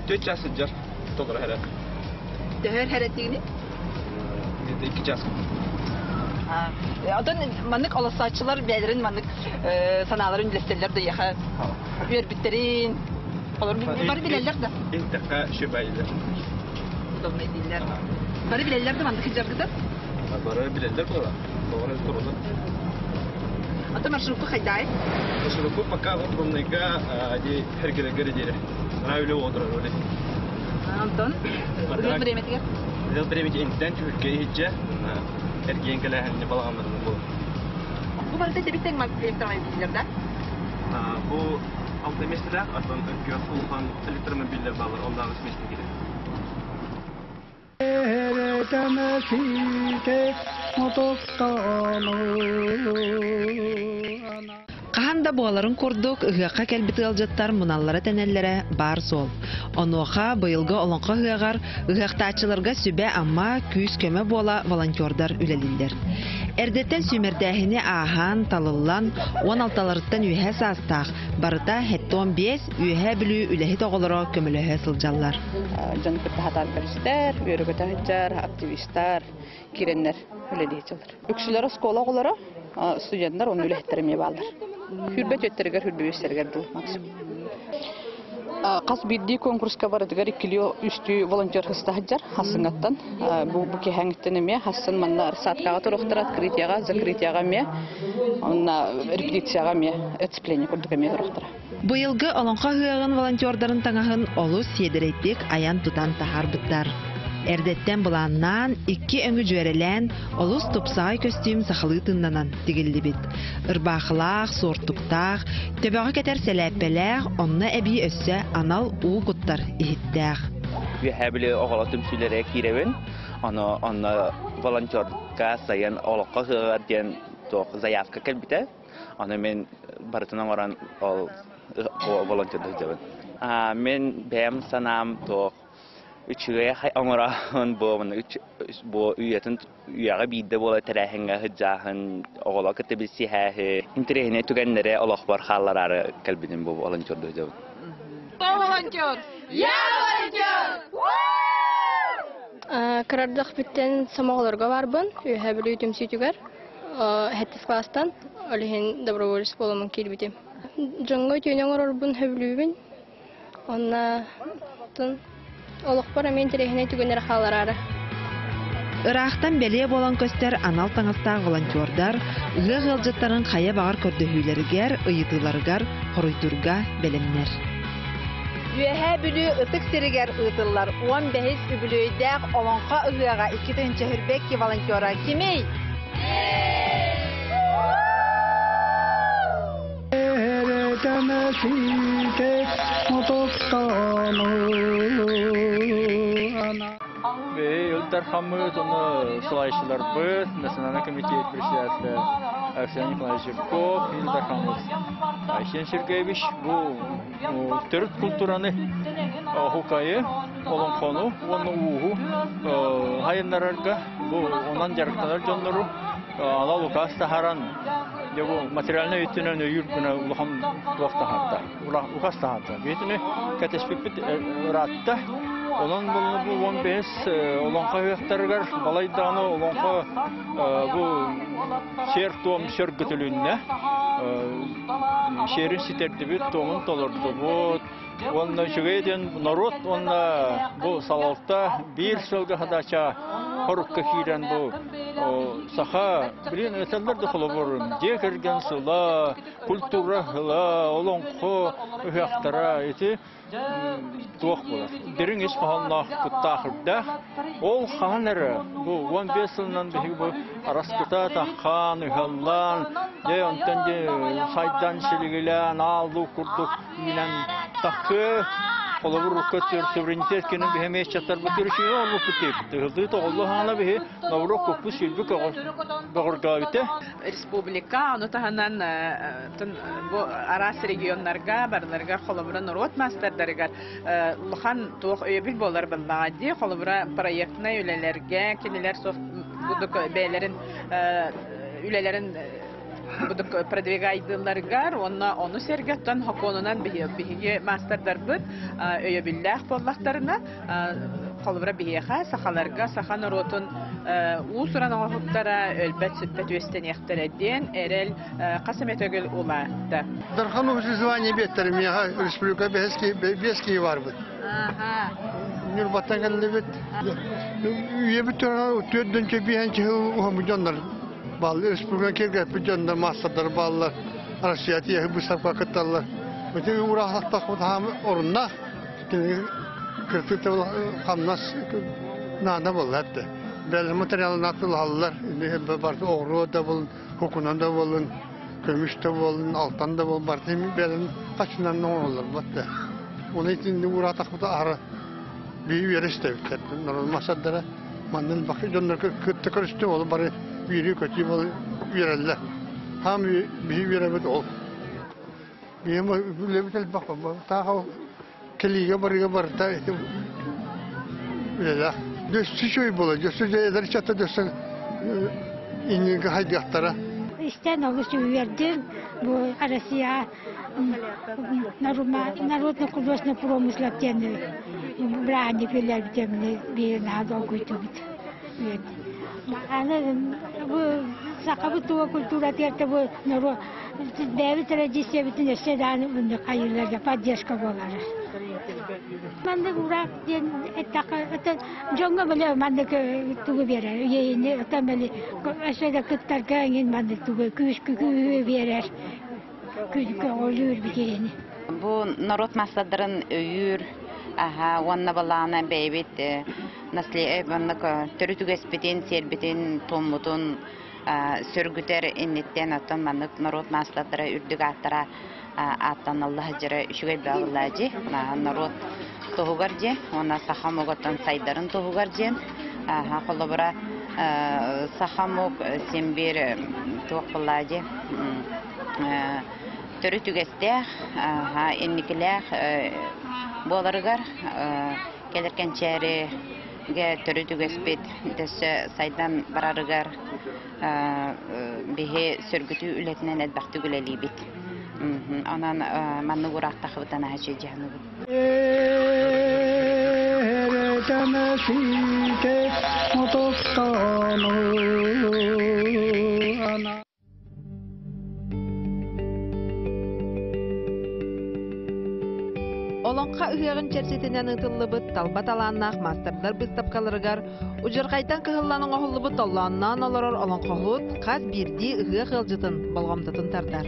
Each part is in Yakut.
Түөрт чаас сылдьар толору эрэ. Төһөр хэрэтигини? Где-то 2 час. Оттон маннык олоссооччулар бэйэлэрин маннык санааларын үллэстэллэр да эйиэхэ үөрбүттэрин олор бары билэллэр да? Интэххэ шөбайлар. Удобно дииллэр. Бары билэллэр да маннык сылдьаргытын? Бары билэллэр буола. Тоҕо турулар. Ата маршрутку хайдай? Маршрутку пока вот Румныйга ди хергелергер диэри. Наа үлэ отырар оле. Антон, ыһыах бириэмэтигэр? Ыһыах бириэмэтигэр интэн түһүлгэ иһитчэ, эргиэн кэлээһинни балаҕаннарын буолар. Бу барыта тэбиттэн электромобиллер да? Бу алта миэстэлээх, оттон күөх улахан электромобиллер баалар, оннааҕы миэстэ киирэр. Хаһан да буоларын курдук, ыһыахха кэлбит ыалдьыттар муналлара-тэнэллэрэ баар суол. Онуоха быйылгы Олоҥхо ыһыаҕар ыһыахтааччыларга сүбэ-ама, күүс-көмө буола волонтердар үлэлииллэр. Эрдэттэн сүүмэрдээһини ааһан, талыллан, 16-ларыттан үөһэ саастаах, барыта 75 Үөһээ Бүлүү үлэһит оҕолоро көмөлөһө сылдьаллар. Дьон кытта сатаан көрүстэр, үөрэ-көтө сылдьар, активистар киирэннэр үлэлии сылдьаллар. Үксүлэр оскуола оҕолоро, студенттар уонна үлэһиттэр эмиэ бааллар. Хүрбэ түөттэригэр, хүрбэ үстэригэр дылы максимум. Хас биирдии конкурска барытыгар иккилии үстүү волонтер хыста сылдьар хассыҥаттан. Бу бу киһэҥиттэн эмиэ хассын манна рассадкаҕа туруохтара, открытиеҕа, закрытиеҕа эмиэ, онно репетицияҕа эмиэ, отцепление курдук эмиэ туруохтара. Быйылгы Олоҥхо ыһыаҕын волонтердарын таҥаһын олус сиэдэрэйдик айан-тутан таһаарбыттар. Эрдэттэн былааннаан, икки өҥү дьүөрэлээн, олус тупсаҕай көстүүм сахалыы тыыннанан тигиллибит. Ырбаахылаах, суортуктаах, төбөҕө кэтэр сэлээппэлээх, онно эбии өссө анал уу куттар иһиттээх. Үөһээ Бүлүү оҕолор түмсүүлэрэ киирэбин. Ону онно волонтерга сайын олоххо ыһыаҕар диэн туох заявка кэлбитэ. Аны мин барытын оҥорон ол волонтерда сылдьабын. Мин бэйэм санаам туох үчүгэй оҥороон бу бу үйэтин үйэҕэ биирдэ буола тэрээһиҥҥэ сылдьааһын оҕолор кытта билсиһээһи интэриэһинэй түгэннэри олохпор хааллараары кэлбитим бу волонтердуу сылдьабын. Волонтер! Я волонтер! Кырардахпыттан сомоҕолорго барбын, Үөһээ Бүлүү түмсүүтүгэр. Сэттис кылаастан ол иһин доброволец буоламмын киирбитим. Дьоҥҥо үтүөнү оҥорорбун сөбүлүүбүн. Онно олохпор эмиэ интэриэһинэй түгэннэри хаалараары. Ыраахтан бэлиэ буолан көстөр анал таҥастаах волонтердар ыһыах ыалдьыттарын хайа баҕар көрдөһүүлэригэр, ыйытыыларыгар хоруйдуурга бэлэмнэр. Үөһээ Бүлүү ытык сиригэр ыытыллар 15 үбүлүөйдээх Олоҥхо ыһыаҕа 2022 волонтера кимий? Ил Дархаммыт, ону салайааччыларбыт, Национальный комитет председателя Александр Николаевич Жирков, Ил Дархаммыт Айсен Сергеевич бу төрүт культураны хукайы, олоҥхону уонна ууһу хайыннарарга бу онон дьарыктанар дьоннору анал укаас таһааран дьэ бу материальнай өттүнэн өйүүр гына улахан туох таһаарда укаас таһаарда биитини кэтэспиппит ыраатта онон бу 15 олоҥхо ыһыахтарыгар балай даҕаны олоҥхо бу сиэр-туом сөргүтүлүннэ сиэрин ситэрдибит туомун толордубут Уонна үчүгэй диэн норуот уонна бу салалта биир сылга хадача хорукка киирэн бу саха билин этэллэр да холобур дьиэ кэргэн сыла, культура сыла, олоҥхо ыһыахтара ити туох буолар. Дириҥ ис хоһоонноох куттаах үрдээх. Ол хаһан эрэ бу 15 сылынан биһиги бу араскыта таххаан, ыһаллаан, дьэ онтон дьэ сайдан силигилээн аал-луук курдук Минэн таххы холобур көттөр суверенитет кенен биһи месчаттарбыт үрүшүө олбуппут диэбит. Ыһылдыы тоҕоллу хаана биһи Наврук куппу сүүрбү көҕөргөөбүтэ. Республика, ону таһынан бу араас регионнарга барыларыгар холобура норуот маастардарыгар улахан туох өйөбүл буолар буоллаҕа дии. Холобура проектнай үлэлэргэ кинилэр суох бэйэлэрин үлэлэрин Продвигайдыылларыгар уонна ону сэргэттэн хокуонунан биһиги маастардарбыт өйөбүллээх буоллахтарына, холобура биһиэхэ, сахаларга, саха норуотун уус-уран оҥоһуктара өлбөт-сүппэт үөстэниэхтэрэ диэн эрэл хас эмэ төгүл улаатта. Дархан звание биэттэр миэхэ республика бэс киһи барбыт. Ньурбаттан кэллибит. Үйэбит төрдүнчэ биһэнчи жыл уһамы дьоннор бааллар. Республика киргэппит дьоннор маастардар бааллар. Россия тиэхи быыстапка кытталлар. Ити ураахтахпыт хаам оруннаах. Кыртык хамнас наада буолла этте. Бэл материалын атылаһаллар. Барты оҕуруо да болун, хукунан да болун, көмүс да болун, алтан да болун, барты бэлин хачынан оҥороллор батта. Оны итинни ураатахпыта аһара бии үөрэ истэбиттэр. Народ масардара маннын бакы дьоннор кытта көрүстүм, ол бары үөрүү көтүү бол үөрэллэр. Хаам биһи үөрэбит ол. Биһим үлэбит элбэх тааха кэлиигэ барыга барыта ити үлэлээх. Дөссү чөй буола, дөссү эдэр чата дөссө иннинге хайдыахтара. Истэн олус үөрдүм. Бу Россия народно-художественный промысла диэн бырааһынньык үлэлэрбит биир наһаа долгуйдубут. Аны бу сахабыт туга культуратыгар бу норуот бэйэбит традициябытын өссө даҕаны муннук хайыыларга поддержка буолара. Маннык ураак диэн эттэххэ, оттон дьоҥҥо били маннык тугу биэрэр, иэйини оттон били өссө да кыттарга эҥин маннык тугу күүс күүһү биэрэр, көҕүлүүр бикиини. Бу норуот маастардарын өйүүр, аха, уонна балаана бэйэбит маннык төрүт үгэспитин, сиэрбитин, туоммутун сөргүтэр инниттэн оттон маннык норуот маастардара үрдүк ааттара ааттаналла сылдьара үчүгэй бөҕө дьи норуот туһугар дьиэ уонна саха омугуттан сайдарын туһугар диэн холобура саха омук син биир туох буоллаа дьи төрүт үгэстээх инникилээх буоларыгар кэлэр кэнчээригэ төрүт үгэспит өссө сайдан барарыгар биһи сөргүтүү үлэтинэн элбэхтик үлэлиибит. Онон маннык ураахтахыбытан аһачы дьаһаныбыт. Олоҥхо ыһыаҕын чэрчитинэн ыытыллыбыт талба талааннаах маастардар быыстапкаларыгар удьурҕайтан кыһыллан оҥоһуллубут толлоонноон олорор олоҥхоһут хас биирдии ыһыах ыалдьытын болҕомтотун тардар.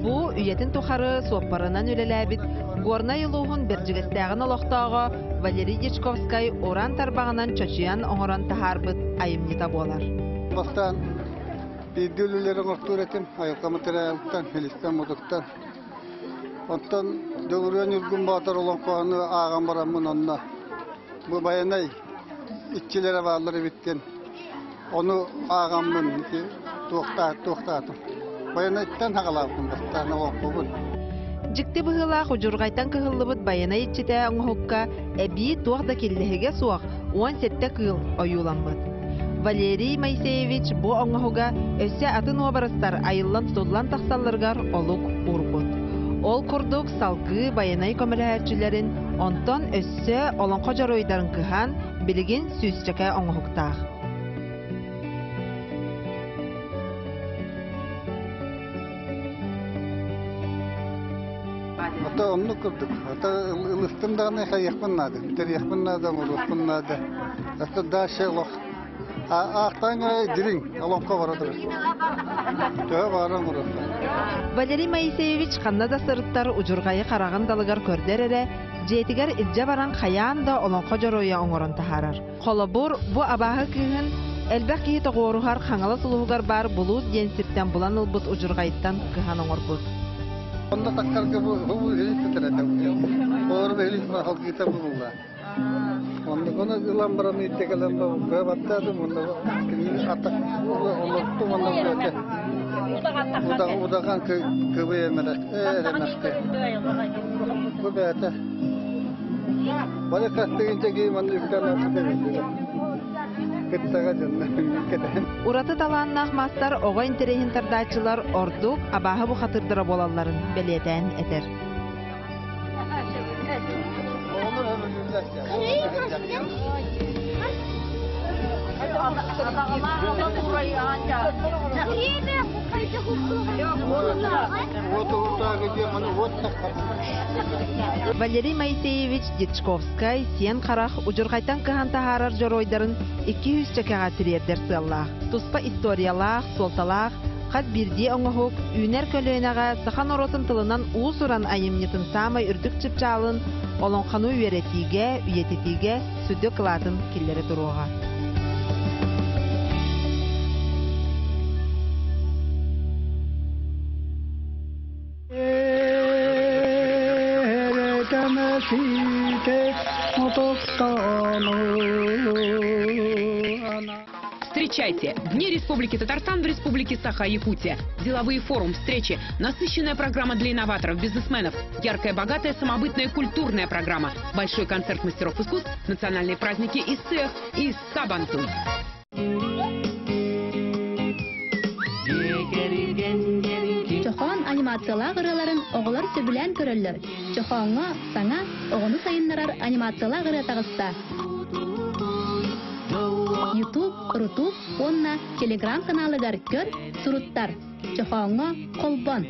Бу үйэтин тухары суоппарынан үлэлээбит Горнай улууһун Бэрдьигэстээҕин олохтооҕо Валерий Дьячковскай уран тарбаҕынан чочуйан оҥорон таһаарбыт айымньыта буолар. Бастаан Бииргэ үлэлэри оҥортуур этим, айылҕа матырыйаалыттан, илистэн-мутуктан. Оттон Дьулуруйан Ньургун Боотур олоҥхону ааҕан бараммын онно бу байанай иччилэрэ бааллар эбит диэн ону ааҕаммын ити туохтаатым. Байанайтан саҕалаабытым бастаан олоҥхобун. Дьикти быһыылаах удьурҕайтан кыһыллыбыт байанай иччитэ оҥоһукка эбии туох да киллэһигэ суох 17 кыыл ойууламмыт. Валерий Моисеевич бу оҥоһуга өссө атын уобарастар айыллан-тутуллан тахсалларыгар олук уурбут. Ол курдук салгыы байанай көмөлөһөөччүлэрин, онтон өссө олоҥхо дьоруойдарын кыһан, билигин сүүсчэкэ оҥоһуктаах. Ата оннук курдук. Ата ылыстым даҕаны хайыахпын наада, бүтэриэхпин наада, оҥоруохпун наада. Ата дальше олох аахтаан дириҥ олоҥхо бара турар. Төһө баара оҥоруохха. Валерий Моисеевич ханна да сырыттар удьурҕайы хараҕын далыгар көрдөр эрэ, дьиэтигэр илдьэ баран хайаан да олоҥхо дьоруойа оҥорон таһаарар. Холобур, бу абааһы кыыһын элбэх киһи тоҕуоруһар Хаҥалас улууһугар баар Булуус диэн сиртэн булан ылбыт удьурҕайыттан кыһан оҥорбут. Онно тахсарга бу илиттэтэр Олору илит халгыта булла. Онно коно ылан баран иттекелен бу баттадым онно кини ата олорту онно бөте. Удахан кыбы эмелек эремекте. Бу бәте. Бары каттыгынча кийим манна үктэн Кыттаҕа дьонно кэтэн. Ураты талааннаах маастар оҕо интэриэһин тардааччылар ордук абааһы бухатыырдара буолалларын бэлиэтээн этэр. Валерий Моисеевич Дьячковскай Сиэн Харах удьурҕайтан кыһан таһаарар дьоруойдарын 200 чэкэҕэ тириэрдэр сыаллаах. Туспа историялаах, суолталаах хас биирдии оҥоһук үүнэр көлүөнэҕэ саха норуотун тылынан уус-уран айымньытын саамай үрдүк чыпчаалын олоҥхону үөрэтиигэ, үйэтитиигэ сүдү кылаатын киллэрэ туруоҕа. Встречайте! Дни Республики Татарстан в Республике Саха-Якутия. Деловые форум, встречи, насыщенная программа для инноваторов, бизнесменов, яркая, богатая, самобытная культурная программа, большой концерт мастеров искусств, национальные праздники и цех, и Сабантуй. Чохоон анимациялаах ырыаларын оҕолор сөбүлээн көрөллөр. Чохооҥҥо саҥа, оҕону сайыннарар анимациялаах ырыа таҕыста. Ютуб, Рутуб уонна Телеграм каналыгар көр, суруттар. Чохооҥҥо холбон.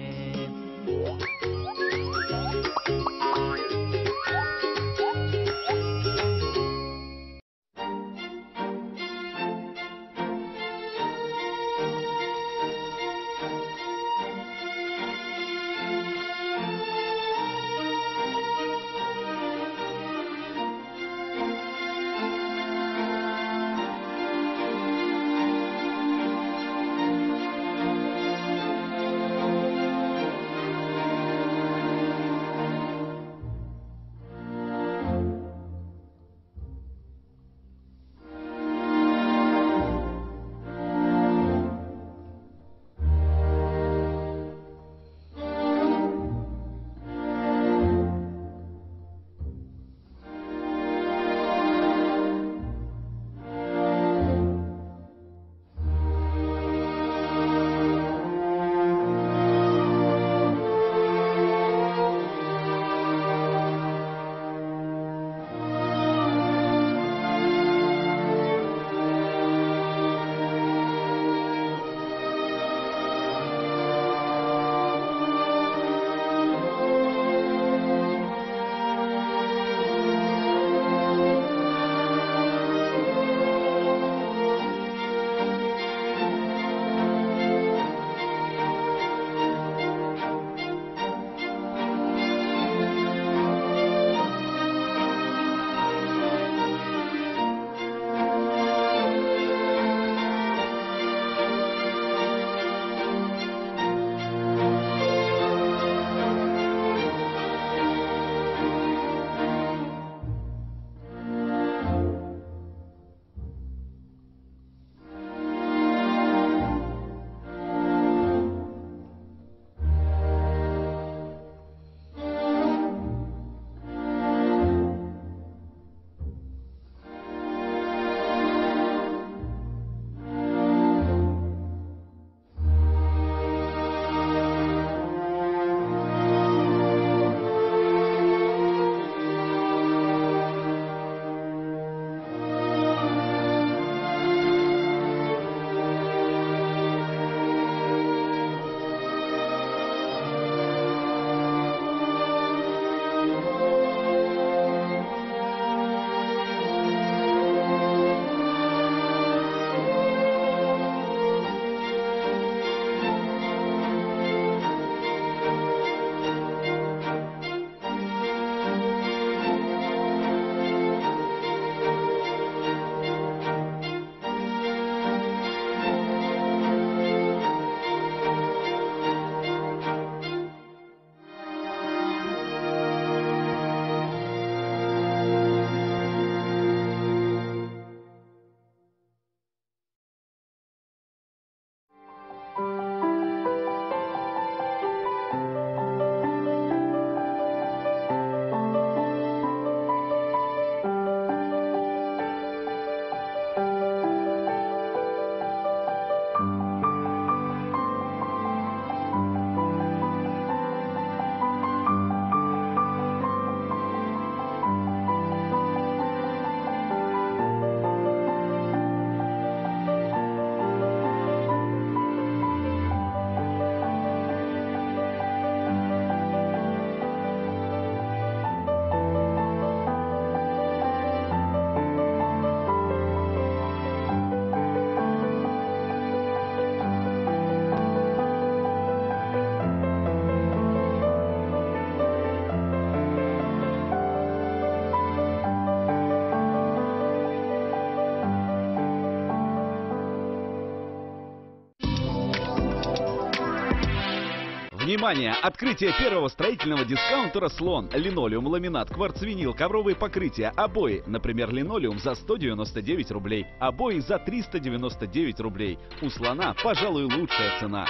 Внимание! Открытие первого строительного дискаунтера «Слон». Линолеум, ламинат, кварцвинил, ковровые покрытия, обои. Например, линолеум за 199 рублей, обои за 399 рублей. У «Слона», пожалуй, лучшая цена.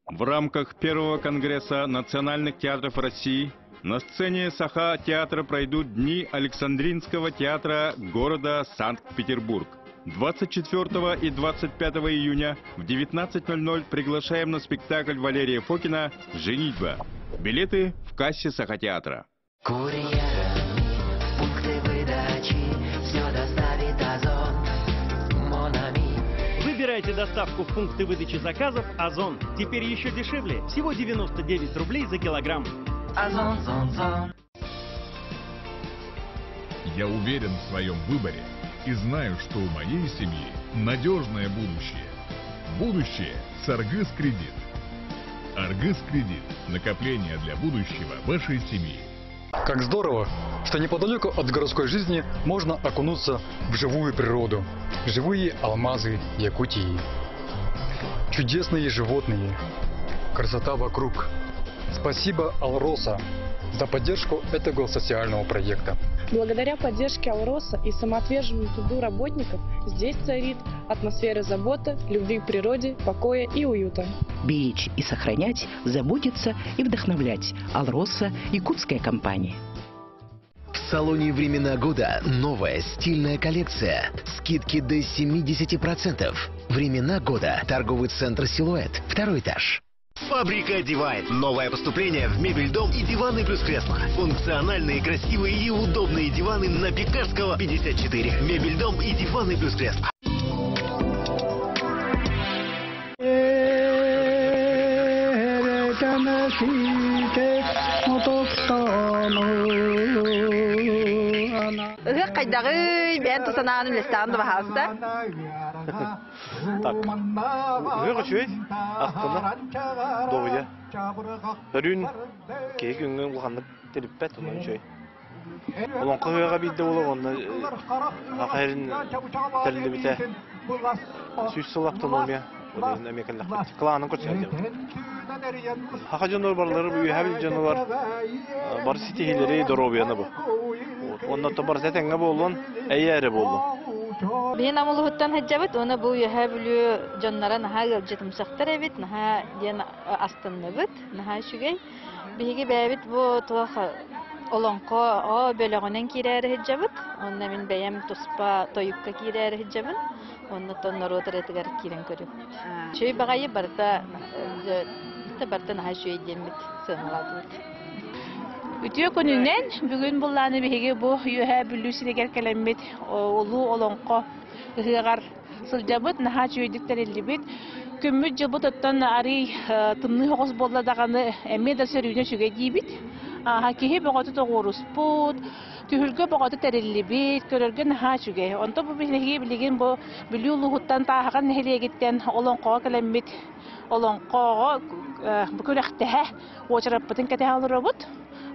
В рамках первого конгресса национальных театров России на сцене Саха-театра пройдут Дни Александринского театра города Санкт-Петербург. 24 и 25 июня в 19.00 приглашаем на спектакль Валерия Фокина «Женитьба». Билеты в кассе Саха-театра. Курьерами в пункты выдачи все доставит Озон. Монами. Выбирайте доставку в пункты выдачи заказов Озон. Теперь еще дешевле. Всего 99 рублей за килограмм. Озон, зон, зон. Я уверен в своем выборе и знаю, что у моей семьи надежное будущее. Будущее с Аргыс Кредит. Аргыс Кредит. Накопление для будущего вашей семьи. Как здорово, что неподалеку от городской жизни можно окунуться в живую природу, живые алмазы Якутии. Чудесные животные, красота вокруг. Спасибо Алроса за поддержку этого социального проекта. Благодаря поддержке Алроса и самоотверженному труду работников здесь царит атмосфера заботы, любви к природе, покоя и уюта. Беречь и сохранять, заботиться и вдохновлять. Алроса – якутская компания. В салоне «Времена года» новая стильная коллекция. Скидки до 70%. «Времена года». Торговый центр «Силуэт». Второй этаж. Фабрика Дивайн. Новое поступление в мебель дом и диваны плюс кресло. Функциональные, красивые и удобные диваны на Пекарского 54. Мебель дом и диваны плюс кресло. Ыһыах хайдаҕый, бэйэн тус санааны үлэстэҕин да баһаалыста. Так, ыһыах үчүгэй, астына, дуоһуйа. Өрүүн киһи күҥҥэ улаханнык тириппэт, онон үчүгэй. Олоҥхо ыһыаҕа биирдэ буолар, онно Саха сирин тэриллибитэ 100 сыл автономия, ол эмиэ кэллэхпит. Кылаанын көрсө Саха дьонугар барылары бу үөһээ бил дьонугар бары ситиһиилэри, доруобуйаны бу. Онно барыта этэҥҥэ буоллун, эйэ эрэ буоллун. Биһи Нам улууһуттан сылдьабыт уонна бу Үөһээ Бүлүү дьонноро наһаа ыалдьытымсахтар эбит, наһаа диэн астынныбыт, наһаа үчүгэй. Биһиги бэйэбит бу туох олоҥхо бөлөҕүнэн киирээри сылдьабыт. Онно мин бэйэм туспа тойукка киирээри сылдьабын. Онно норуот ырыатыгар киирэн көрүбүт. Үчүгэй баҕайы барыта барыта наһаа үчүгэй диэммит сыаналаатыбыт. Үтүө күнүнэн бүгүн буллааны биһиги бу Үөһээ Бүлүү сиригэр кэлэммит улуу олоҥхо ыһыаҕар сылдьабыт, наһаа үчүгэйдик тэриллибит. Күммүт дьылбыт оттон арый тымныы соҕус буолла даҕаны эмиэ да сөрүүнэ үчүгэй диибит. Ааһа киһи бөҕөтө тоҕуоруспут, түһүлгэ бөҕөтө тэриллибит, көрөргө наһаа үчүгэй. Онтон бу биһиги билигин бу Бүлүү улууһуттан Тааһаҕар нэһилиэгиттэн олоҥхоҕо кэлэммит олоҥхоҕо бу күрэхтэһэ уочараппытын кэтэһэ олоробут.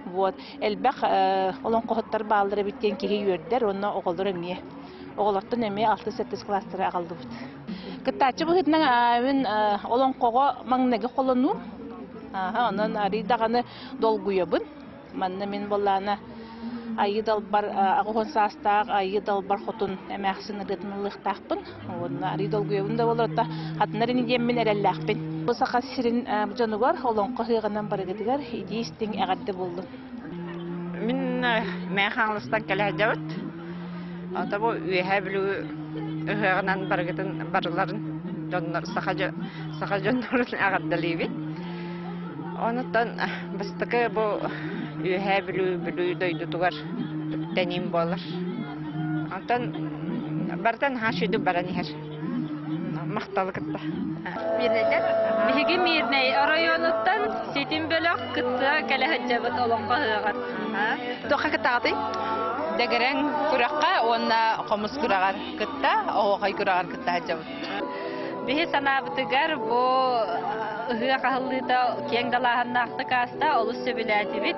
Вот элбэх олоҥхоһуттар бааллар эбит диэн киһи үөрдэр уонна оҕолор эмиэ оҕолортон эмиэ алтыс-сэттис кылаастары аҕаллыбыт. Кыттааччы быһыытынан мин олоҥхоҕо маҥнайгы холонуум. Онон арыый даҕаны долгуйабын. Манна мин буоллаана Айыы Далбар 80 саастаах Айыы Далбар хотун эмээхсин ырыатын ылыахтаахпын. Уонна арыый долгуйабын да буолар, оттон хатынар ини диэммин эрэллээхпин. Бу Саха сирин дьонугар олоҥхо ыһыаҕынан барыгытыгар итии истиҥ эҕэрдэ буоллун. Мин Мэҥэ Хаҥаластан кэлэ сылдьабыт. Ото бу Үөһээ Бүлүү ыһыаҕынан барыгытын барыларын дьоннор саха саха дьоннорун эҕэрдэлиибит. Онуттан бастакы бу Үөһээ Бүлүү Бүлүү дойдутугар үктэниим буолар. Онтон барыта наһаа үчүгэй баран иһэр. Махталы кытта. Мирнэйтэн. Биһиги Мирнэй оройуонуттан ситим бөлөх кыттыа кэлэ сылдьабыт олоҥхо ыһыаҕар. Туохха кыттаҕытый? Дэгэрэҥ күрэххэ уонна хомус күрэҕэр кытта, оһуохай күрэҕэр кытта сылдьабыт. Биһи санаабытыгар бу ыһыах аһыллыыта киэҥ далааһыннаахтык ааста, олус сөбүлээтибит,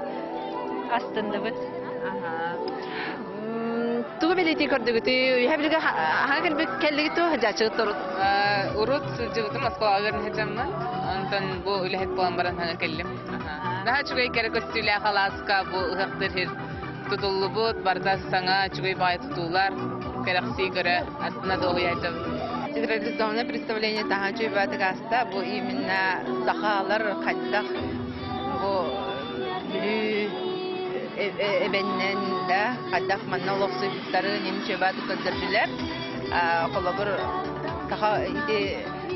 астынныбыт. Тугу бэлиэтии көрдүгүтүй? Үһэ билигэ хаһан кэлбит кэллигит ту дьачыгыт урут Урут сылдьыбытым Москваҕа үөрэнэ сылдьаммын. Онтон бу үлэһит буолан баран саҥа кэллим. Наһаа үчүгэй кэрэ көстүүлээх алааска бу ыһыахтыыр сир тутуллубут, барыта саҥа үчүгэй баҕайы тутуулар, кэрэхсии көрө, астына дуоһуйааччыбыт. Театрализованное представление таһа үчүгэй ааста. Бу именно сахалар хайдах бу Бүлүү эбэннэн да хайдах манна олохсуйбуттарын үчүгэй баҕайытык көрдөрдүлэр. Холобур, саха ити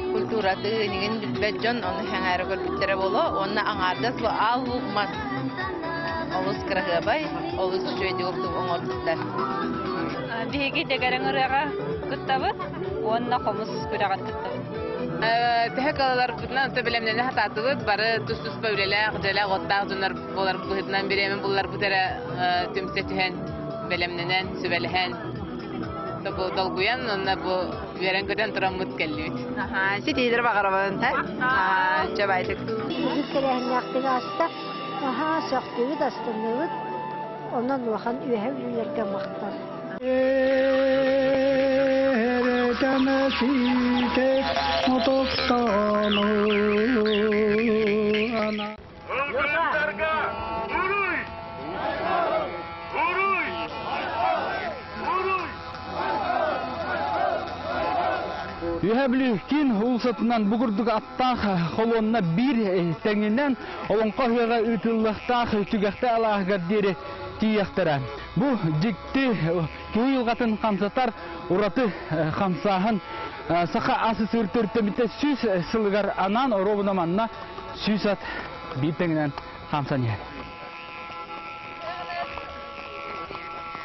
культураты инигин билбэт дьон ону сэҥээрэ көрбүттэрэ буолуо уонна аҥаардас бу аал луук мас олус кыраһыабай, олус үчүгэйдик оҥорбуттар. Биһиги дэгэрэҥ ырыаҕа кыттабыт уонна хомус күрэҕэр кыттабыт. Төһө кыалларбытынан онто бэлэмнэнэ сатаатыбыт. Бары тус-туспа үлэлээх, дьиэлээх, уоттаах дьоннор буолар быһыытынан бириэмэ булларбыт эрэ түмсэ түһэн, бэлэмнэнэн, сүбэлэһэн, бу долгуйан уонна бу үөрэн-көтөн тураммыт кэллибит. Ситиилэр баҕарабын, чабайтык. Үгүс тэрээһиннээхтик ааста. Аһаа, сөхтүбүт, астынныбыт. Онон улахан үөһэ үлэлэргэ махтал. Үһэ Бүлүү киин уулуссатынан бу курдук аттаах холуонна биир тэҥинэн Олоҥхо ыһыаҕа ыытыллыахтаах түгэхтэ алааһыгар диэри тиийиэхтэрэ. Бу дьикти киһи уйулҕатын хамсатар ураты хамсааһын саха ас-сыр төрүттэммитэ 100 сылыгар анаан оруобуна манна 100 ат биир тэҥинэн хамсан иһэр.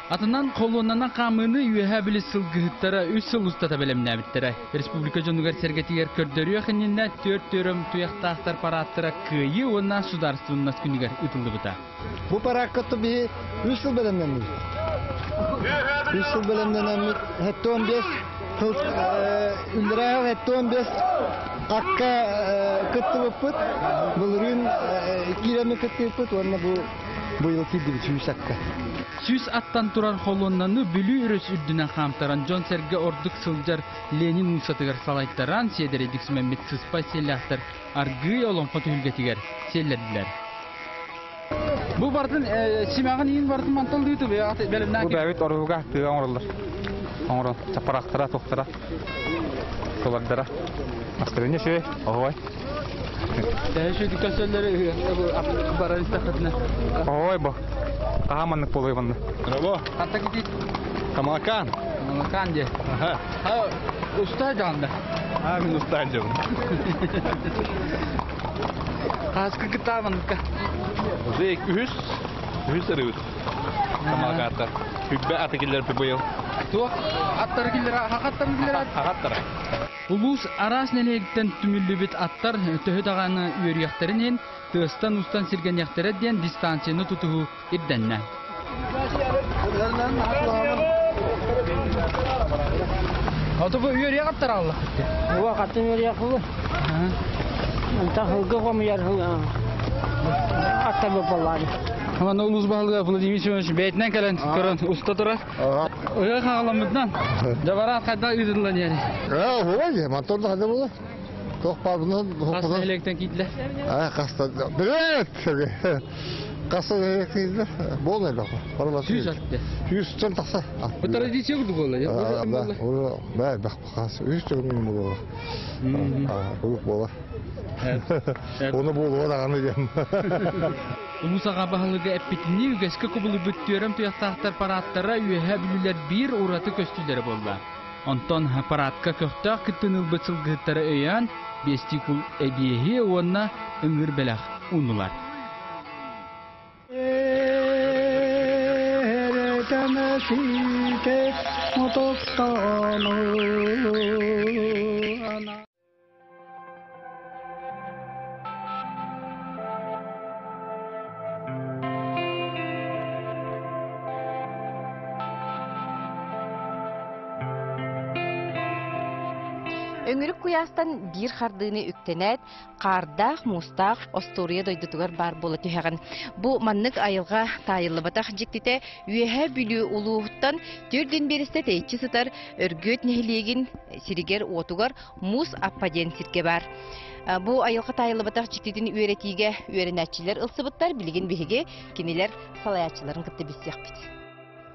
Атынан холуоннанан хаамыыны Үөһээ Бүлүү сылгыһыттара үс сыл устата бэлэмнээбиттэрэ. Республика дьонугар-сэргэтигэр көрдөрүөх иннинэ түөрт төрөм туйахтаахтар парааттара Кыайыы уонна Судаарыстыбаннас күнүгэр ыытыллыбыта. Бу параакка биһи үс сыл бэлэмнэммит. Үс сыл бэлэмнэнэммит 75 сыл үллэрээҕи 75 акка кыттыбыппыт. Былырыын киирэммит кыттыбыппыт уонна бу быйыл киирдибит 100 акка. 100 аттан турар холуоннаны Бүлүү өрүс үрдүнэн хаамтаран дьон-сэргэ ордук сылдьар Ленин уулуссатыгар салайтаран сиэдэрэйдик симэммит сыспай сиэллээхтэр аргыый олоҥхо түһүлгэтигэр сиэллэрдилэр. Бу бартын симэҕин иин бартын мантан лыытып бэлэмнээн Бу бэйэбит оруһуга тыа оҥороллор. Оҥорон чаппараахтара, туохтара, тулардара. Настроение үчүгэй, оһуой. Төһө үчүгэй көсөллөрү баран истэххитинэ. Оһуой бу. Хаһан маннык буолуой манна? Браво. Ханта китит? Тамалакаан. Тамалакаан дии. Аха. Ha, уста дьаҕанда. А, мин уста дьабын. Хаска кытааманка. Уже үһүс, үһүс ырыбыт. Тамалакааттар. Хүббэ аты киллэр быйыл. Туох аттары киллэр, хахаттары киллэр? Хахаттара. Улуус араас нэһилиэгиттэн түмүллүбүт аттар төһө даҕаны үөрүйэхтэрин иһин тыастан-устан сиргэниэхтэрэ диэн дистанцияны тутуһуу ирдэннэ. Ото бу үөрүйэх аттар алла. Уа хатын үөрүйэх булу. Онтон хылгы хомуйар аттар буоллааны. Манна улуус баһылыга Владимир Семенович бэйэтинэн кэлэн көрөн уста турар. Ыһыах хаҕаламмытынан дьабараат хайдах ыытыллан иһэр? Ээ, уһугай, мотор да хайда буолар. Туох баарбынан Хас нэһилиэктэн киирдилэр? Аа, хаста. Билет! Хаста нэһилиэктэн киирдилэр. Буолла элбэх. Барылар. 100 атты. 100-төн тахса. Бу традиция курдук буолла. Да, да, элбэх хас. Үс төгүл буолла. Улук буолар. Оны буолуо даҕаны диэн. Улуус аҕа баһылыга эппитинии үгэскэ кубулуйбут түөрэм туйахтаахтар парааттара Үөһээ Бүлүүлэр биир ураты көстүүлэрэ буолла. Онтон параадка көхтөөх кыттыыны ылбыт сылгыһыттары өйөөн, биэстии кул эбиэһи уонна ыҥыыр бэлэх ууннулар. Өҥүрүк куйаастан биир хардыыны үктэнээт, хаардаах, муустаах остуоруйа дойдутугар баар буола түһэҕин. Бу маннык айылҕа таайыллыбатах дьиктитэ Үөһээ Бүлүү улууһуттан 4 биэрэстэ тэйиччи сытар Өргүөт нэһилиэгин сиригэр-уотугар Муус Аппа диэн сиргэ баар. Бу айылҕа таайыллыбатах дьиктитин үөрэтиигэ үөрэнээччилэр ылсыбыттар. Билигин биһиги кинилэр салайааччыларын кытта билсиэхпит.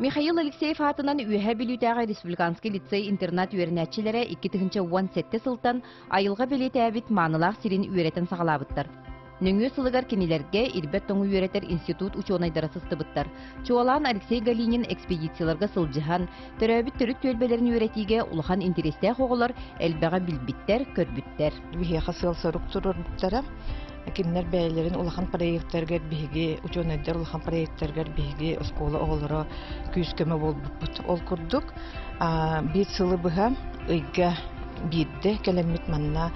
Михаил Алексеев аатынан Үөһээ Бүлүүтээҕи республиканский лицей-интернат үөрэнээччилэрэ 2017 сылтан айылҕа бэлиэтээбит маанылаах сирин үөрэтэн саҕалаабыттар. Нөҥүө сылыгар кинилэргэ ирбэт тоҥу үөрэтэр институт учуонайдара сыстыбыттар. Чуолаан Алексей Галинин экспедицияларга сылдьыһан, төрөөбүт төрүт түөлбэлэрин үөрэтиигэ улахан интэриэстээх оҕолор элбэҕи билбиттэр, көрбүттэр. Биһиэхэ сыал-сорук туруорбуттара. Кинилэр бэйэлэрин улахан проектарыгар биһиги, учуонайдар улахан проектарыгар биһиги оскуола оҕолоро күүс-көмө буолбуппут. Ол курдук, биир сылы быһа ыйга биирдэ кэлэммит манна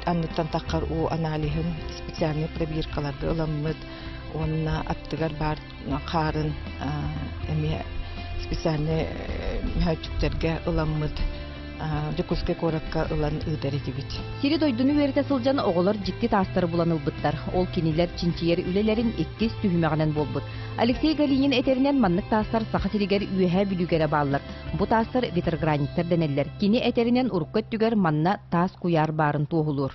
анныттан таххар уу аналиһын специальный пробиркаларга ыламмыт уонна аттыгар баар хаарын эмиэ специальный мөһөөччүктэргэ ыламмыт Дьокуускай куоракка ылан ыытар этибит. Сири-дойдуну үөрэтэ сылдьан оҕолор дьикти таастары булан ылбыттар. Ол кинилэр чинчийэр үлэлэрин иккис түһүмэҕинэн буолбут. Алексей Галинин этэринэн маннык таастар Саха сиригэр Үөһээ Бүлүүгэ эрэ бааллар. Бу таастар ветрограниттар дэнэллэр. Кини этэринэн урукку өттүгэр манна таас куйаар баарын туоһулуур.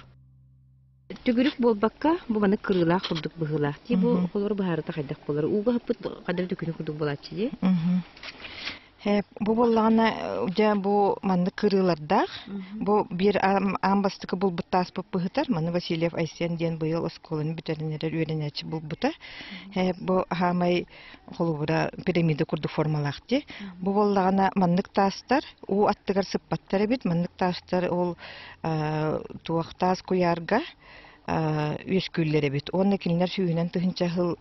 Төгүрүк буолбакка, бу маннык кырыылаах курдук быһыылаах. Дии бу холору быһаарыта хайдах буолар? Ууга ыһыппыт хадары төкүнү курдук буолааччы дии. Бу буоллаҕына, дьэ бу маннык кырыылардаах. Бу биир аан бастакы булбут тааспыт быһытар. Маны Васильев Айсен диэн быйыл оскуоланы бүтэрэн эрэр үөрэнээччи булбута. Бу хаамай холобура пирамида курдук формалаах дии. Бу буоллаҕына маннык таастар уу аттыгар сыппаттар эбит. Маннык таастар ол туох таас куйаарга үөскүүллэр эбит. Уонна кинилэр сүүһүнэн тыһыынча сыл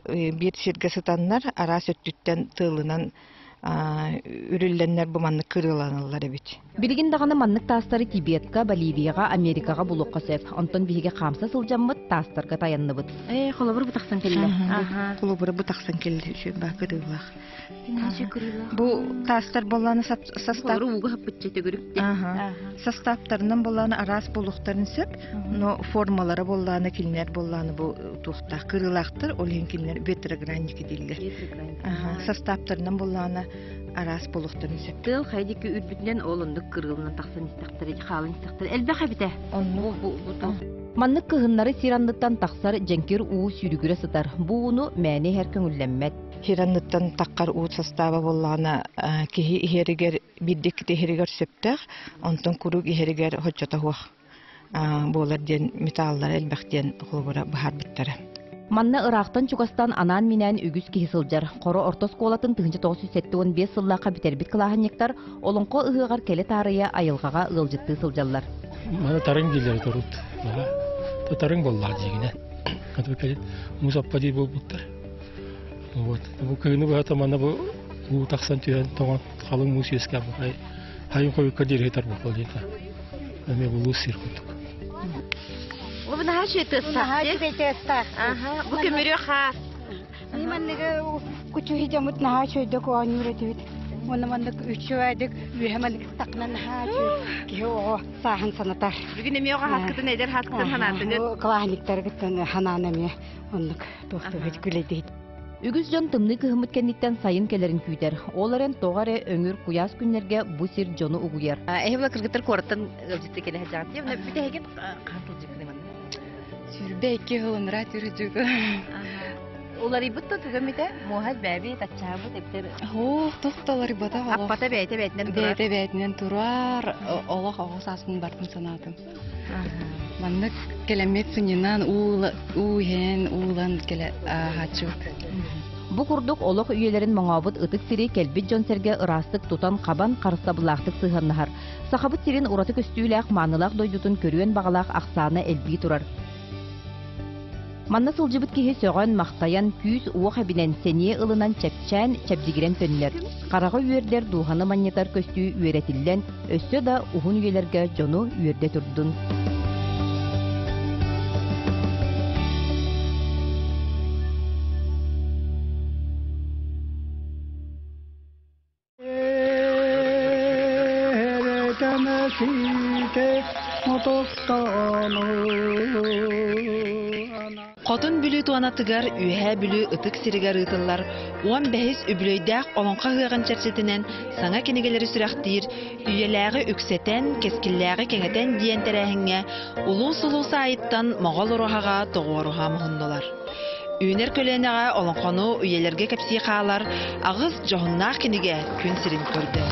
биир сиргэ сытаннар араас өттүттэн тыалынан үрүллэннэр бу маннык кырыыланаллар эбит. Билигин даҕаны маннык таастары Тибетка, Боливияҕа, Америкаҕа булуохха сөп. Онтон биһиги хаамса сылдьаммыт таастарга тайанныбыт. Ээ, холобур бу тахсан кэллэ. Холобура бу тахсан кэллэ үчүгэй баа кырыылаах. Бу таастар боллааны состав Состаптарынан боллааны араас буолуохтарын сөп, но формалара боллааны кинилэр боллааны бу туохтаах кырыылаахтар, ол иһин кинилэр ветрогранники дииллэр. Состаптарынан боллааны араас буолуохтарын сөп. Тыал хайдики үрбүтүнэн ол оннук кырыылынан тахсан истэхтэрэ, хаалан истэхтэрэ. Элбэх эбитэ. Оннук. Маннык кыһыннары сир анныттан тахсар дьэҥкир уу сүүрүгүрэ сытар. Бу ууну мээнэ иһэр көҥүллэммэт. Сир анныттан таххар уу састааба буоллаҕына киһи иһэригэр биирдэ иккитэ иһэригэр сөптөөх, онтон куруук иһэригэр соччото суох буолар диэн металлара элбэх диэн холобура быһаарбыттара. Манна ыраахтан-чугастан анаан-минээн үгүс киһи сылдьар. Хоро орто оскуолатын 1975 сыллаахха бүтэрбит кылааһынньыктар Олоҥхо ыһыаҕар кэлэ таарыйа айылҕаҕа ыалдьыттыы сылдьаллар. Маны тарыҥ дииллэр турут. Тарыҥ буоллаах дьиигинэ. Кэлин муус аппа дии буолбуттар. Вот. Бу кыһыны быһата манна бу уу тахсан түһэн тоҥон халыҥ муус үөскээн хайын хойукка диэри сытар буолла диэтэ. Эмиэ булуус сир курдук. Бу наһаа үчүгэй тыастаах. Аха, бу көмүрүө хаас. Манныгы кучуһи дьоммут наһаа үчүгэйдик оонньуур этибит. Уонна маннык үчүгэйдик үөһэ маннык тахнан наһаа үчүгэй киһи оҕо сааһын санатар. Бүгүн эмиэ оҕо хаскытын эдэр хаскытын ханаатыгыт. Кылааһынньыктаргыттан ханаан эмиэ оннук туохтугут күлэйдиһит. Үгүс дьон тымныы кыһыммыт кэнниттэн сайын кэлэрин күүтэр. Ол эрэн тоҕо эрэ өҥүр куйаас күннэргэ бу сир дьону угуйар. Эһи кыргыттар куораттан ыалдьытты кэлэ сылдьаҕыт. Бүтэһигин хаһан сылдьыбыккыный манна? 22 сыл ыныраа түрүдүгү. Уларыйбыт да түгэммитэ, муоһа бэби таччаабыт эбитер. Оо, туох да уларыйбата олох. Аппата бэйэтэ бэйэтинэн турар. Бэйэтэ бэйэтинэн турар, олох оҕо сааспын бартын санаатым. Маннык кэлэммит сынньанан уу иһэн, уулан кэлэ ааһааччыбыт. Бу курдук олох үйэлэрин моҥообут ытык сири кэлбит дьон-сэргэ ыраастык тутан-хабан, харыстабыллаахтык сыһыаннаһар. Сахабыт сирин ураты көстүүлээх, маанылаах дойдутун көрүөн баҕалаах ахсаана элбии турар. Манна сылдьыбыт киһи сөҕөн-махтайан, күүс-уох эбинэн, сэниэ ылынан чэпчээн, чэбдигирэн төннөр. Хараҕы үөрдэр, дууһаны манньытар көстүү үөрэтиллэн, өссө да уһун үйэлэргэ дьону үөрдэ турдун. Хотун Бүлүү туонатыгар Үөһээ Бүлүү ытык сиригэр ыытыллар 15-ис үбүлүөйдээх Олоҥхо ыһыаҕын чэрчитинэн саҥа кинигэлэри сүрэхтиир Үйэлээҕи үксэтэн, кэскиллээҕи кэҥэтэн диэн тэрээһиҥҥэ улуус-улуус аайыттан Моҕол уруһаҕа тоҕуоруһа муһуннулар. Үүнэр көлүөнэҕэ олоҥхону үйэлэргэ кэпсии хаалар аҕыс дьоһуннаах кинигэ күн сирин көрдө.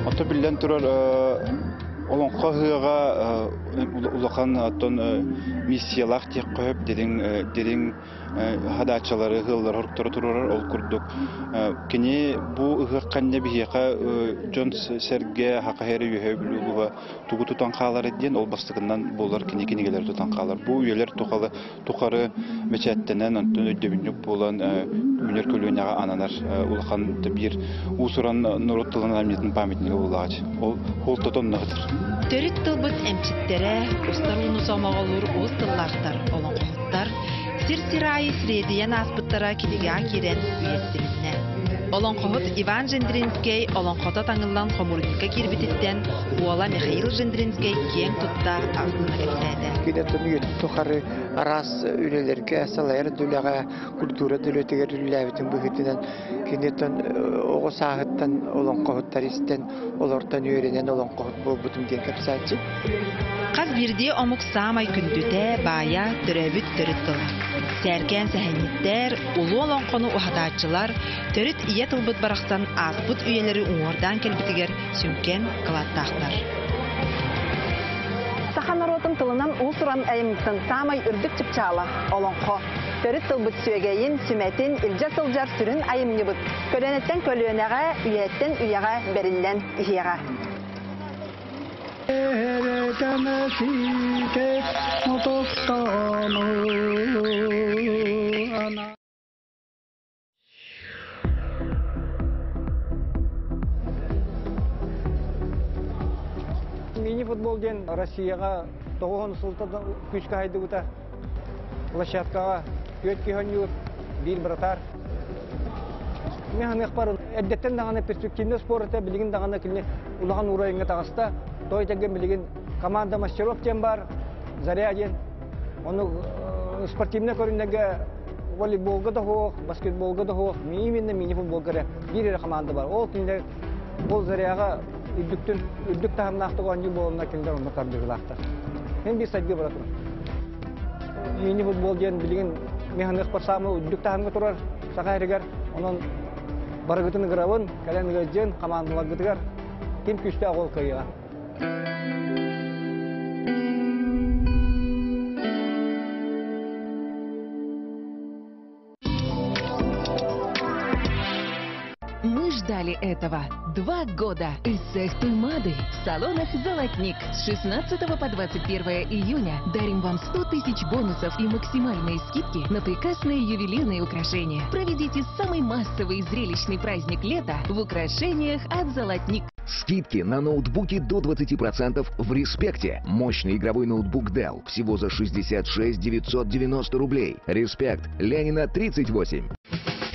Ото биллэн турар олоҥхо ыһыаҕа улахан оттон миссиялаах диэххэ сөп дириҥ дириҥ хадааччалары ыһыаллар хоруктары туруорар ол курдук кини бу ыһыах ханна биһиэхэ дьон сэргэ хахаһыра үөһэ бүлүү улууһа тугу тутан хаалар диэн ол бастакынан буолар кини кинигэлэри тутан хаалар бу үйэлэр тухалы тухары бэчээттэнэн онтон өйдөбүнньүк буолан үүнэр көлүөнэҕэ ананар улахан биир уус-уран норуот тылын айымньытын памятнига буоллаҕа ол ол тотонно сытар Төрүт тылбыт эмчиттэрэ, устар ууну сомоҕолуур уус тыллаахтар, олоҥхоһуттар сир-сир аайы сириэдийэн ааспыттара кинигэҕэ киирэн үйэтитилиннэ. Олоҥхоһут Иван Жендринскэй олоҥхото таҥыллан хомуурунньукка киирбититтэн уола Михаил Жендринскэй киэҥ тутта астына кэпсээтэ. Киниттэн үйэтин тухары араас үлэлэргэ, салайар да үлэҕэ, культура да үлэтигэр үлэлээбитин быһыытынан киниттэн оҕо сааһыттан олоҥхоһуттар истэн, олортон үөрэнэн олоҥхоһут буолбутум диэн кэпсээччи. Хас биирдии омук саамай күндүтэ, баайа, төрөөбүт төрүт тыла. Сээркээн сэһэнньиттэр, улуу олоҥхону уһатааччылар төрүт ийэ тылбыт барахсан ааспыт үйэлэри уҥуордаан кэлбитигэр сүҥкэн кылааттаахтар. Саха норуотун тылынан уус-уран айымньытын саамай үрдүк чыпчаала олоҥхо. Төрүт тылбыт сүөгэйин, сүмэтин илдьэ сылдьар сүрүн айымньыбыт көлүөнэттэн көлүөнэҕэ, үйэттэн үйэҕэ бэриллэн иһиэҕэ. Мини-футбол диэн Россияҕа тоҕуһун сылта күүскэ хайдыбыта. Площадкаҕа түөрт киһи оонньуур, биир братар. Мин ханыахпар эрдэттэн даҕаны перспективный спорт этэ, билигин даҕаны кини улахан уровеньҥа таҕыста. Той тегин билигин команда мастеров диэн бар, Заря диэн. Ону спортивнай көрүҥнэргэ волейболга да суох, баскетболга да суох, именно мини-футболга эрэ биир эрэ команда бар. Ол кинилэр ол Заряҕа үрдүктүн үрдүк таһымнаахтык оонньуу буоланнар кинилэр онно тардыылаахтар. Мин биир сайдыы бара турар. Мини-футбол диэн билигин механыахпар саамай үрдүк таһымҥа турар саха эригэр. Онон барыгытын ыгырабын, кэлэн ыалдьын, хамаандаларгытыгар ким күүстээх ол кыайыаҕа. Мы ждали этого 2 года. Ысыах Туймаады в салонах «Золотник». С 16 по 21 июня дарим вам 100 тысяч бонусов и максимальные скидки на прекрасные ювелирные украшения. Проведите самый массовый и зрелищный праздник лета в украшениях от «Золотник». Скидки на ноутбуки до 20% в «Респекте». Мощный игровой ноутбук Dell всего за 66 990 рублей. «Респект». Ленина, 38.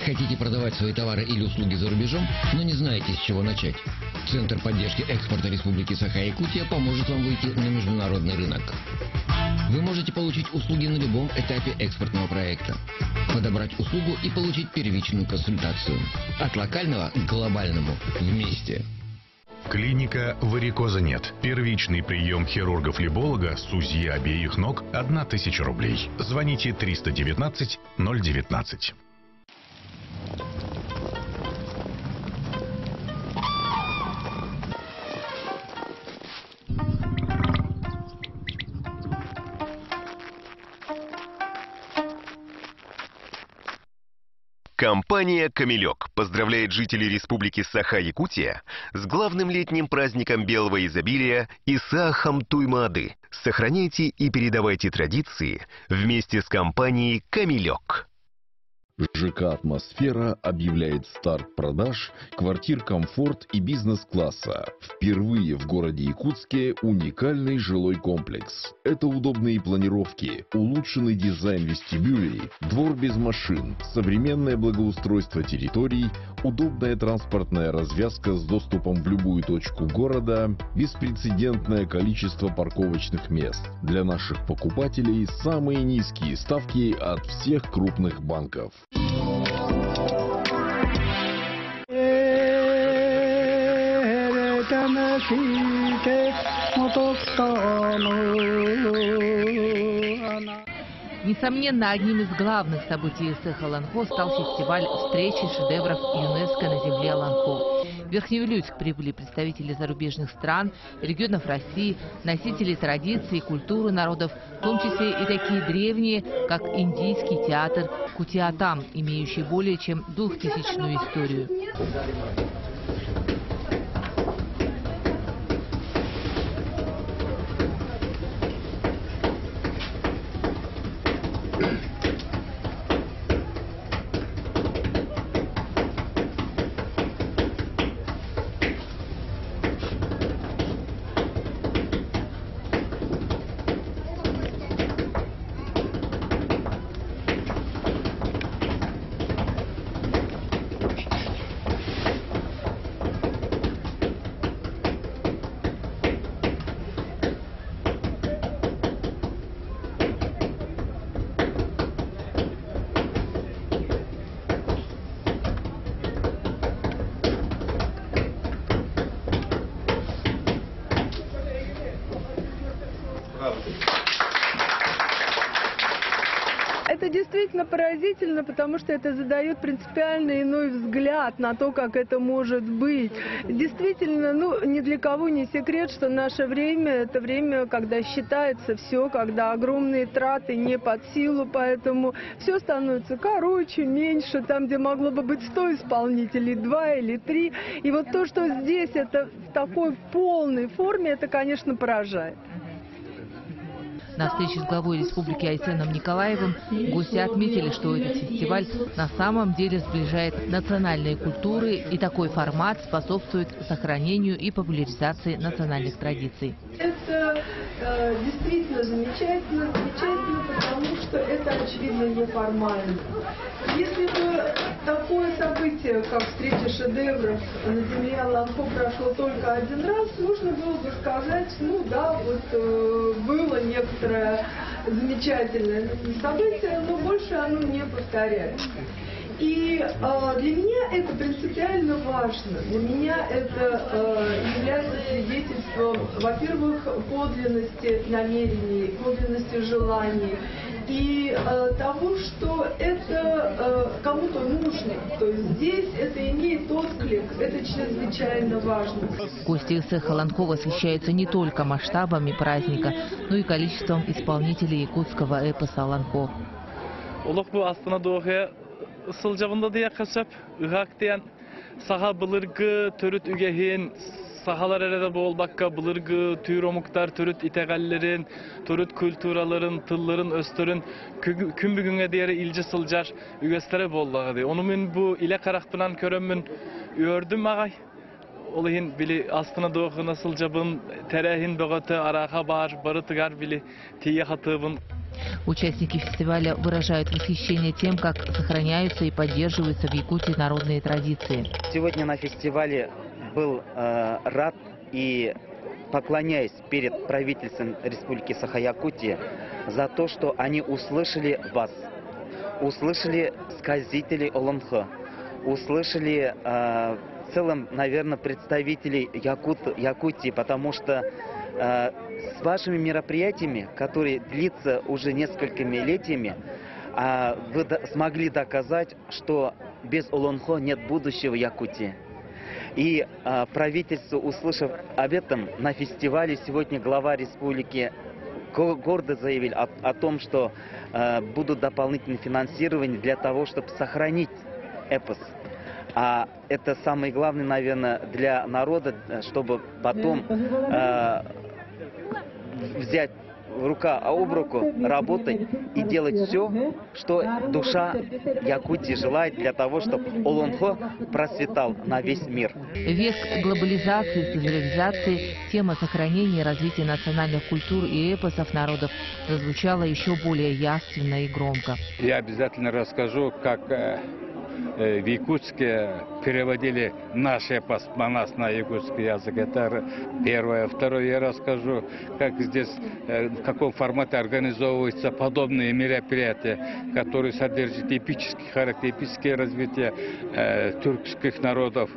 Хотите продавать свои товары или услуги за рубежом, но не знаете, с чего начать? Центр поддержки экспорта Республики Саха-Якутия поможет вам выйти на международный рынок. Вы можете получить услуги на любом этапе экспортного проекта. Подобрать услугу и получить первичную консультацию. От локального к глобальному. Вместе. Клиника «Варикоза нет». Первичный прием хирурга-флеболога с УЗИ обеих ног – 1000 рублей. Звоните 319 019. Компания «Камелек» поздравляет жителей Республики Саха-Якутия с главным летним праздником белого изобилия Исаахом Туймаады. Сохраняйте и передавайте традиции вместе с компанией «Камелек». ЖК «Атмосфера» объявляет старт продаж квартир комфорт и бизнес-класса. Впервые в городе Якутске уникальный жилой комплекс. Это удобные планировки, улучшенный дизайн вестибюлей, двор без машин, современное благоустройство территорий, удобная транспортная развязка с доступом в любую точку города, беспрецедентное количество парковочных мест. Для наших покупателей самые низкие ставки от всех крупных банков. Несомненно, одним из главных событий Ысыах Олонхо стал фестиваль встречи шедевров ЮНЕСКО на земле Олонхо. В Верхневилюйск прибыли представители зарубежных стран, регионов России, носители традиций и культуры народов, в том числе и такие древние, как индийский театр Кутиатам, имеющий более чем двухтысячную историю. Это действительно поразительно, потому что это задает принципиально иной взгляд на то, как это может быть. Действительно, ну, ни для кого не секрет, что наше время – это время, когда считается все, когда огромные траты не под силу, поэтому все становится короче, меньше, там, где могло бы быть 100 исполнителей, 2 или 3. И вот то, что здесь это в такой полной форме, это, конечно, поражает. На встрече с главой республики Айсеном Николаевым гости отметили, что этот фестиваль на самом деле сближает национальные культуры, и такой формат способствует сохранению и популяризации национальных традиций. Это действительно замечательно, замечательно, потому что это, очевидно, неформально. Если бы такое событие, как встреча шедевров на земле Олонхо прошло только один раз, можно было бы сказать, ну да, вот было некоторое замечательное событие, но больше оно не повторяется. И для меня это принципиально важно. Для меня это является свидетельством, во-первых, подлинности намерений, подлинности желаний и того, что это кому-то нужно. То есть здесь это имеет отклик, это чрезвычайно важно. Гости Ысыах Олонхо восхищаются не только масштабами праздника, но и количеством исполнителей якутского эпоса Олонхо. Олох бу астына дуохуйа сылдьабын да диэххэ сөп, ыһыах диэн саха былыргы төрүт үгэһин, сахалар эрэ буолбакка былыргы түүр омуктар төрүт итэҕэллэрин, төрүт культураларын, тылларын, өстөрүн күн бүгүҥҥэ диэри илдьэ сылдьар үгэстэрэ буоллаҕа дии. Ону мин бу илэ харахпынан көрөммүн үөрдүм аҕай. Ол иһин били астына дуохуна сылдьабын, тэрээһин бөҕөтө арааһа баар, барытыгар били тиийэ сатыыбын. Участники фестиваля выражают восхищение тем, как сохраняются и поддерживаются в Якутии народные традиции. Сегодня на фестивале был рад и поклоняюсь перед правительством Республики Саха-Якутия за то, что они услышали вас, услышали сказителей Олонхо, услышали в целом, наверное, представителей Якутии, потому что с вашими мероприятиями, которые длятся уже несколькими летиями, вы смогли доказать, что без Олонхо нет будущего Якутии. И правительство, услышав об этом на фестивале, сегодня глава республики гордо заявил о том, что будут дополнительные финансирования для того, чтобы сохранить эпос. А это самое главное, наверное, для народа, чтобы потом взять рука об руку работать и делать все, что душа Якутии желает для того, чтобы Олонхо процветал на весь мир. Век глобализации, цифровизации, тема сохранения и развития национальных культур и эпосов народов зазвучала еще более яственно и громко. Я обязательно расскажу, как в Якутске переводили наш эпос Манас на якутский язык. Это первое. Второе, я расскажу, как здесь, в каком формате организовываются подобные мероприятия, которые содержат эпический характер, эпическое развитие тюркских народов,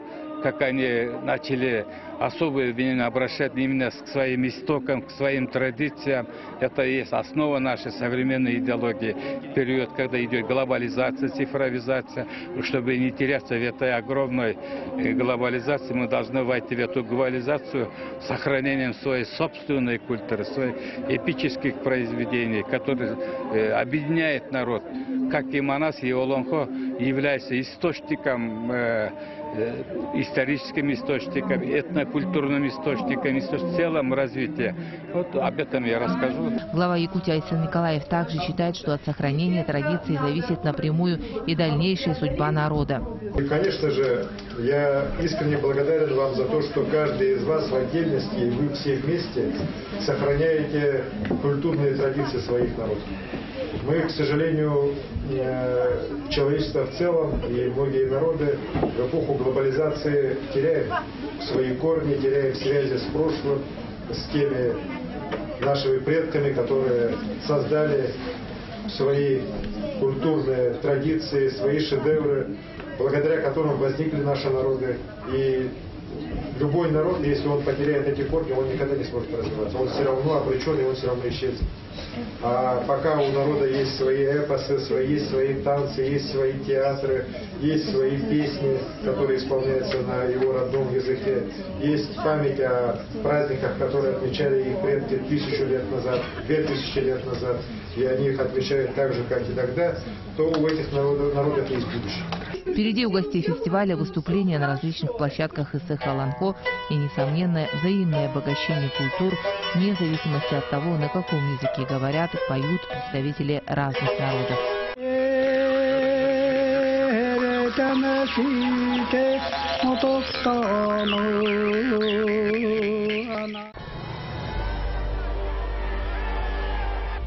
как они начали особое внимание обращать именно к своим истокам, к своим традициям. Это и есть основа нашей современной идеологии. В период, когда идет глобализация, цифровизация, чтобы не теряться в этой огромной глобализации, мы должны войти в эту глобализацию с сохранением своей собственной культуры, своих эпических произведений, которые объединяют народ. Как и Манас, и Олонхо являются источником, историческим источником, этнокультурным источником, в целом развития. Вот об этом я расскажу. Глава Якутии Айсен Николаев также считает, что от сохранения традиций зависит напрямую и дальнейшая судьба народа. И, конечно же, я искренне благодарен вам за то, что каждый из вас в отдельности и вы все вместе сохраняете культурные традиции своих народов. Мы, к сожалению, человечество в целом и многие народы в эпоху глобализации теряем свои корни, теряем связи с прошлым, с теми нашими предками, которые создали свои культурные традиции, свои шедевры, благодаря которым возникли наши народы. И любой народ, если он потеряет эти корни, он никогда не сможет развиваться. Он все равно обречен, и он все равно исчезнет. А пока у народа есть свои эпосы, есть свои танцы, есть свои театры, есть свои песни, которые исполняются на его родном языке, есть память о праздниках, которые отмечали их предки 1000 лет назад, 2000 лет назад, и они их отмечают так же, как и тогда, то у этих народов есть будущее. Впереди у гостей фестиваля выступления на различных площадках Ысыах Олонхо и, несомненно, взаимное обогащение культур, вне зависимости от того, на каком языке говорят, поют представители разных народов.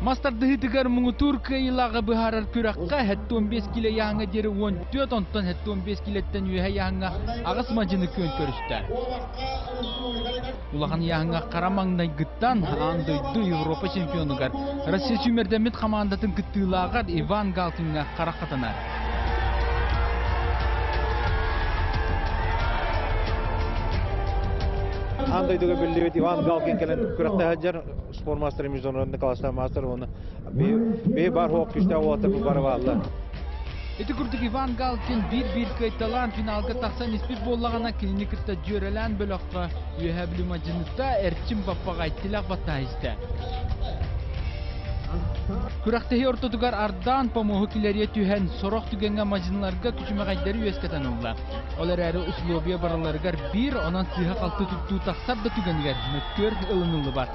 Мас тардыһыытыгар муҥутуур кыайыылааҕы быһаарар күрэххэ 75 килэ ыйааһыҥҥа диэри 14, онтон 75 килэттэн үөһэ ыйааһыҥҥа аҕыс мадьыны күөн көрүстэ. Улахан ыйааһыҥҥа хара маҥнайгыттан аан дойду Европа чемпионугар Россия сүүмэрдэммит хамаандатын кыттыылааҕар Иван Галкиҥҥа харах хатанар. Аан дойдуга биллибит Иван Галкин кэлэн күрэхтэһэ сылдьар спортмастер международный класстаах мастер уонна бии бар хуох күстээх уолаттар бары бааллар. Ити курдук Иван Галкин биир-биир кыайталаан финалга тахсан испит буоллаҕына кинини кытта дьүөрэлээн бөлөххө Үөһээ Бүлүү мадьыныта Эрчим Баппаҕай тилэх баттаһа истэ. Күрэхтэһии ортотугар ардаан помоһу килэриэ түһэн, сорох түгэҥҥэ мадьыныларга күчүмэҕэйдэри үөскэтэн ылла. Ол эрээри усулуобуйа барыларыгар биир, онон сыыһа-халты туттуу тахсар да түгэнигэр мөккүөр ылыныллыбат.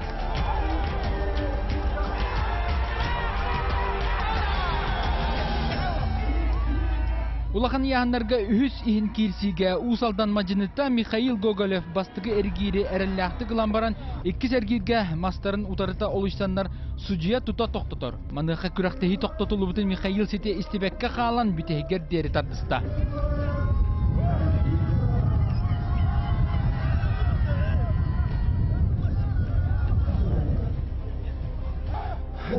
Улахан ыйааһыннарга үһүс иһин киирсиигэ Уус Алдан мадьыныта Михаил Гоголев бастакы эргиири эрэллээхтик ылан баран, иккис эргииргэ мастарын утарыта олуйсаннар судьуйа тута тохтотор. Маныаха күрэхтэһии тохтотуллубутун Михаил сити истибэккэ хаалан бүтэһигэр диэри тардыста.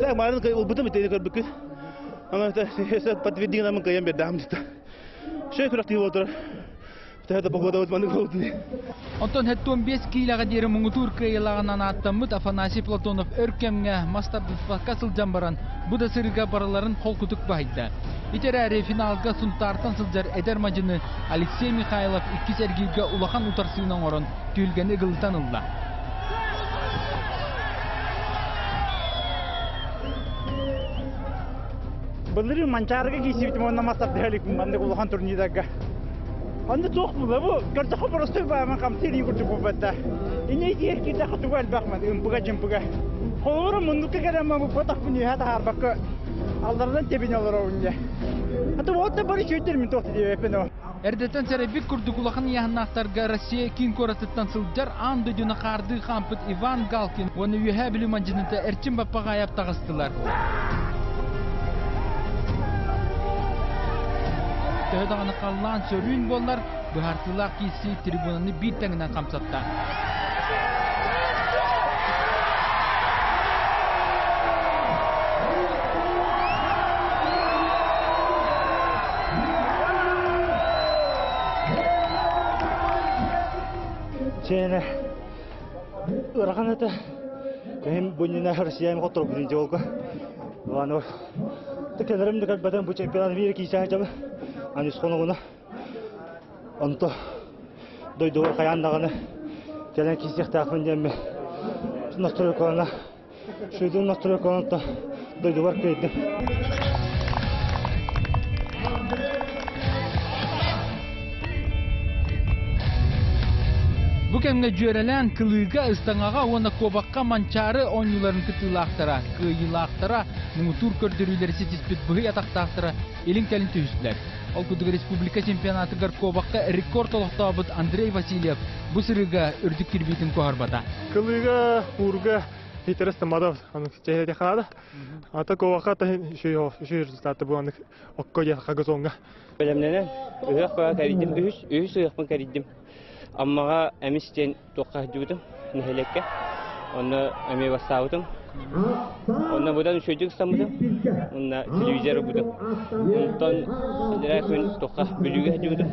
Так, марын ылбытым итини көрбүккүт. Аны подтвердил нам кыйан бердам дит. Шөй күрэхтии буолтура. Төһө погода маннык буолтун. Онтон 75 киилэҕэ диэри муҥутуур кыайыылааҕынан ааттаммыт Афанасий Платонов өр кэмҥэ мас тардыспакка сылдьан баран, бу да сырыыга барыларын холкутук баһыйда. Ити эрээри финалга Сунтаартан сылдьар эдэр мадьыны Алексей Михайлов иккис эргииргэ улахан утарсыыны оҥорон, түһүлгэни ыгылытан ылла. Былырыын Манчаарыга киирсибитим уонна мас тардыһа иликпин маннык улахан турнирдарга. Онно туох була бу көрдөххө простой бааман хамсыы илии курдук буолбатта. Иней диэр киирдэ хатыга элбэх ман ымпыга-дьымпыга. Холобура муннукка кэлэн мамыппатахпын үөһэ таһаарбакка алларынан тэбинэ олоробун дьэ. Аты вот да бары үчүгэйдэр мин туох диэбэппин о. Эрдэтэн сэрэйбит курдук улахан ыйааһыннаахтарга Россия киин куоратыттан сылдьар аан дойдуну хаардыы хаампыт Иван Галкин уонна Үөһээ Бүлүү мандьыныта Эрчим Баппаҕаайап таҕыстылар. Төһө даҕаны халлаан сөрүүн буоллар, быһаарсыылаах киирсии трибунаны биир тэҥинэн хамсатта. Чээнэ ыарахан этэ. Кыһын бунньуна Россияны хотторбутун дьолго. Ладно, кэлэрим да кэлбэтим бу чемпионат мира киисэ дьабы. Аны хонугуна. Онто дойдуга хайаан даҕаны кэлэн киирсиэхтээхпин диэммин настройкалана шүйдүн настройкаланта дойдубар кыайдым. Бу кэмҥэ дьүөрэлээн кылыыга, ыстаҥаҕа уонна куобахха Манчаары оонньууларын кыттыылаахтара, кыайыылаахтара, муҥутуур көрдөрүүлэри ситиспит быһый атахтаахтара илин-кэлин түһүстүлэр. Ол курдук республика чемпионатыгар куобахха рекорд олохтообут Андрей Васильев бу сырыыга үрдүк кирбиитин куоһарбата. Кылыыга, уурга хитрэ стамадов чэйэтэ Ата куобахха үчүгэй результаты бу анык окко диэн хагазоҥҥа. Бэлэмнэнэн ыһыах баҕа кэрийдим үһүс үһүс ыһыахпын кэрийдим. Аммаҕа эмис диэн туохха сылдьыбытым нэһилиэккэ. Онно эмиэ бастаабытым. Онно быдан үчүгэйдик ыстаммытым. Онно телевизор ылбытым. Онтон иллэрээ күн туохха Бүлүүгэ сылдьыбытым.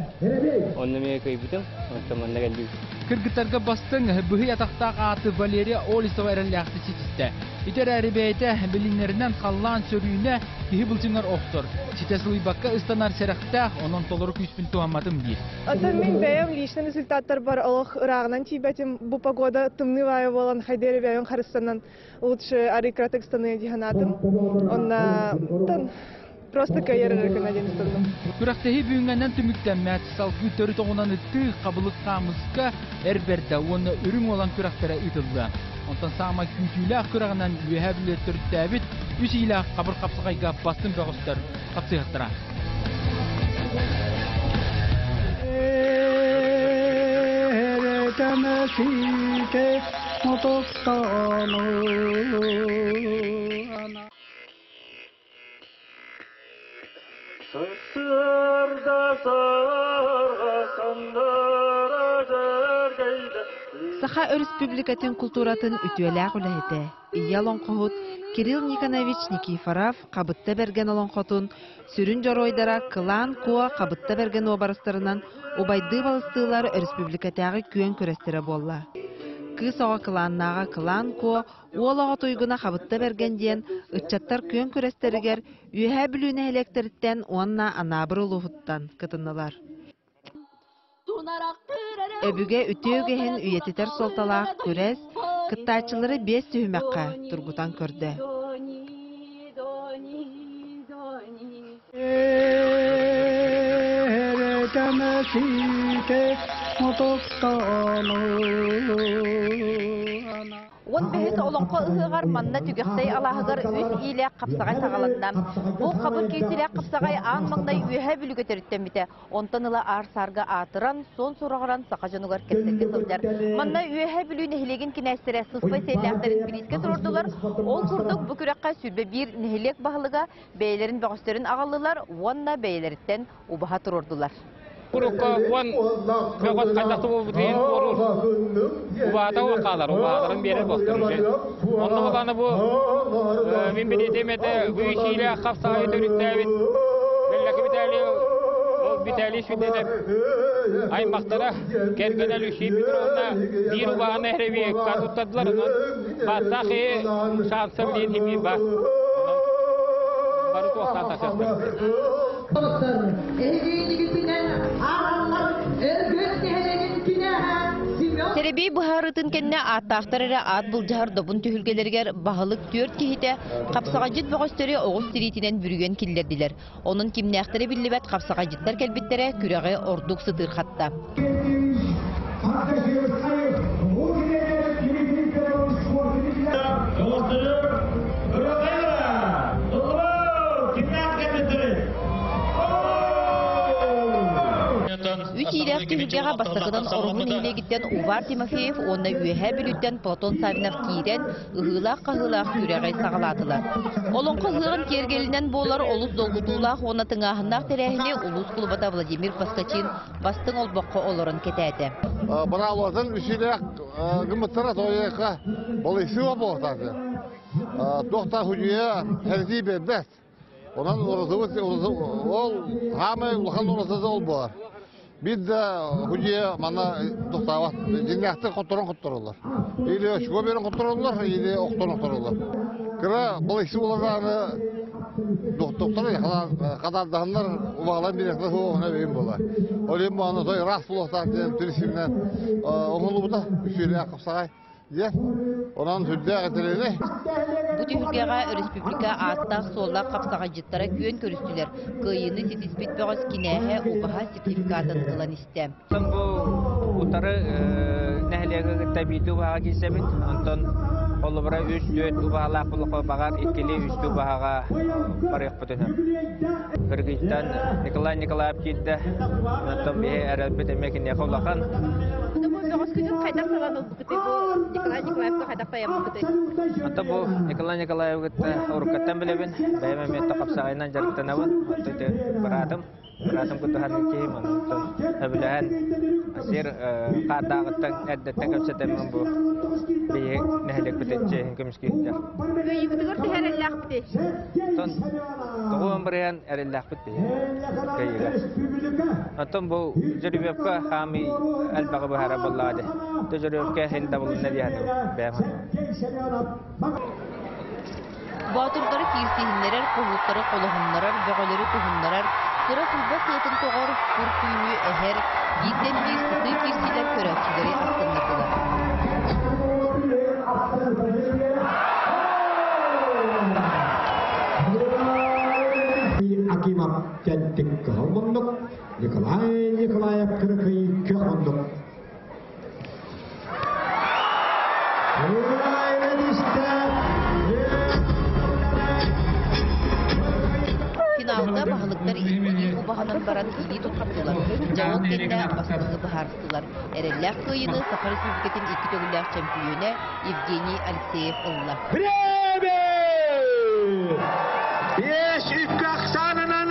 Онно эмиэ кыайбытым. Онтон манна кэллибит. Кыргыттарга бастыҥ, быһый атахтаах ааты Валерия Олесова эрэллээхтик ситистэ. Ити эрээри бэйэтэ билинэринэн халлаан сөрүүнэ киһи былчыҥар охсор. Ситэ сылыйбакка ыстанар сэрэхтээх, онон толору күүспүн туһамматым диир. Оттон мин бэйэм личный результаттарбар олох ырааҕынан тиийбэтим. Бу погода тымныы баайа буолан хайда эрэ бэйэм харыстанан лучше арый кыратык ыстаныа дии санаатым. Онно просто кыайар эрэ гына диэн ыстанным. Күрэхтэһии бүгүҥҥэнэн түмүктэммэт. Салгыы төрүт оҕунан ыттыы, хабылык хаамыска, эр бэрдэ уонна үрүҥ уолан күрэхтэрэ ыытыллыа. Онтон саамай күүтүүлээх күрэҕинэн Үөһээ Бүлүү төрүттээбит үс иилээх хабыр хапсаҕайга бастыҥ бөҕөстөр хапсыһыахтара. Саха Өрөспүүбүлүкэтин култууратын үтүөлээх үлэһитэ, ийэ олоҥхоһут Кирилл Никонович Никифоров Хабытта Бэргэн олоҥхотун сүрүн дьоруойдара Кылаан Куо Хабытта Бэргэн уобарастарынан убайдыы балыстыылар өрөспүүбүлүкэтээҕи күөн күрэстэрэ буолла. Кыыс оҕо кылааннааҕа Кылаан Куо, уол оҕо туйгуна Хабытта Бэргэн диэн ыччаттар күөн күрэстэригэр Үөһээ Бүлүү нэһилиэктэриттэн уонна Анаабыр улууһуттан кытыннылар. Өбүгэ үтүө үгэһин үйэтитэр суолталаах күрэс кыттааччылары биэс түһүмэххэ тургутан көрдө. 15 олоҥхо ыһыаҕар манна Түгэхтэй алааһыгар үс иилээх хапсаҕай саҕаланна. Бу хабыр киирсилээх хапсаҕай аан маҥнай Үөһээ Бүлүүгэ төрүттэммитэ. Онтон ыла аар-саарга аатыран, суон сураҕыран саха дьонугар кэпсэлгэ сылдьар. Манна Үөһээ Бүлүү нэһилиэгин кинээстэрэ сыспай сиэллээхтэрин бириискэ туруордулар. Ол курдук бу күрэххэ 21 нэһилиэк баһылыга бэйэлэрин бөҕөстөрүн аҕаллылар уонна бэйэлэриттэн убаһа туруордулар. Урукку уон бөҕөс хайдах буолбутун туоруур. Убаата хаалар, убааларын биэрэр буолтар уже. Онно буланы бу мин билиэтим этэ бу ишиилээх хапсаҕайы төрүттээбит Бэллэки Виталий ол Виталий Сүдэнэп аймахтара кэргэнэ Люсия Петровна биир убааны эрэбиэкка туттардылар онон бааттаах шанса билиэн химиир бар. Онон бары туохтаан тахсыахтар. Сэрэбиэй быһаарыытын кэннэ ааттаахтар эрэ аат былдьаһар добун түһүлгэлэригэр баһылык түөрт киһитэ хапсаҕайдьыт бөҕөстөрү оҕус тириитинэн бүрүйэн киллэрдилэр. Онон кимнээхтэрэ биллибэт хапсаҕайдьыттар кэлбиттэрэ күрэҕи ордук сытыырхатта. Үс иилээх түһүлгэҕэ бастакынан Ороһу нэһилиэгиттэн Увар Тимофеев уонна Үөһээ Бүлүүттэн Платон Саввинов киирэн, ыһыылаах-хаһыылаах күрэҕи саҕалаатылар. Олоҥхо ыһыаҕын киэргэлинэн буолар олус долгутуулаах уонна тыҥааһыннаах тэрээһини улуус кулубата Владимир Поскачин бастыҥ олбоххо олорон кэтээтэ. Быраалатын үсүлээх гыммыттара тойука балыйсыа буолтааты. Туохта худьуйа хэритии биэрбэт. Онон уратыбыт ол хаамай улахан уратыта ол буолар. Биир да худьуйа манна тохтообот. Дьиҥнээхтик хотторон хоттороллор. Или очко берен хоттороллор, или охторон хоттороллор. Кыра балыйсы буолардааны доктор хадаардаһаннар убаҕалан бириэхтэ суоҕуна бэйим буолар. Ол иһин бу той ыраас буолуохтаах диэн түрүсүнэн оҥоһуллубута үчүгэй хапсаҕай. Дьэ, онон сүрдээх этэрини. Бу түһүлгэҕэ өрөспүүбүлүкэ ааттаах-суоллаах хапсаҕайдьыттара күөн көрүстүлэр. Кыайыыны ситиспит бөҕөс кинээһэ убаһа сертификатын ылан истэ. Бу утары нэһилиэги кытта биирдии убаһаҕа киирсэбит. Онтон холобура үс-түөрт убаһалаах булуха баҕар иккилии-үстүү убаһаҕа барыахпыт үһү. Кыргыйтан Николай Николаев киирдэ. Онтон биһи эрэлбит эмиэ киниэхэ улахан. Бу бөҕөскүтүн хайдах талан ылбыккытый? Бу Николай Николаевка хайдах тайаммыккытый? Онтон бу Николай Николаевы кытта уруккаттан билэбин. Бэйэм эмиэ хапсаҕайынан дьарыктанабын. Онтон ити быраатым Быраатым кутуһан киһим онтон сөбүлэһэн сир хаардааҕыттан эрдэттэн кэпсэтэммин бу биһи нэһилиэкпитин чиэһин көмүскүүттэр. Кыайыыбытыгар төһө эрэллээхпитий? Оттон тоҕуон бырыһан эрэллээхпит биһи кыайыыга. Оттон бу Дьөрүбүөпкэ хаамыы элбэҕи быһара буоллаҕа дии. Дьөрүбүөпкэ иһин дабылынна диэһэн бэйэм Боотурдары киирсиһиннэрэр, куһууттары холоһуннарар, бөҕөлөрү куһуннарар, кыра сылба сыатын тоҕор, кур күүһү эһэр, бииртэн биир сытыы киирсиилэр көрөөччүлэри астыннардылар. Акимов тэттик кыһыл муннук, Николай Николаев кыракый көх муннук. Финалга баһылыктар иккилии убаһанан баран илии тутустулар. Дьэ ол кэннэ бастыҥы быһаарыстылар. Эрэллээх кыайыыны Саха Республикатын икки төгүллээх чөмпүйүөнэ Евгений Алексеев ылла. Время! Биэс үккэ ахсаанынан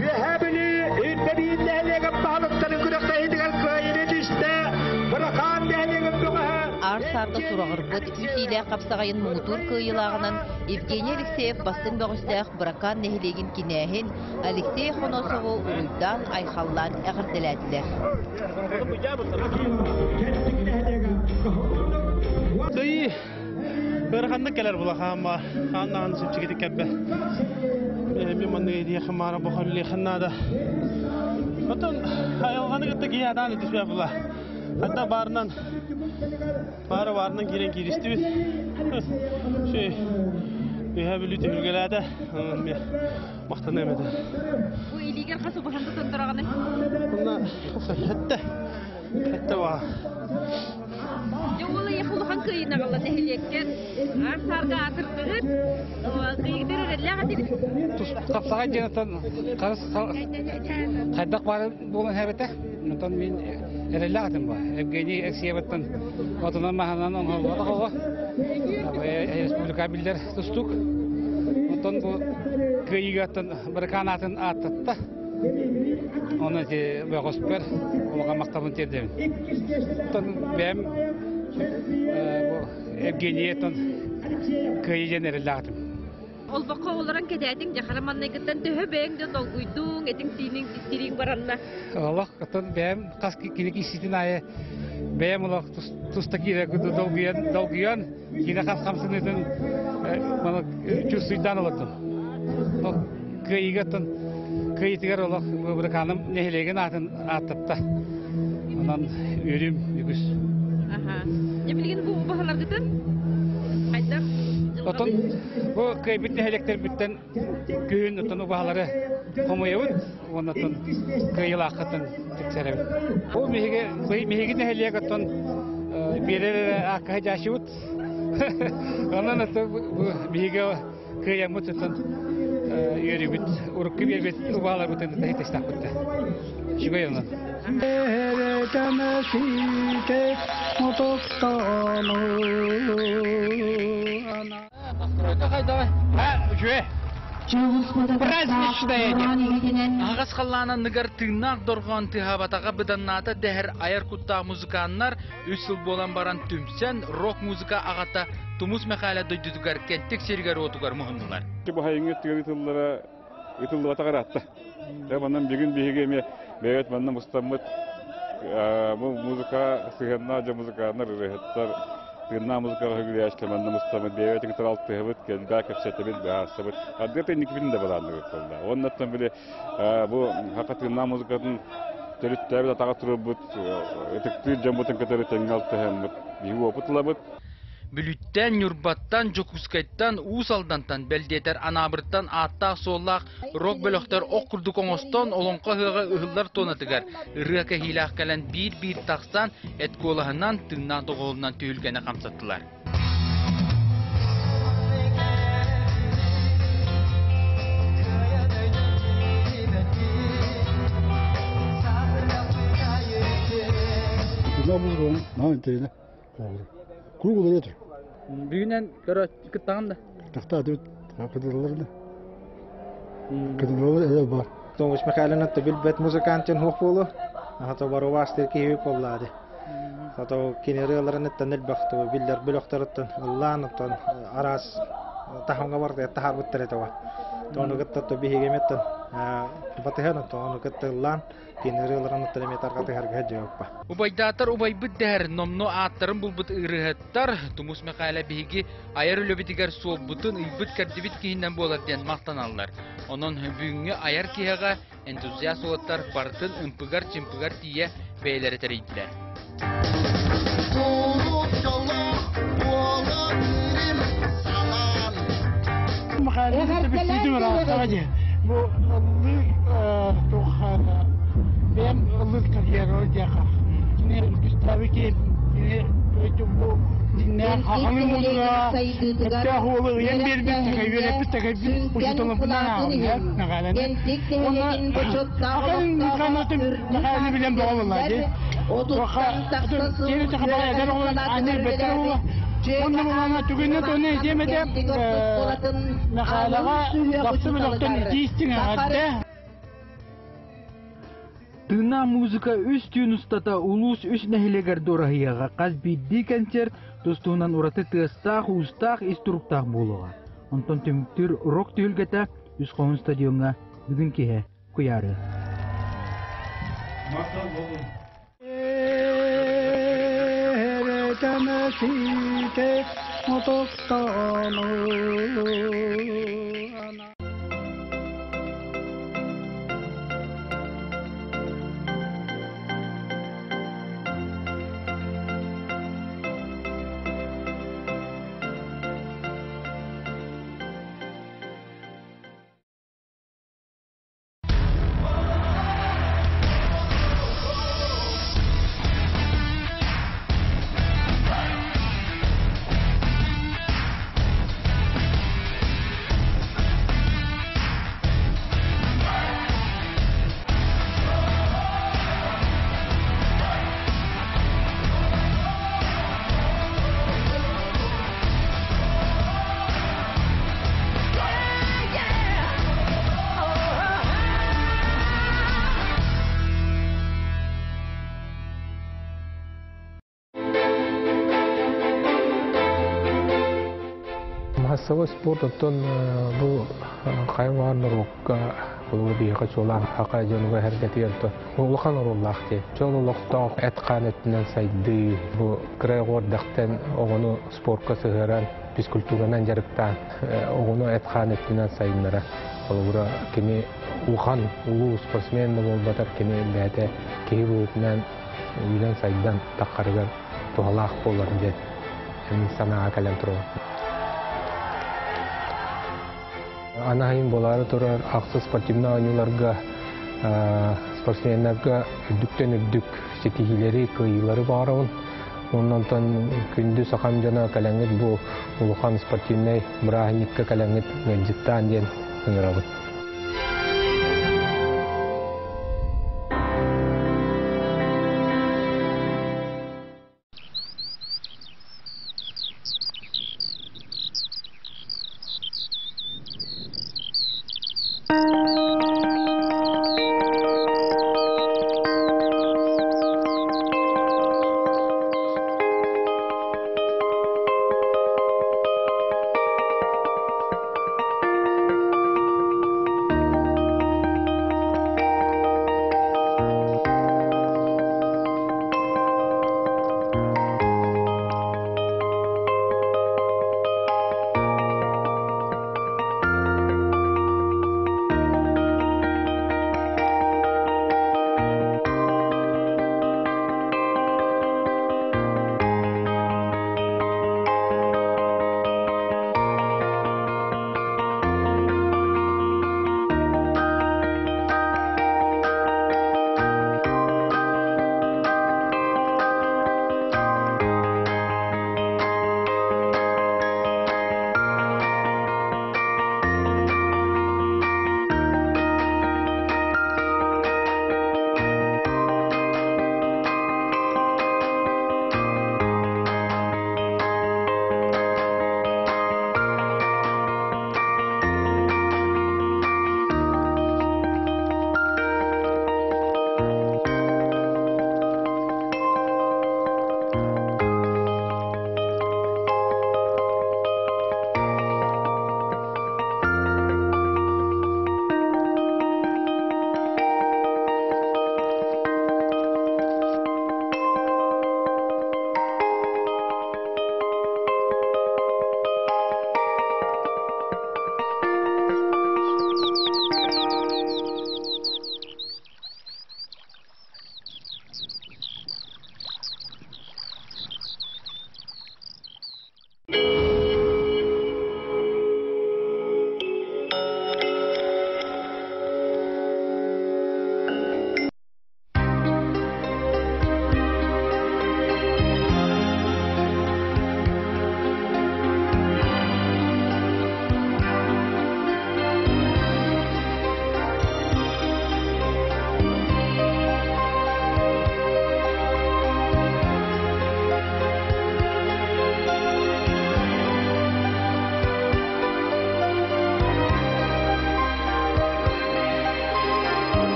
Үөһээ Бүлүү Үрдэбиин нэһилиэгин баһылыктарын күрэхтэһиитигэр кыайыыны түстэ Быракаан нэһилиэгин бөҕөһө Аар-саарга сураҕырбыт үс иилээх хапсаҕайын муҥутуур кыайыылааҕынан Евгений Алексеев бастыҥ бөҕөстөөх Быракаан нэһилиэгин кинээһин Алексей Хоносову уруйдаан-айхаллаан эҕэрдэлээтилэр. Кыйы ыараханнык кэлэр булахаама хааннаан чэпчэкитик кэлбэ. Эми манны ириэхэ маара бохоллиэхин наада. Отон айылҕаны кытта киһи адаан итиспэ була. Хатта баарынан баара баарынан киирэн кииристибит. Шүй Үһэ бүлүү түһүлгэлээтэ. Махтаныам этэ. Бу илиигэр хас убаһан тутан тураҕыный? Онно хэтте. Хэтте баа. Дьэ уол эйиэхэ улахан кыайыыны аҕалла нэһилиэккэр. Аар-саарга аатырдыгыт. Кыйыгытыр эрэллээх этигит. Тапсаҕай дьиэтэн хайдах баар буолан хэбэтэ. Онтон мин эрэллээх этим ба. Евгений Алексееваттан отунан маһынан оҥоһуллубатах оҕо. Республика биллэр тустук. Онтон бу кыайыыгаттан Быракаан аатын ааттатта. Оны ити бөҕөспөр улахан махталын тиэрдэбин. Оттон бэйэм бу Евгенияттан кыайыы диэн эрэллээх этим. Олбоххо олорон кэтээтиҥ дьахара маннайгыттан төһө бэйэҥ да долгуйдуҥ, этиҥ-сииниҥ тирииҥ баранна? Олох оттон бэйэм хас кини киирсиитин аайы бэйэм олох туста киирэ долгуйан, долгуйан киинэ хас хамсаныытын маны чувствуйдаан олордум. Кыайыыга оттон кыайыытыгар олох Быракааным нэһилиэгин аатын ааттатта. Онон үөрүүм үгүс. Аха. Дьэ билигин бу убаһаларгытын хайдах? Отон бу кыайбыт нэһилиэктэрбиттэн күһүн отон убаһалары хомуйабыт уонна отон кыайыылааххытын тиксэрэбит. Бу биһиги биһиги нэһилиэк оттон биэрэр эрэ аакка сылдьааччыбыт. Онон ото биһиги кыайаммыт отон. Үөрүүбүт урукку биэрбит убааларбытын таһыйтастаахпыт да. Үчүгэй онон. Аһаҕас халлаан анныгар тыыннаах дорҕоон тыаһаабатаҕа быданнаата дэһэр айар куттаах музыканнар үс сыл буолан баран түмсэн рок-музыка аҕата Тумус Мэхээлэ дойдутугар Кэнтик сиригэр-уотугар муһуннулар. Бу хайыҥҥы тыа ытыллара ытыллыбатах ыраатта. Дьэ манан бүгүн биһиги эмиэ бэйэбит манна мустаммыт бу музыка сыһыаннаах дьон музыканнар, ырыаһыттар, тыыннаах музыкаҕа үгүрүйээччилэр манна мустаммыт бэйэбитин кытары алтыһабыт, кэлбээ кэпсэтэбит, быһаарсабыт. Ардыгар инникибитин да былаанныыбыт буолла. Уоннаттан били бу саха тыыннаах музыкатын төрүттээбит атаҕа турарбыт, ытыктыыр дьоммутун кытары тэҥҥэ алтыһаммыт, биһиги уопут ылабыт. Бүлүүттэн, Ньурбаттан, Дьокуускайтан, Уус Алдантан, бэл диэтэр Анаабыртан ааттаах-суоллаах рок бөлөхтөр ох курдук оҥостон, олоҥхо ыһыаҕа ыһыллар туонатыгар ырыа кэһиилээх кэлэн биир-биир тахсан, эт куолаһынан, тыыннаах доҕуһуолунан түһүлгэни хамсаттылар. Круг уларыйа Бүгүнэн көрө кыттаҕын да? Тахта түт кытыллар да. Кытыллар эле бар. Тоҥус Михайловна билбэт музыкантын хуох буолу. Ата барубаастыр киһи боллаады. Сато кинерыаларын ыттан элбэхту биллер бөлөхтөрүттэн ыллаан оттон араас таһымга барда таһарбыттар этэ. Тону кытта то биһигеметтен батыһан тону кытта ыллаан Убайдаатар убайбыт дэһэр номнуо ааттарын булбут ырыаһыттар Тумус Мэхээлэ биһиги айар үлэбитигэр суолбутун ыйбыт-кэрдибит киһинэн буолар диэн махтаналлар. Онон бүгүҥҥү айар киһиэхэ энтузиаст уолаттар барытын ымпыгар-чымпыгар тиийэ бэйэлэрэ тэрийдилэр. Бу бэйэм ыллыыр карьера диэхэ. Кини үгүстээби кини бу дьиннээх хахалы музыка өттөөх уолу ыйан биэрбит үөрэппит такайбыт учууталымпынан ааҕым Мэхээлэни. Уонна акын музыканатын Мэхээлэни билэн бөҕө буолла дии. Киэри тахабара эдэр оҕолор аанньа билбэттэр буолла. Онно булана түгэнэ тоне этиэм этэ Мэхээлэҕэ лапсы бөлөхтөн итии истиҥ эҕэрдэ. Тыыннаах музыка үс түүн устата улуус үс нэһилиэгэр дуораһыйыаҕа хас биирдии концерт тус-туһунан ураты тыастаах-уустаах ис туруктаах буолуоҕа. Онтон түмүктүүр рок түһүлгэтэ Үс Хоһун стадиоҥҥа бүгүн киэһэ куйаары. Массовой спорт оттон бу хайа баар норуокка холобур биһиэхэ чуолаан хака дьонугар эргэтигэр улахан оруоллаах дии. Дьон олохтоох эт-хаан өттүнэн сайдыы, бу кыра оҕо эрдэхтэн оҕону спортка сыһыаран, физкультуранан дьарыктаан оҕону эт-хаан өттүнэн сайыннара. Холобура, кини улахан улуу спортсмен да буолбатар, кини бэйэтэ киһи быһыытынан үүнэн-сайдан таххарыгар туһалаах буолар диэн санааҕа кэлэн турабын. Анахайын буолаары турар ахсыс спортивнай оонньууларга спортсменнарга үрдүктэн үрдүк ситиһиилэри, кыайыылары баҕарабын. Онтон күндү сахам дьоно кэлэҥҥит бу улахан спортивнай бырааһынньыкка кэлэҥҥит ыалдьыттаан диэн ыҥырабыт.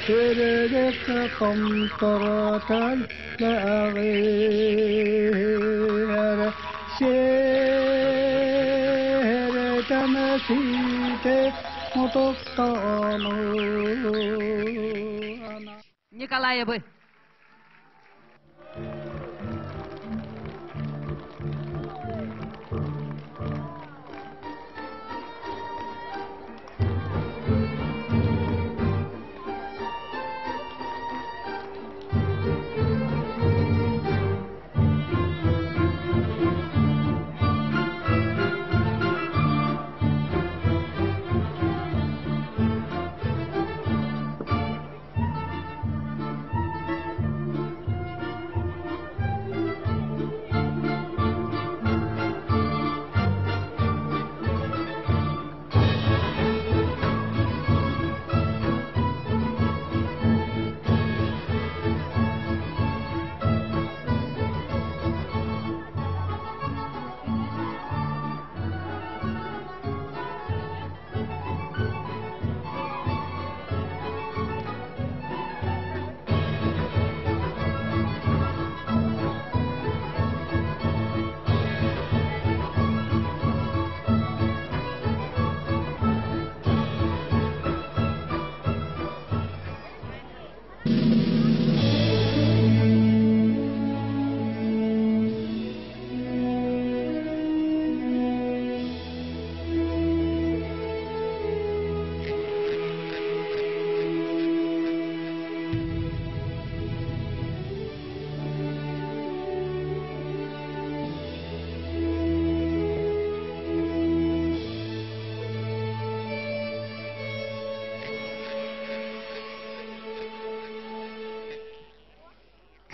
Сэрэгек томторотан лаҕыр Серетан сите мотоктону Николаевы.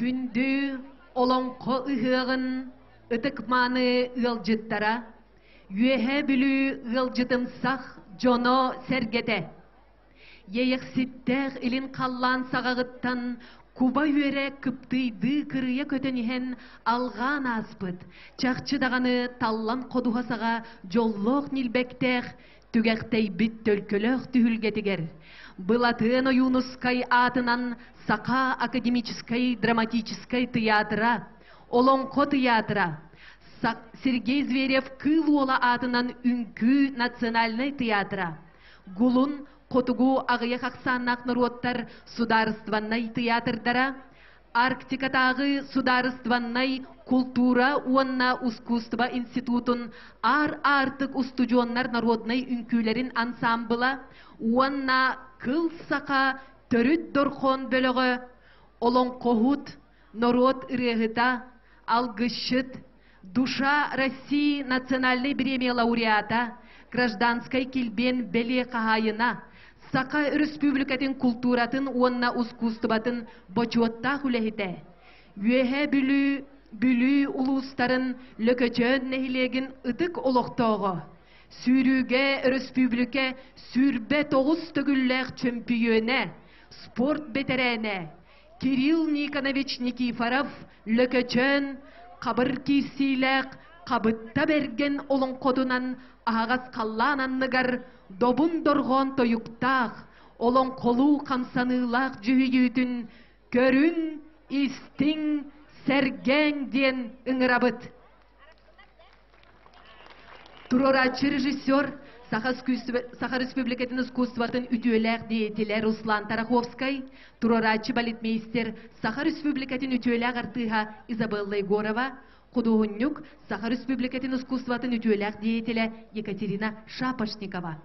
Күндү олоҥхо ыһыаҕын ытык-мааны ыалдьыттара, Үөһээ Бүлүү ыалдьытымсах дьоно-сэргэтэ! Иэйэхситтээх илин халлаан саҕаҕыттан куба үөрэ кыптыйдыы кырыйа көтөн иһэн алҕаан ааспыт, чахчы даҕаны таллан ходуһа саҕа дьоллоох ньилбэктээх түгэхтэйбит төлкөлөөх түһүлгэтигэр Былатыан Ойуунускай аатынан Саха академическай драматическай тыйаатыра, Олоҥхо тыйаатыра, Сергей Зверев Кыыл Уола аатынан Үҥкүү национальнай тыйаатыра, Гулун хотугу аҕыйах ахсааннаах норуоттар судаарыстыбаннай тыйаатырдара, Арктикатааҕы судаарыстыбаннай култуура уонна ускуустуба институтун Аар-аартык устудьуоннар народнай үҥкүүлэрин ансаамбыла уонна Кыл саха төрүт дорхоон бөлөҕө, олоҥхоһут, норуот ырыаһыта, алгысчыт, Душа России национальнай бириэмийэ лауреата, гражданскай килбиэн бэлиэ хаһаайына, Саха Өрөспүүбүлүкэтин култууратын уонна ускуустубатын бочуоттаах үлэһитэ, Үөһээ Бүлүү, Бүлүү улуустарын Лөкөчөөн нэһилиэгин ытык олохтооҕо, сүүрүүгэ өрөспүүбүлүкэ 29 төгүллээх чөмпүйүөнэ, спорт бэтэрээнэ, Кирилл Никонович Никифоров Лөкөчөөн хабыр киирсиилээх Хабытта Бэргэн олоҥхотунан аһаҕас халлаан анныгар добун дорҕоон тойуктаах, олоҥхолуу хамсаныылаах дьүһүйүүтүн көрүҥ, истиҥ, сэргээҥ диэн ыҥырабыт. Туруорааччы режиссер Саха, Саха Республикатын искусствотын үтүөлээх деятелэ Руслан Тараховскай, туруорааччы балетмейстер Саха Республикатын үтүөлээх артыыһа Изабелла Егорова, худуоһунньук Саха Республикатын искусствотын үтүөлээх деятелэ Екатерина Шапошникова.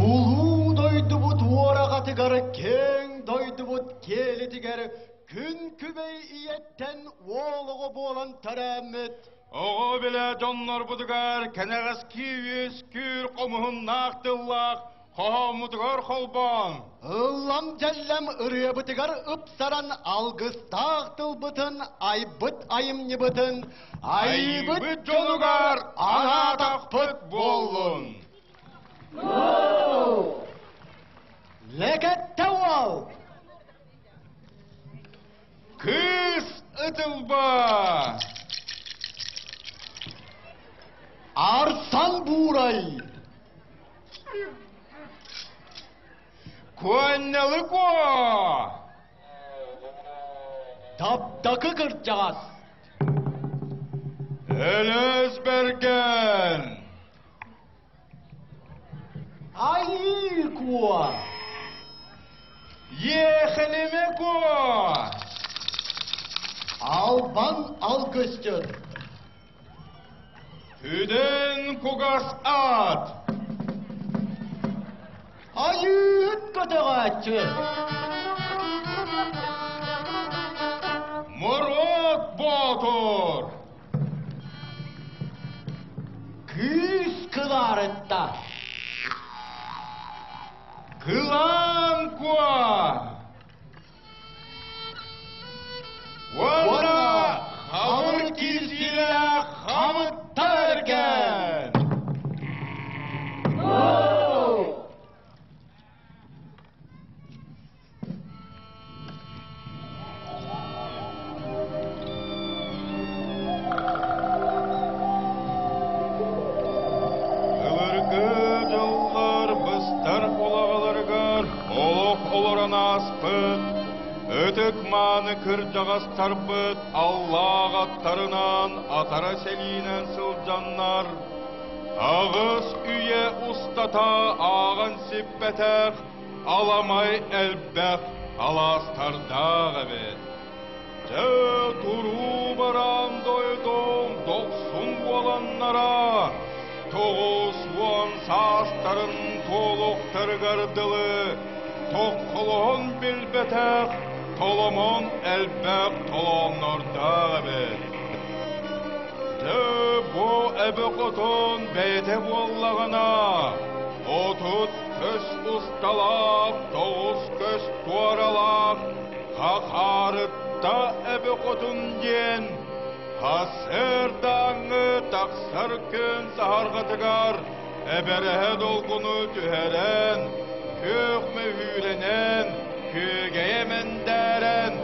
Улуу дойдубут уораҕатыгар, киэҥ дойдубут киэлитигэр күн күбэй ийэттэн уол оҕо буолан төрөөммүт. Оҕо билэ дьоннорбутугар кэнэҕэски үөскүүр хомуһуннаах тыллаах хоһооммутугар холбоон. Ыллам-дьэллэм ырыабытыгар ыпсаран алгыстаах тылбытын айбыт айымньыбытын айбыт дьонугар анаатахпыт буоллун. Лэкэттэ уол! Кыыс ытылба! Арсан буурай! Куонньалыко! Таптакы кырдьаҕас! Өлөс бэргэн! Айыы куо! Ехелиме куо! Албан алгысчыт! Күдэн кугас ат! Айыыт көтөҕөөччү! Мурут Боотур! Күүс кылаарытта! Кылаан куо! Уонна хабыр киирсиилээх хамытта эргэн! Былыргы дьыллар быстар улаҕаларыгар олох олорон ааспыт ытык-мааны кырдьаҕастарбыт аллаах аттарынан атара сэлиинэн сылдьаннар аҕыс үйэ устата ааҕан сиппэтэх аламай элбэх алаастардаах эбит. Дьэ, туруу бараан дойдум дохсун буоланнара, 90 саастарын туолуохтарыгар дылы тоххолоһон билбэтэх толомон элбэх толооннордоох эбит. Дьэ, бу эбэ хотун бэйэтэ буоллаҕына, 30 көс усталаах, 9 көс туоралаах Хахаарытта эбэ хотун диэн сарсыардааҥҥы тахсар күн саһарҕатыгар эбэрэһэ долгуну түһэрэн, күөх мөһүүрэнэн, күөгэйэ мэндээрэн,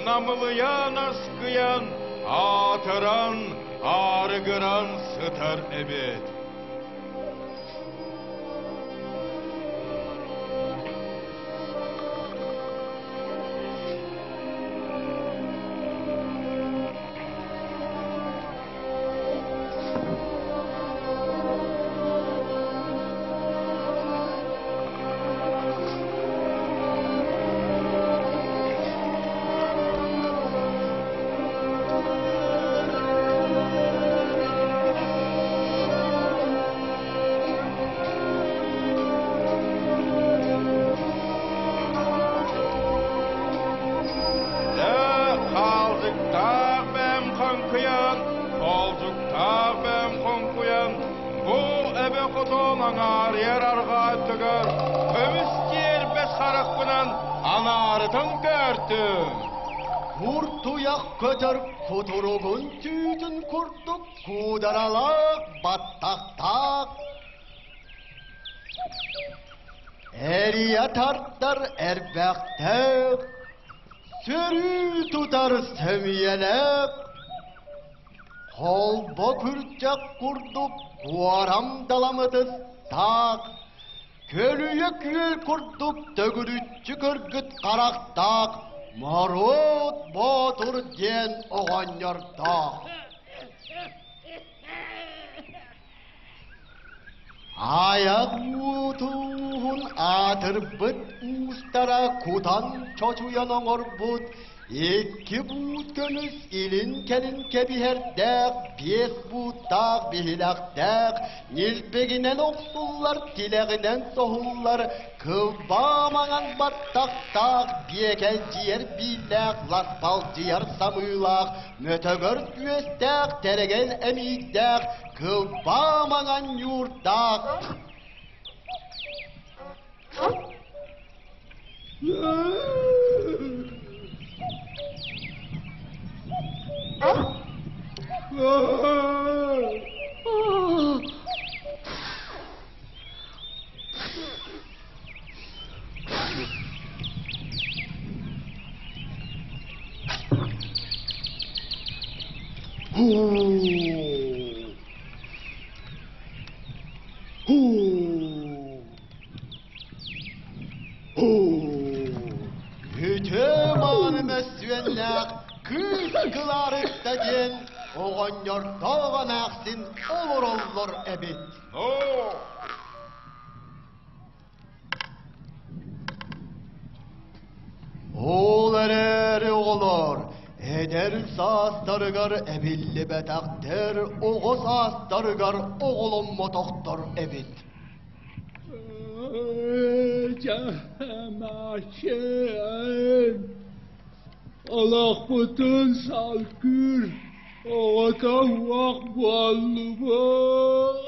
намылыйан аскыйан, аатыран, аарыгыран сытар эбит. Хаалдьыктаах бэм хаҥкыйан, хоолдьуктаах бэм хоҥкуйан, бу эбэ хотон аҥаарыйар арҕаа өттүгэр көмүс тиэрбэс харахпынан анаарытан көртүм. Куртуйах көтөр кутуругун түүтүн курдук куударалаах баттахтаах эрийэ тардар эрбэхтээх сөрүү тутар сөмүйэлээх холбо күрдьэх курдук куорам даламытыстаах көлүйэ күөл курдук төгүрүччү көргүт харахтаах Моруот Боотур диэн оҕонньордоох. Айах уутууһун аатырбыт уустара кутан чочуйан оҥорбут икки буут көмүс илин-кэлин кэбиһэрдээх, биэс бууттаах биһилэхтээх, ньилбэгинэн охсуллар, тилэҕинэн соһуллар, кылбаа маҥан баттахтаах, биэкэлдьийэр бииллээх, ласпалдьыйар самыылаах, мөтөгөр түөстээх, тэрэгэл эмиийдээх, кылбаа маҥан ньуурдаах. Үтүө мааны мөссүөннээх кыыс Кылаарыкта диэн оҕонньордоох эмээхсин олороллор эбит. Ол эрээри оҕолор эдэр саастарыгар эбиллибэтэхтэр, оҕо саастарыгар оҕоломмотохтор эбит. Олохпутун салгыыр оҕото уох буоллубут.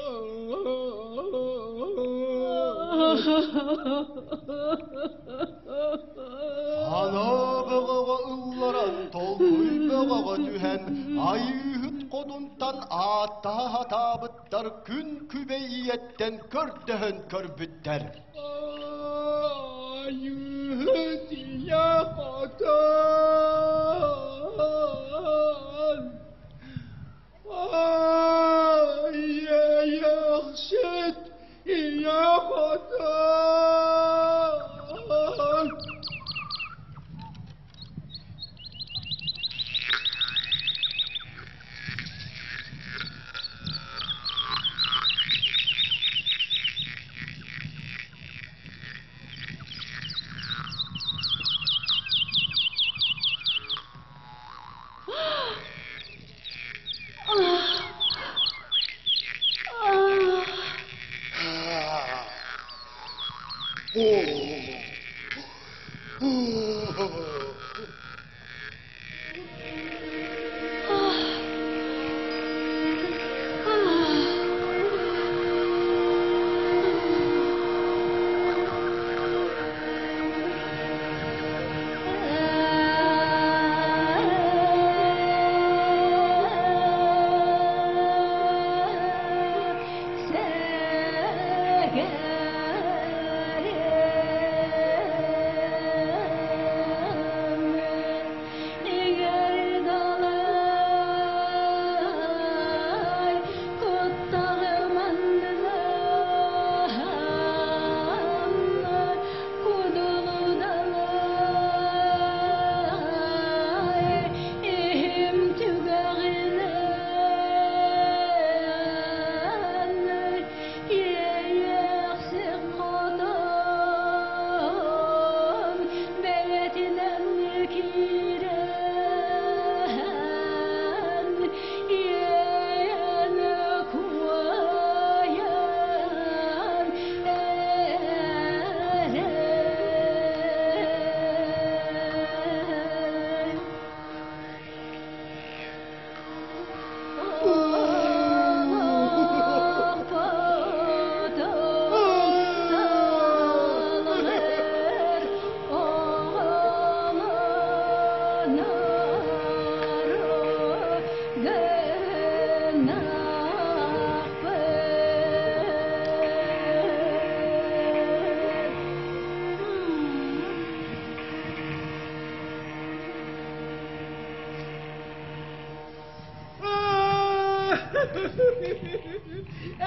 Санаа бөҕөҕө ылларан, толкуй бөҕөҕө түһэн, айыыһыт хотунтан ааттаһа сатаабыттар күн күбэй ийэттэн көрдөһөн көрбүттэр. Айыыһыт ийэ хотун, Айыйахсыт ийэ хотун.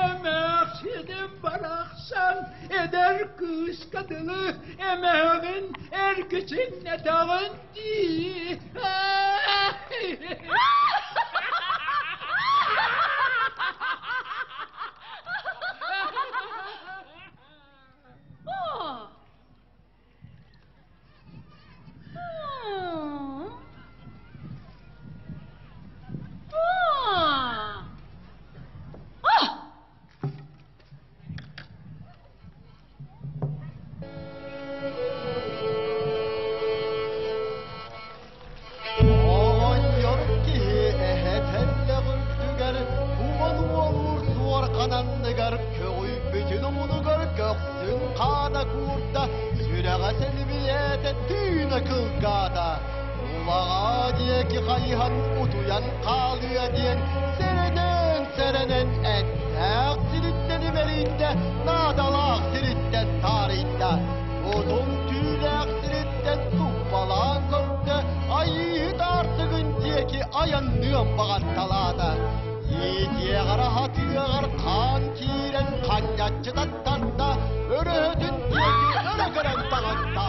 Эмээхсиним барахсан эдэр кыыска дылы эмээҕин эргичиҥнэтэҕин дии. Ытыгар көҕүйбүтүн омунугар көхсүн хаана куурда, сүрэҕэ сэлибийээтэ, тыына кылгаата. Улаҕаа диэки хайыһан утуйан хаалыа диэн сэрэнэн-сэрэнэн эттээх сириттэн имэрийдэ, наадалаах сириттэн таарыйда. Отун түүлээх сириттэн туппалаан көрдө, айыыһыт аартыгын диэки айанныан баҕарталаата. Иитиэҕэр аһатыаҕар хаан киирэн ханньаччы таттарда, өрөһөтүн диэки өрө көрөн таҕыста.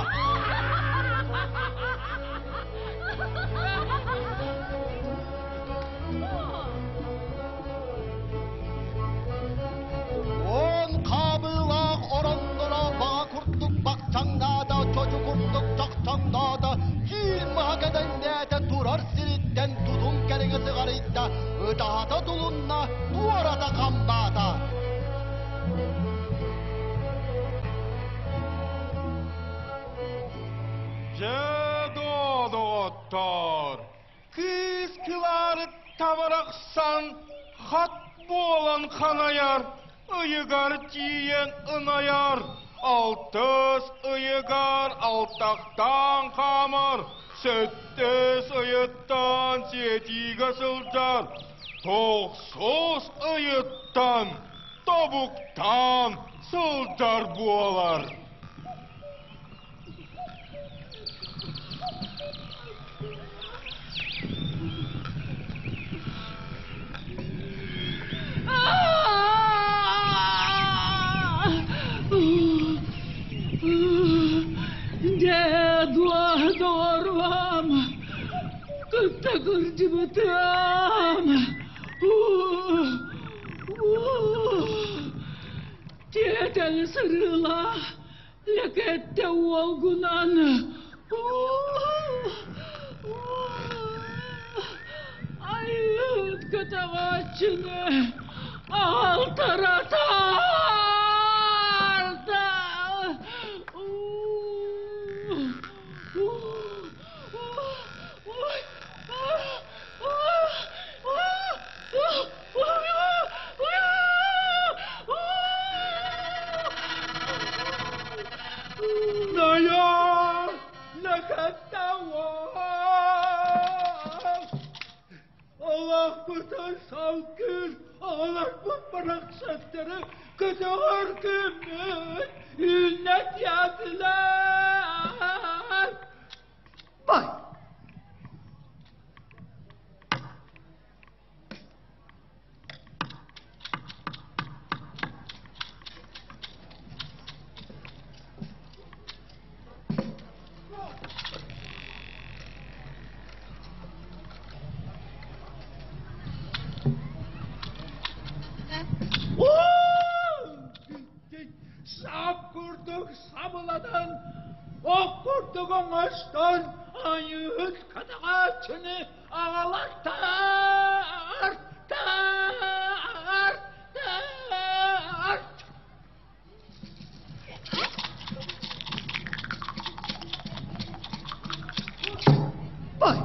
Уон хаамыылаах оронноро баҕа курдук бахчаҥнаата, чочу курдук чохчоҥноото, киин маһа кэдэҥнээтэ, турар сириттэн тутум кэриҥэ сыҕарыйда, ытаһата тулунна, туората хамнаата. Дьэ, доҕоттоор, кыыс кылаарыт табарахсан хат буолан ханайар, ыйыгар тиийэн ынайар, алтыс ыйыгар алтахтаан хаамар, сэттис ыйыттан сиэтиигэ сылдьар, тохсус ыйыттан тобуктаан сылдьар буолар. Дед доҕоруом, кытта кырдьыбытым. Тиэтэл сырыылаах Лэкэттэ уолгунан айыыт көтөҕөөччүнү аҕалтара таарда. Наяр лэкэттэ уол Олохпутун салгыыр оҕолорбут барахсаттары көтөҕөр күммүт үүннэ диэтилэр. Бай! Сап курдук сабылатан, ох курдук оҥостон, айыыһыт катаҕааччыны аҕалаттаар, таар, таар. Бай!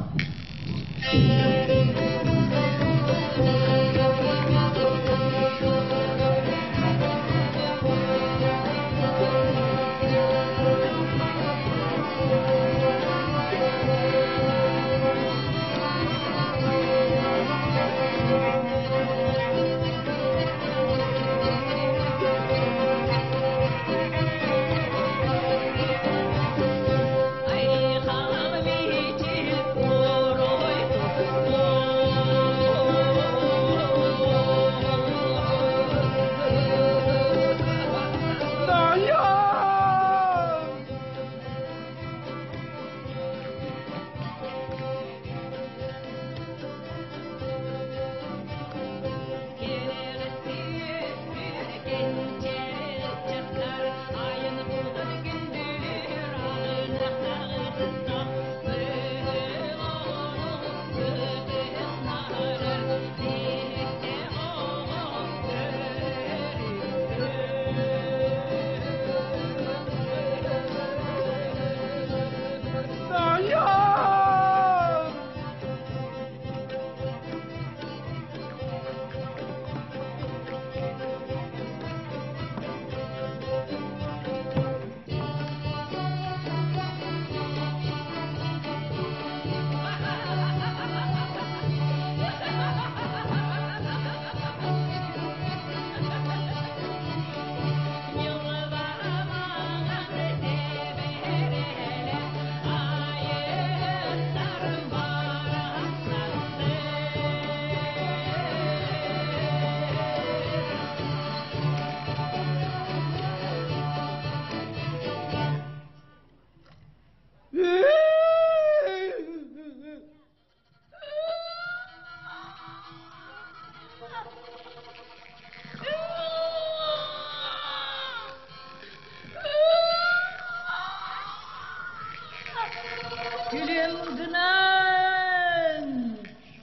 Айыл гынан,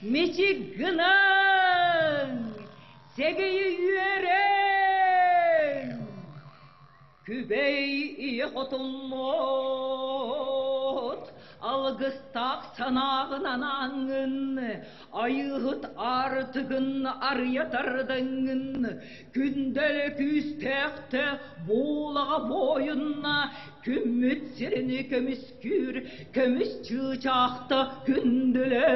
мичик гынан, сэгэйи үөрэн, Күбэй ийэ хотуммут, алгыстаах санааҕын анааҥҥын, айыыһыт аартыгын арыйа тардаҥҥын, күндэлэ күүстээхтэ буулаҕа буойунна, күммүт сирини көмүскүүр көмүс чыычаахта күндүлэ.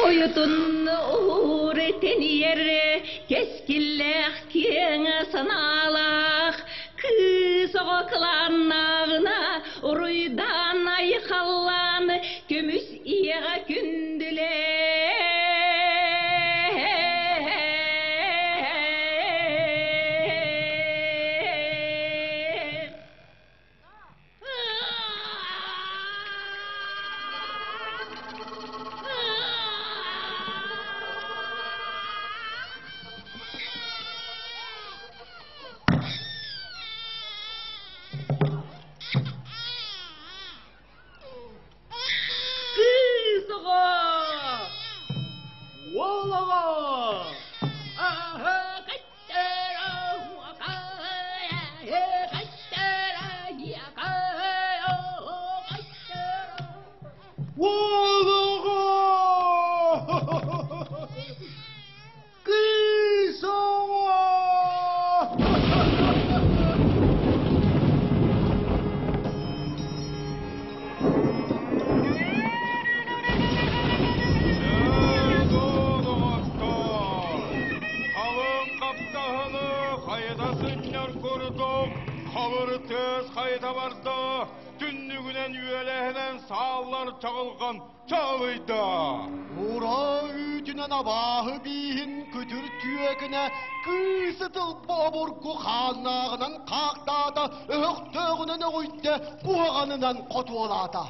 Ойутун уур тэнийэр кэскиллээх киэҥ санаалаах кыыс оҕо кылааннааҕына уруйдаан айхаллаан көмүс ийэҕэ күндүлээ. Кыыс оҕо! Уол оҕо! Уол оҕо! Кыыс оҕо! Халыҥ хаптаһыны хайыта сынньар курдук хабыр тыас хайыта барда, түннүгүнэн үөлэһинэн сааллар чаҕылҕан чаҕылыйда. Ураа үүтүнэн абааһы бииһин күтүр түөкүнэ кыыс ытылба обургу хааннааҕынан хаахтаата, өһөхтөөҕүнэн өҕүйдэ, куһаҕанынан хотуолаата.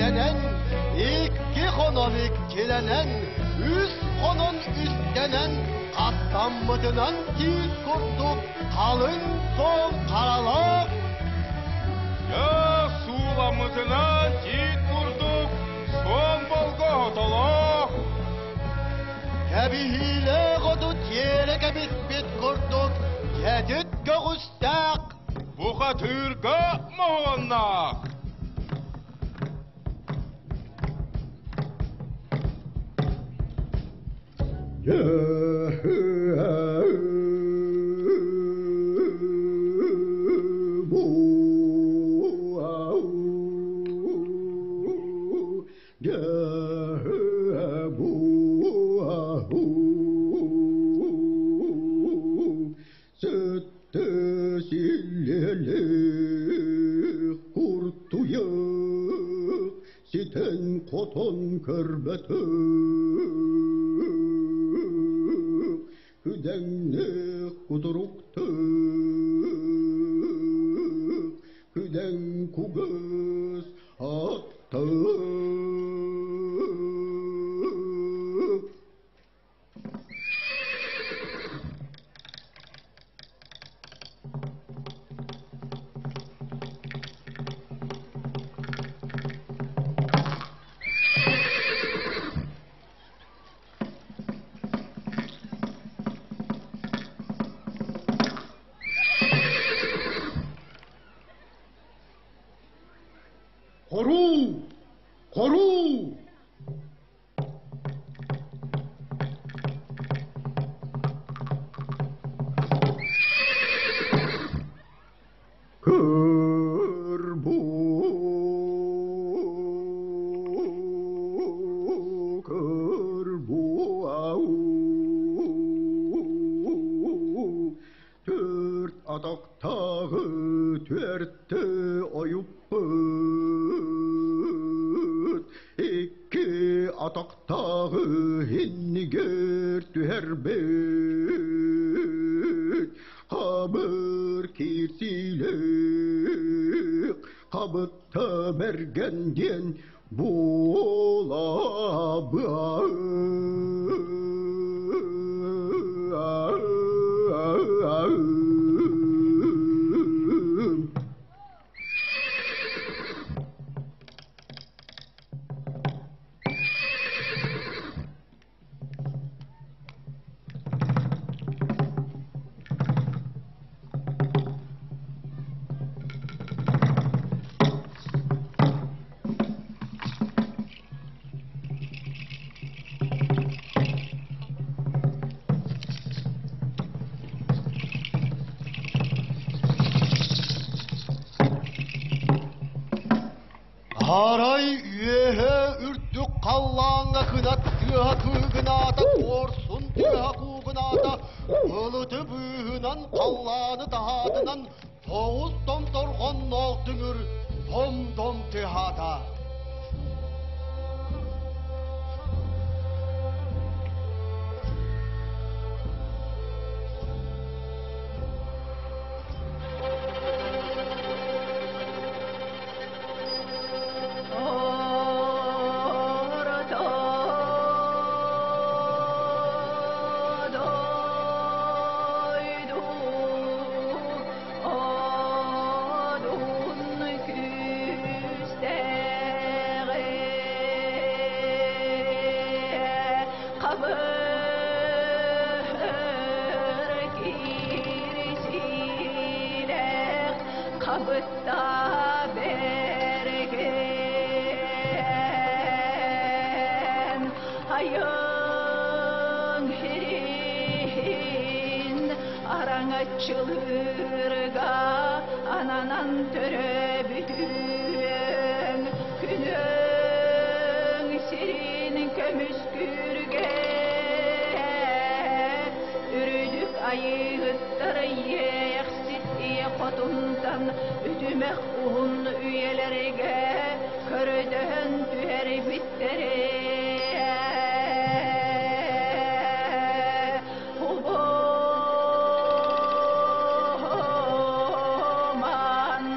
Үстэнэн, икки хонон иккилэнэн, үс хонон үстэнэн, хаттаммытынан тиит курдук халыҥ суон харалаах Дьэ, сууламмытынан тиит курдук суон болго отолоох Кэбиһиилээх оту тиэрэ кэбиспит курдук кэтит көҕүстээх Бухатыырга моһуоннаах Ситэн-хотон көрбөтөх, күдэҥнээх кутуруктаах, күдэҥ кугас аттаах. Хоруу! Хоруу! Көр бу, көр бу, ау, төрт атахтааҕы түөртэ ойуппут, икки атахтааҕы иннигэр түһэрбит, хабыр киирсиилээх, хабытта бэргэн диэн буолабыа. Арай үөһэ үрдүк халлааҥҥа кынат тыаһа кыыгынаата, куорсун тыаһа куугунаата, былыты быыһынан халлааны таһаатынан тоҕус томторҕонноох дүҥүр том-том тыаһаата. Қабытта берген айың хирин араңаччылырга ананан төрөбүтүөн күнүң сирин көмүскүрге үрүдүк айыыттар иэхсит ие хотунтан үтүмэх уһун үйэлэрге көрөдөһөн түһэрбиттере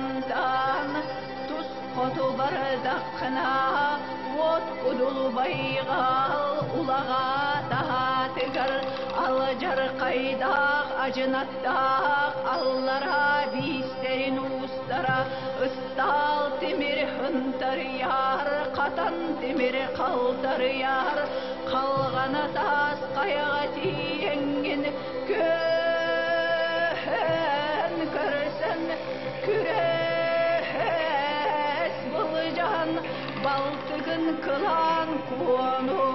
Хубомантан тус хоту бардаххына. Улубайҕал улаҕа таһаатыгар алдьархайдаах адьынаттаах аллараа биистэрин уустара ыстаал тимир хынтарыйар, хатан тимир халтарыйар, халҕана таас хайаҕа тиийэҥҥин күөн көрсөн күрэс былдьаһан балтыгын кылаан куону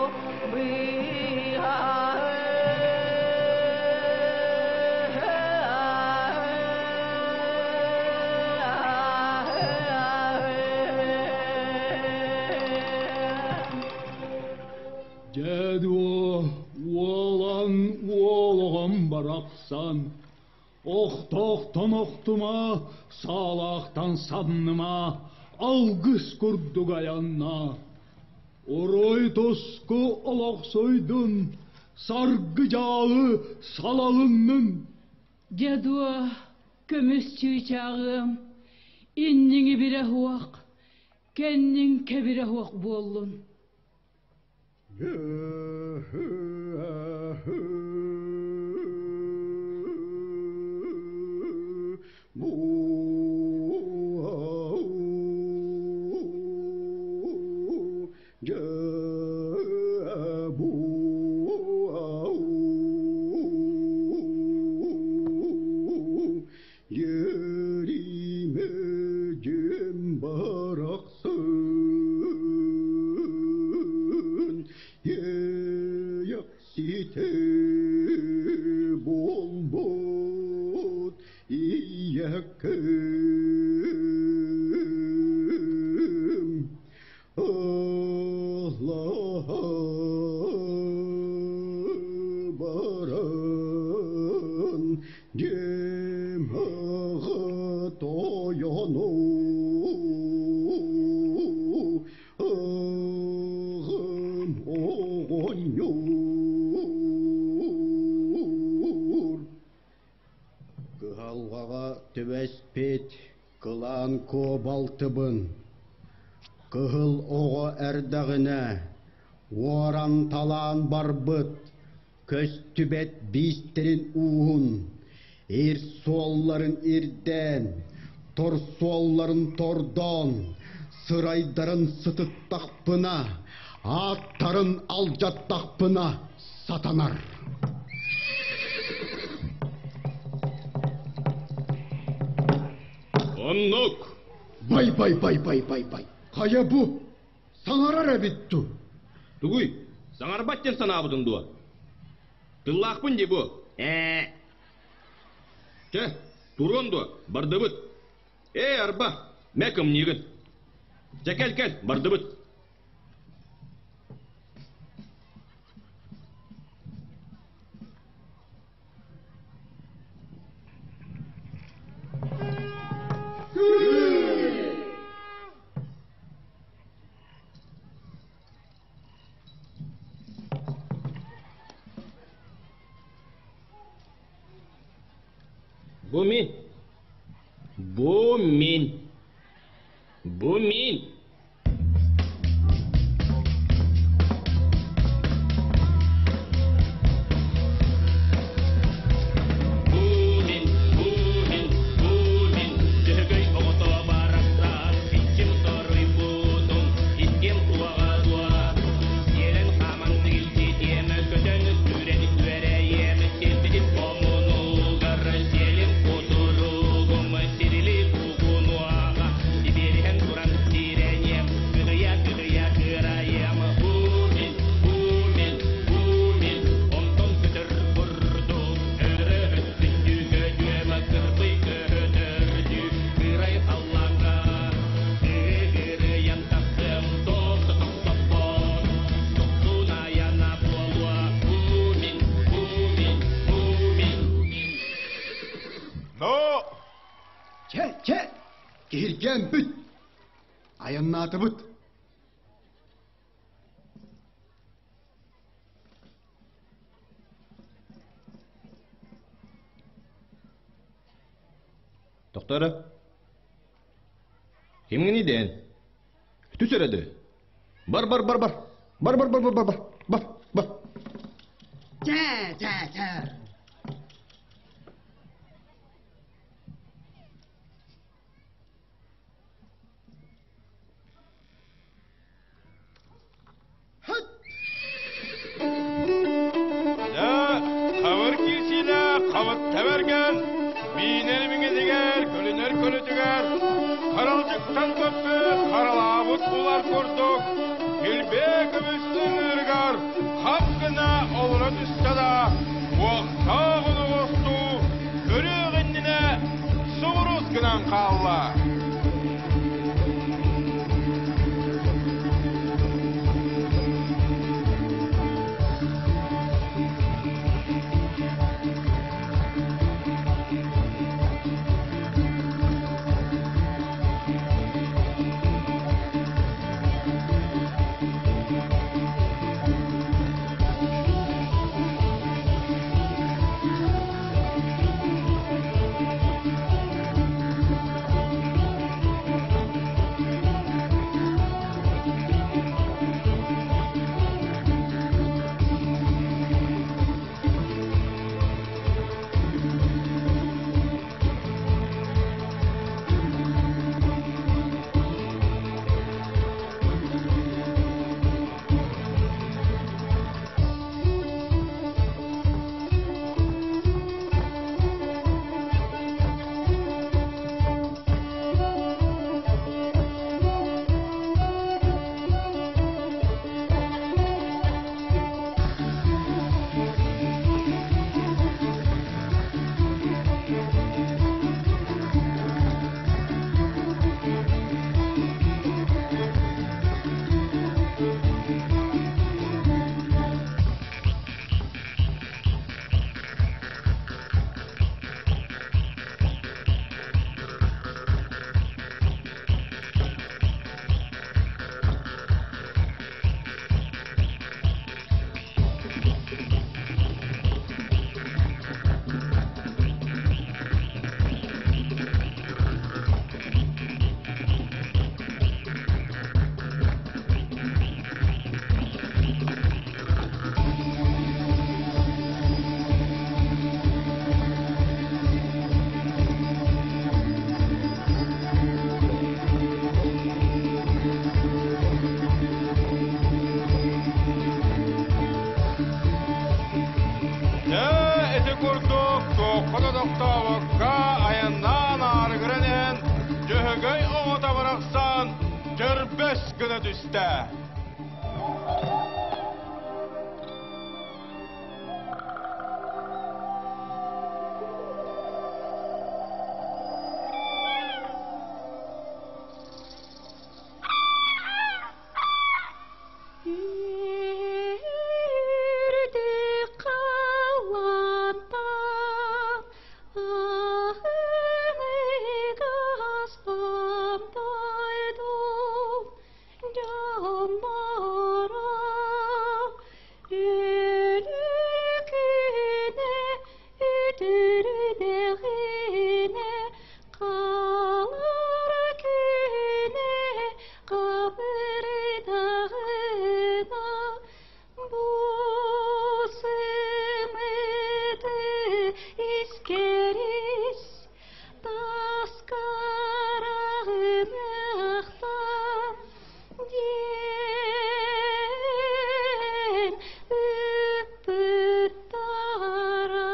Дьэ дуо, уолан уолоҕом барахсан, охтоохтон охтума, саалаахтан самныма, алгыс курдук айанна. Орой тоску олохсуйдун, саргы дьаалы салалыннын. Дьэ дуо, көмүс чыычааҕыам, инниҥи бирэ уох, кэнниҥ кэбирэ уох буоллун. Сити буолбут ийэккэм Баран дьиэм тойону Ыгым оҕонньор Кыһалҕаҕа түбэспит кылаан куобалтыбын кыһыл оҕо эрдэҕинэ уоран-талаан барбыт көстүбэт биистэрин ууһун ир суолларын ирдээн, тор суолларын тордоон, сырайдарын сытыттахпына, ааттарын алдьаттахпына сатанар. Оннук! Бай-бай-бай-бай-бай-бай! Хайа бу? Саҥарар эбит дуу? Тугуй? Саҥарбат диэн санаабытыҥ дуо? Тыллаахпын дии бу. Ээ. Чэ, туруон дуо? Бардыбыт. Ээ, арба, мэ кымньыыгын. Чэ, кэл-кэл, бардыбыт. Бу мин. Бу мин. Бу мин. Но! Чэ, чэ, киһиргээн бүт. Айаннаатыбыт. Тохтоо Кимҥиний дээн? Түс эрэ дыы. Бар, бар, бар, бар. Бар бар бар бар бар бар бар. Чэ чэ чэ. Хабыр киирсиилээх хабыт тэбэргэн, миинэр миҥэтигэр, көлүнэр көлөтүгэр, харалдьыктан көппүт харалаабыт улар курдук, килбиэ көмүс ыҥыырыгар хап гына олоро түстэ да, уохтаах оноҕостуу көрүөх иннинэ субурус гынан хаалла. Дьэ, ити курдук туохха да тохтообокко айаннаан аарыгыран иһэн Дьөһөгөй оҕото барахсан чөрбөс гына түстэ. Үрдүк халлаантан аһыныгас дойдум дьонноро өлөр күнэ үтүрүнэҕинэ Хаалар күнэ хабырдаҕына бу сымыты искэрис таскараҕыныахтан диэн ыппыттара.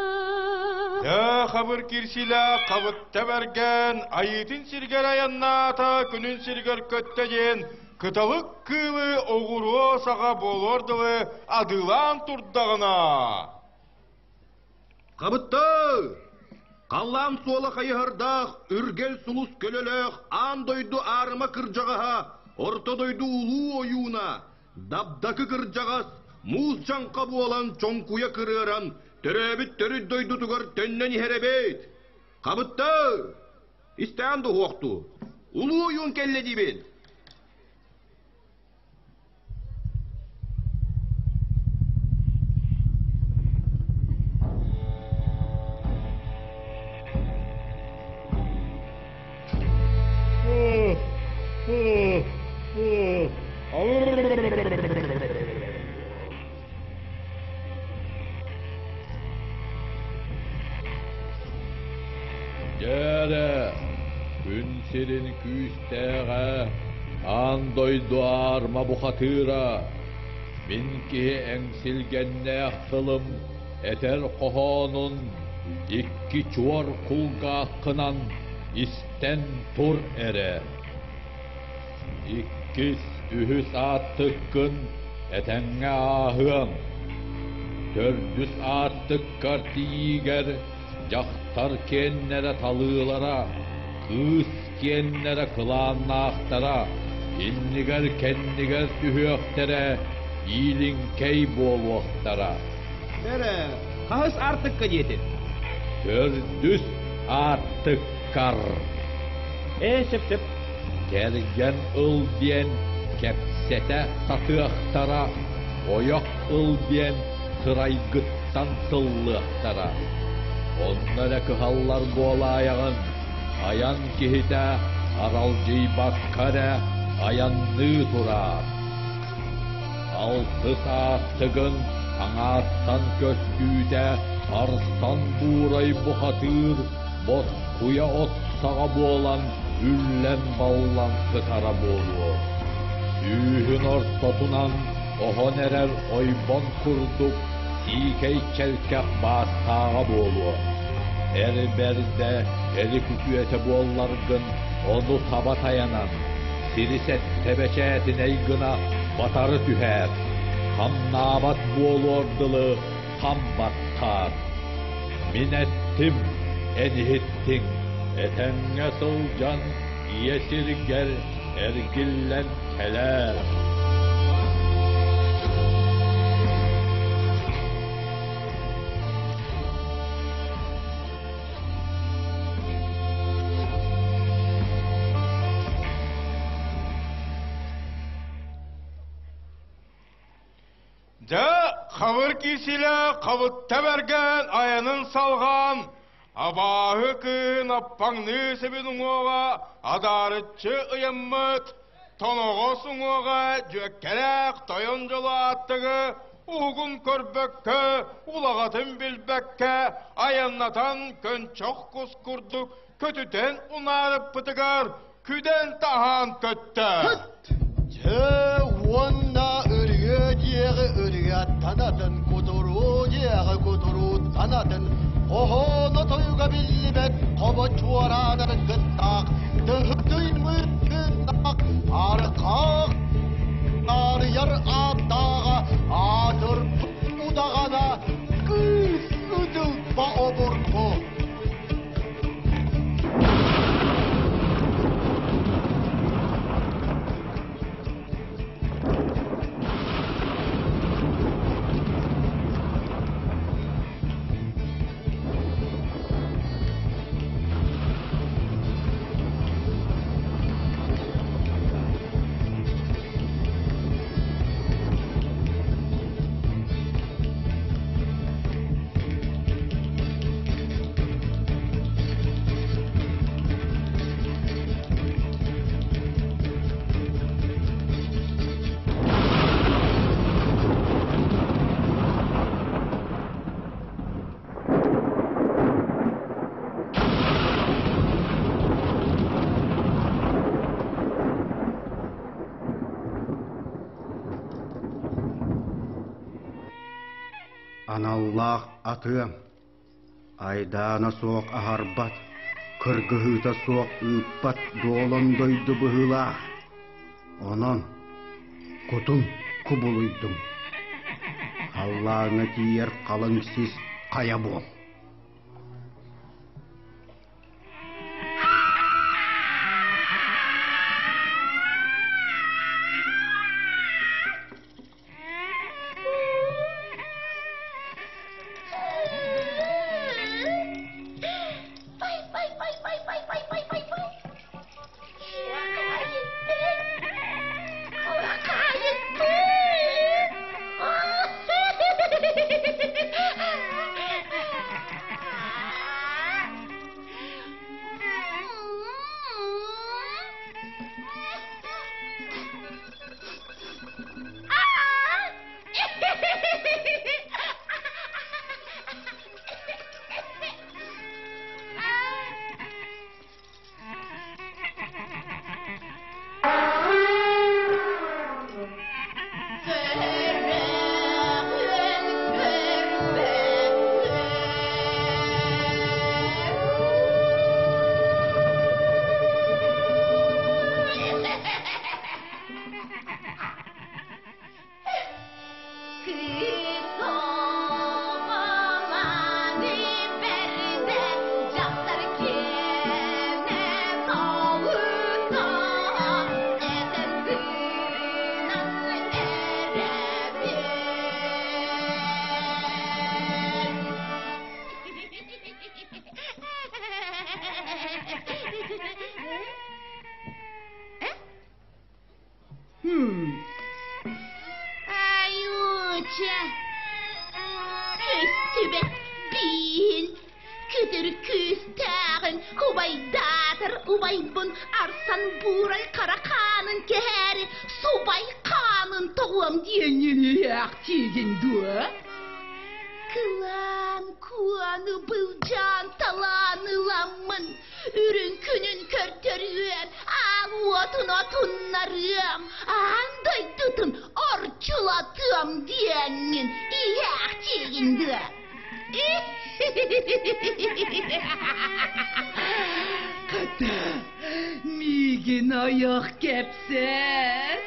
Дьэ, хабыр кирсилээх хабытта бэргэн, айыытын сиргэр айаннаата, күнүн сиргэр көттө диэн кыталык кыылы оҕуруо саҕа буолуор дылы адыылаан турдаҕына. Хабытта! Халлаан суола хайыһардаах, үргэл сулус көлөлөөх, аан дойду аарыма кырдьаҕаһа, орто дойду улуу ойууна, Дабдакы кырдьаҕас муус дьаҥха буолан чоҥкуйа кырыаран, төрөөбүт төрүт дойдутугар төннөн иһэр эбит. Хабытта! Истээн дуһуохтуу. Улуу ойуун кэллэ диибин. сирин күүстээҕэ, аан дойду аарма бухатыыра, мин киһи эҥсилгэннээх тылым этэр хоһоонун икки чуор кулгааххынан истэн тур эрэ. Иккис, үһүс ааттыккын этэҥҥэ ааһыаҥ. Төрдүс ааттыккар тиийиигэр дьахтар киэннэрэ талыылара, кыыс киэннэрэ кылааннаахтара, иннигэр-кэннигэр түһүөхтэрэ, иилиҥкэй буолуохтара. Эрэ, хаһыс аартыкка диэтин? Төрдүс аартыккар. Ээ, сөп-сөп. Кэргэн ыл диэн кэпсэтэ сатыахтара, ойох ыл диэн сырайгыттан сыллыахтара. Онно эрэ кыһаллар буолаайаҕын, айан киһитэ аралдьыйбакка эрэ айанныы тураар. Алтыс ааттыгын аҥааттан көстүүтэ арсан буурай бухатыыр боскуйа от саҕа буолан үллэн-баллан сытара буолуо. Сүүһүн ортотунан оһон эрэр ойбон курдук сиикэй чэлкэх баастааҕа буолуо. Эр бэрдэ эри күтүөтэ буолларгын ону таба тайанан, сири сэттэ бэчээтинэй гына батары түһээр, хамнаабат буолуор дылы хам баттаар. Мин эттим, эн иһиттиҥ, этэҥҥэ сылдьан ийэ сиргэр эргиллэн кэлээр. Дьэ, хабыр киисилэ хабытта бэргэн айанын салҕаан, абааһы кыын аппаҥныы сэбин уҥуоҕа адаарыччы ыйаммыт, тоноҕос уҥуоҕа дьүөккэлээх тойон дьолу ааттыгы уһугун көрбөккө, улаҕатын билбэккэ айаннатан көнчөх кус курдук көтүтэн унаарыппытыгар күдэн-таһаан көттө. Дьэ уонна ырыа диэҕи ырыаттан атын, кутуруу диэҕи кутурууттан атын, хоһооно тойуга биллибэт хобо чуораанар кыттаах, тыһытыймыт тыыннаах, архаах арыйар ааттааҕа, аатырбыт удаҕана, кыыс ыдылба обургу. Аналлаах атыам, айдаана суох аһарбат, кыргыһыыта суох ыыппат дуолан дойду быһыылаах. Онон кутун кубулуйдум. Халлааҥҥа тиийэр халыҥ сис хайа буол. Чэ, көстүбэт бииһин, күтүр күүстээҕин, убайдаатар убайбын Арсан Буурай хара хаанын кэһээри субай хаанын тоҕуом диэн тиигин дуо? Кылаан куону былдьаан талаан ыламмын, үрүҥ күнүн көрдөрүөм, аал уотун отуннарыам, аан дойдутун орчулатыам диэҥҥин иһээх тиигин дуо? Хата, миигин ойох кэпсэт.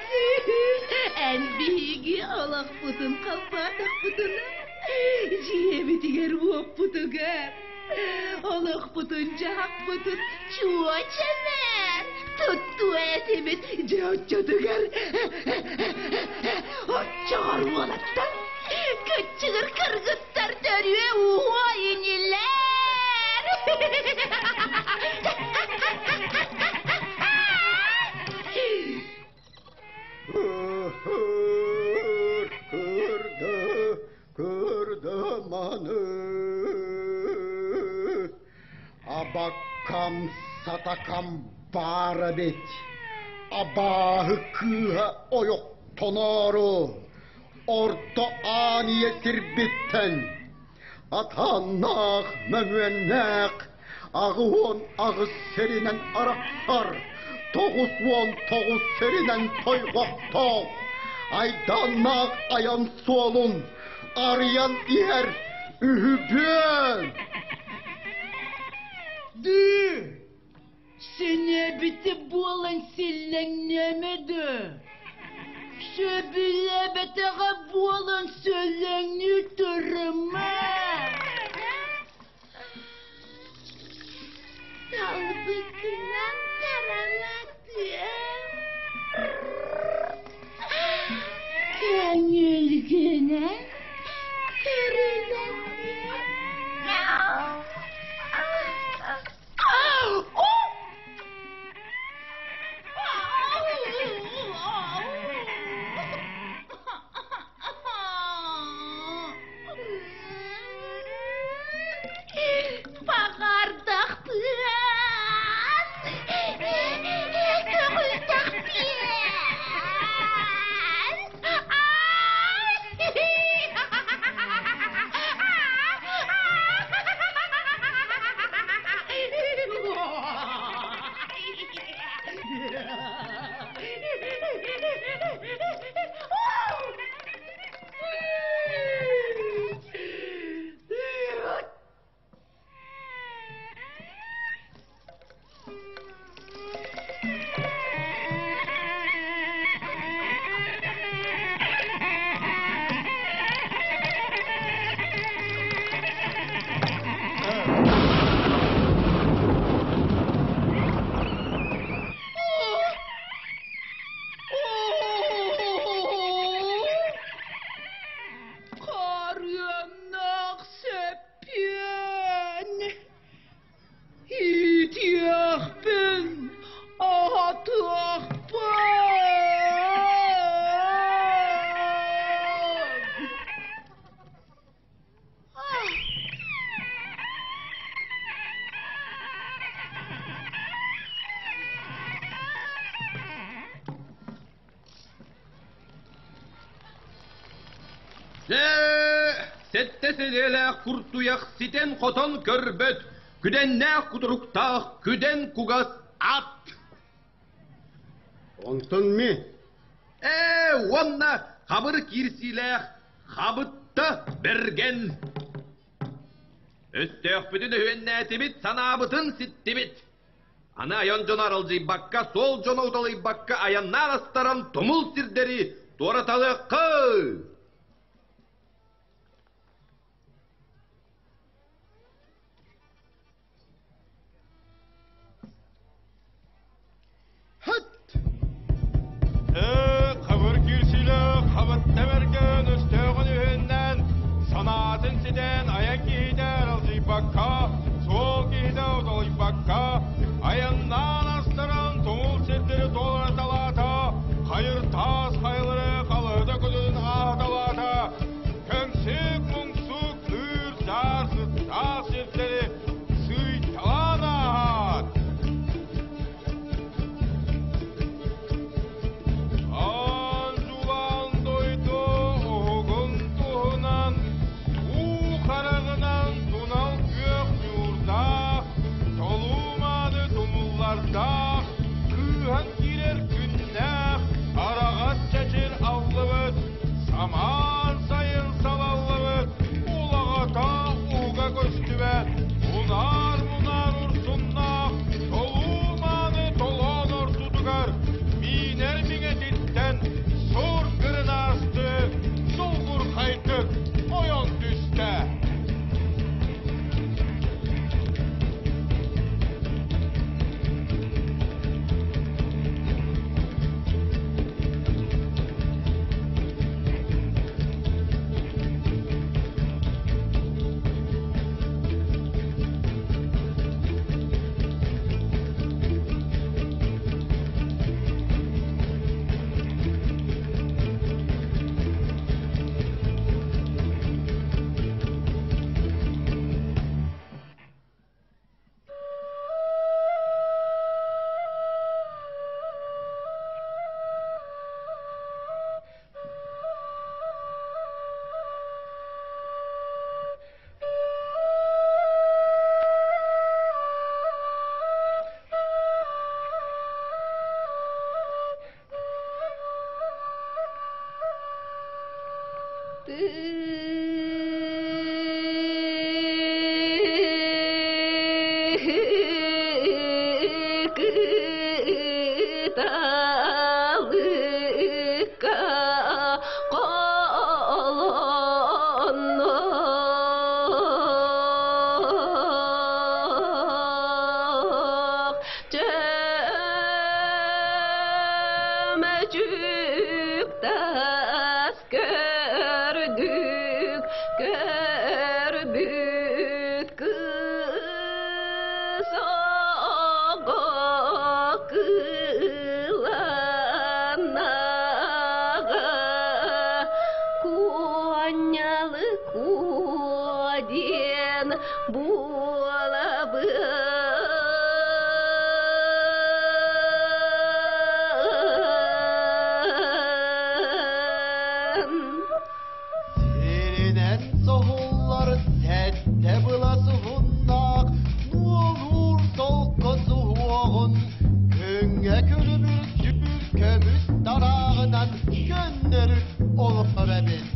Эн биһиги олохпутун халбаатахпытына, дьиэбитигэр-уоппутугар, олохпутун-дьаһахпытын чуочанан туттуо этибит дьэ оччотугар оччоҕор уолаттар кыччыгыр кыргыттар төрүө ууһуо инилэр. Кырды, кырды маны, Абаккам сатакам баара бит, Абааһы кыыһа ойохтоноору, Орто аан ийэ сирбиттэн, Атааннаах мөҥүөннээх, 88 сиринэн арахсар, 99 сиринэн тойҕохтоох, айдааннаах айан суолун арыйан иһэр үһүбүөн! Дыы! Сэнээбитэ буолан силлэҥнээмэ да, сөбүлээбэтэҕэ буолан сөлөҥнүү турумма. Талбыккынан тараҥатыам. Көҥүлгүнэн көрүлэтиэм. Баҕардахпыан, көҕүйдэхпиэн. Харыаннаах сөппүөн, иитиэхпин, аһатыахпын. Дьэ, сэттэ сэлиэлээх куртуйах ситэн-хотон көрбөт, күдэннээх кутуруктаах күдэн кугас ат. Онтон ми? Ээ, уонна хабыр киирсиилээх хабытта бэргэн. Өстөөхпүтүн өһүөннээтибит, санаабытын ситтибит. Аны айан дьоно аралдьыйбакка, суол дьоно уталыйбакка айаннаан астаран тумул сирдэри туораталыахха! Хабыр киирсиилээх хабытта бэргэн өстөөҕүн үһүннэн санаатын ситэн айан киһитэ аралдьыйбакка, суол киһитэ уталыйбакка, айаннаан астаран туҥул сирдэри туораталаата, хайыр таас хайалары халыта көтөтүн ааһыталаата. Кыталыкка холоннох Чөмөчүк тас көрдүк көрбүт кыс оҕо кыланаҕа куонньалы куо диэн буолабын. Сиринэн соһуллар сэттэ былас уһуннаах, нуолуур солко суһуоҕун, күҥҥэ күлүмүр түүр көмүс тарааҕынан көннөрү олорор эбит.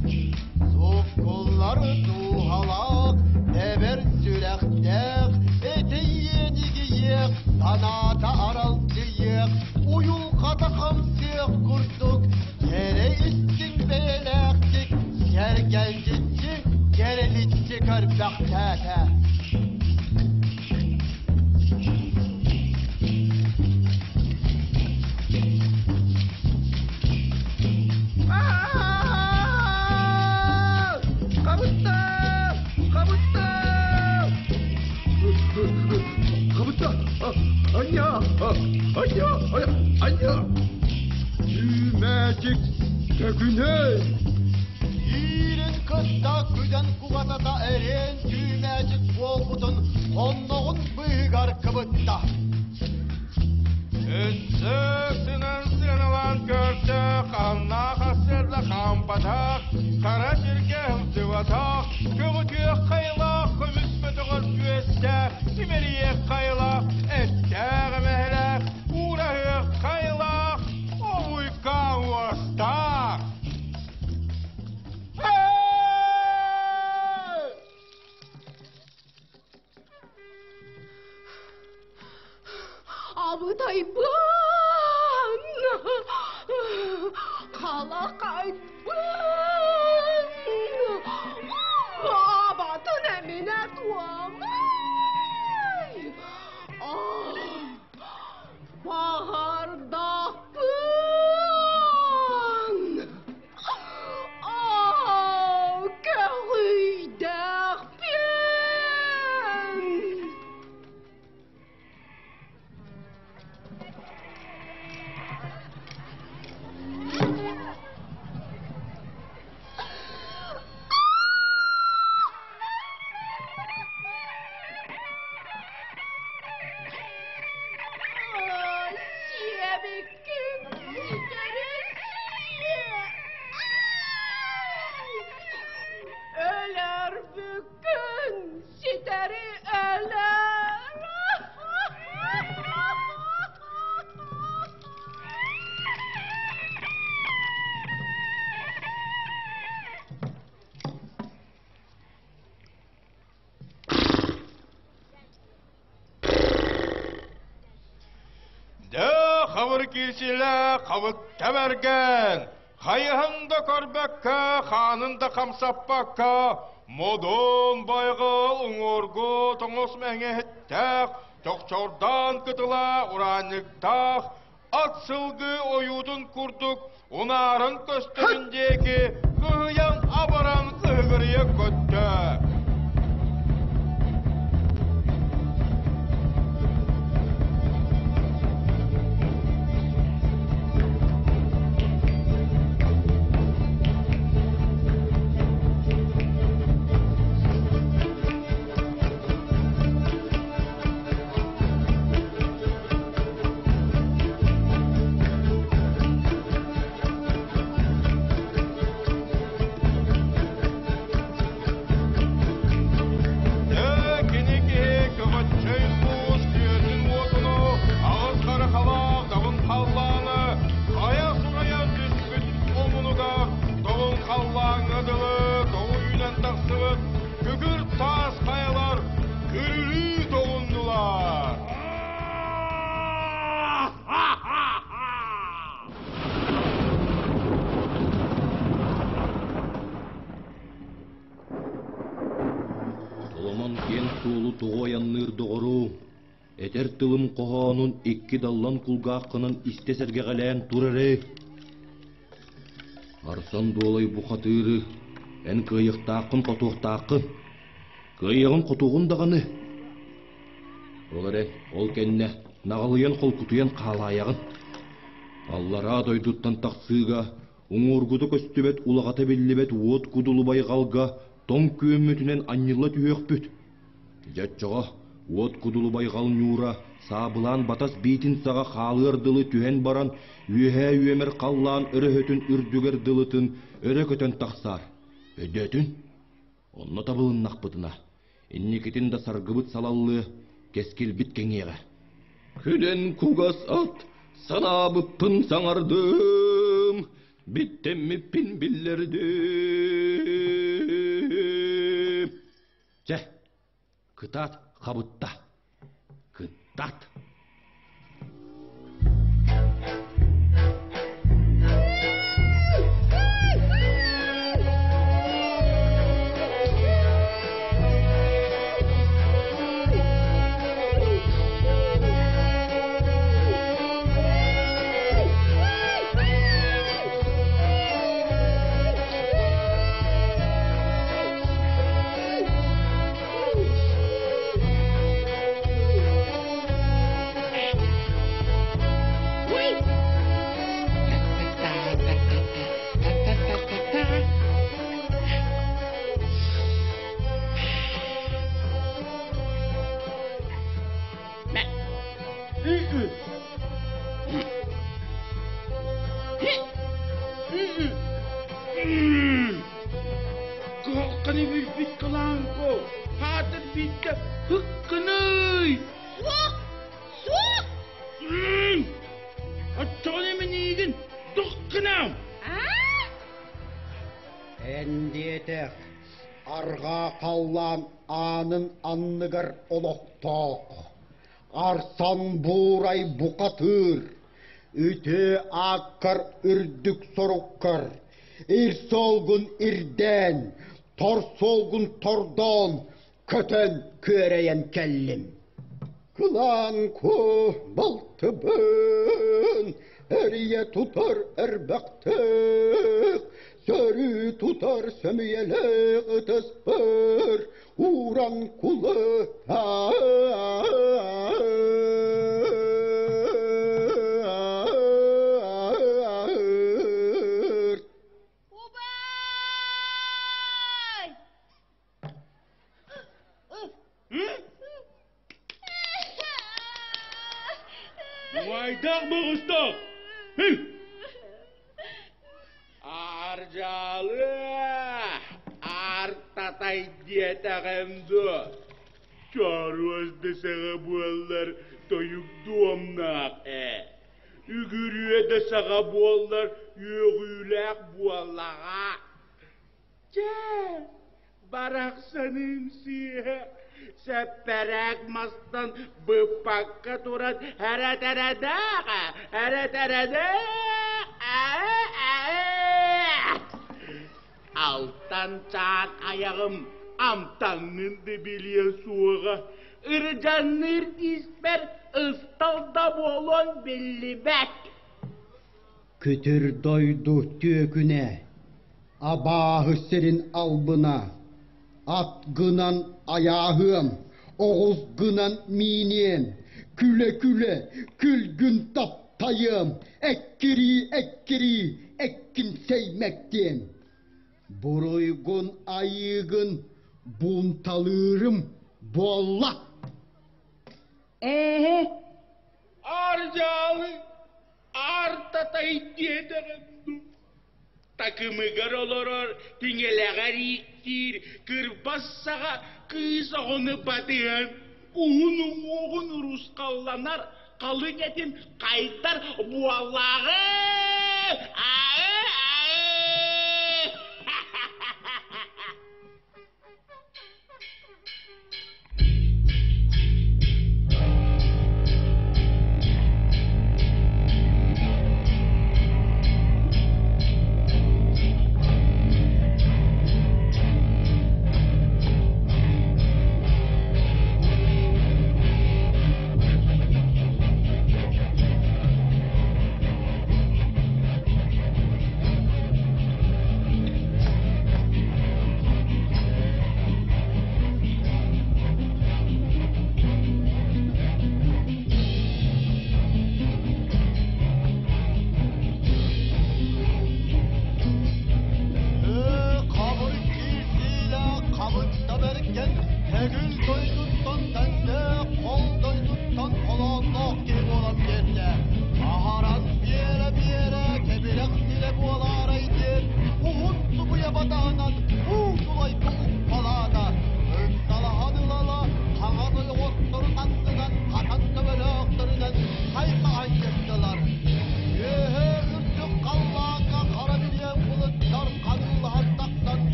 Суккуллар дууһалаах, тэбэр сүрэхтээх, этийиэнигийиэх, санаата аралдьыйыах, уйулҕата хамсыах курдук, кэрэ истиҥ бэйэлээхтик, сэргэлдьиччи, кэрэличчи көрбөхтөөтө. Хабытта! Хабытта! Хабытта! Анья! Анья! Анья! Түүмээчик төкүнэй! Иирин кытта күдэн кугатата эриэн түүмээчик буолбутун хонноҕун быыһыгар кыбытта. Өссө сынан сыаналаан көрсө, ханнаах ассыарда хаампатах, хара сиргэ сылдьыбатах, көҕүтүөх хайылаах көмүс көтөҕөр түөстээх, симэлийиэх хайылаах, эттээх эмэһэлээх, уураһыах хайылаах, обуйкаан уостаах. Абытайбын! Халахайбын! Абатын эминэ туомай! Баҕардахпын! Көҕүйдэхпин! Сиэбиккин ситэрэ Өлөрбүккүн ситэри өлөр. Дэ хабыр киирсилэ хабытта бэргэн, хайыһын да көрбөккө, хаанын да хамсаппакка, модун байҕал уҥуоргу тоҥус мэҥэһиттээх, чохчордоон кытыла ураанньыктаах, ат сылгы ойуутун курдук унааран көстөрүн диэки кыһыйан абаран кыһыгырыйа көттө. Уһун суолу тоҕо айанныыр доҕорум, этэр тылым хоһоонун икки даллан кулгааххынан истэ сэргэҕэлээн тур эрэ. Арсан Дуолай бухатыыры эн кыайыахтааххын-хотуохтааххын. Кыайыаҕын-хотуоҕун даҕаны. Ол эрэн, ол кэннэ наҕылыйан-холкутуйан хаалаайаҕын. Аллараа дойдуттан тахсыыга уҥуоргута көстүбэт улаҕата биллибэт уот кудулу байҕалга тоҥ күөммүтүнэн анньылла түһүөхпүт. Дьэ оччоҕо уот кудулу байҕал ньуура саабылаан батас биитин саҕа хаалыар дылы түһэн баран үөһээ үөмэр халлаан өрөһөтүн үрдүгэр дылытын өрө көтөн тахсаар. Өйдөөтүн? Онно табылыннахпытына, инникитин да саргыбыт салаллыа, кэскилбит кэҥиэҕэ. Күдэн кугас ат санаабыппын саҥардым, биттэммиппин биллэрдим. Чэ, кытаат хабытта. Кытаат. Куһаҕаны билбит кылааҥко, хаатыр биирдэ һыккыный! Суох! Суох! Оччоҕуна мин эйигин тух гынам? Эн диэтэх, арҕаа халлаан аанын анныгар олохтоох, Арсан Буурай бухатыыр, үтүө ааккар үрдүк соруккар, ир суолгун ирдээн, тор суолгун тордоон, көтөн күөрэйэн кэллим. Кылаан куо балтыбын эрийэ тутар эрбэхтэх, сөрүү тутар сөмүйэлээх ытыспыр ууран кулы Убай! Убайдаах боҕустаах! Ардьаалы, артатай диэтэҕим дуо? Чоруос да саҕа буоллар тойук дуомнаах ээ. Үгүрүө да саҕа буоллар үөҕүүлээх буоллаҕа. Чэ, барахсаным сыыһа сэппэрээк мастан быппакка туран эрэ-тэрэдээх эрэ-тэрэдээх Алтан чаан айаҕым амтаҥҥын да билиэ суоҕа, ырдьанныыр испэр ыстал да буолуон биллибэт. Күтүр дойду түөкүнэ, абааһы сирин албына, ат гынан айааһыам, оҕус гынан мииниэм, күлэ-күлэ күлгүн таптайыам, эккирии-эккирии эккин сэймэктиэм. Буруйгун айыыгын буунталыырым буолла. Ээ, Ардьаалы Артатай диэтэҕим дуу? Такымыгар олорор, тиҥэлэҕэр ииктиир, кырбас саҕа кыыс оҕону батыһан, уһун уҥуоҕун урусхалланар, халыҥ этин хайдар буоллаҕы! Аа-аа!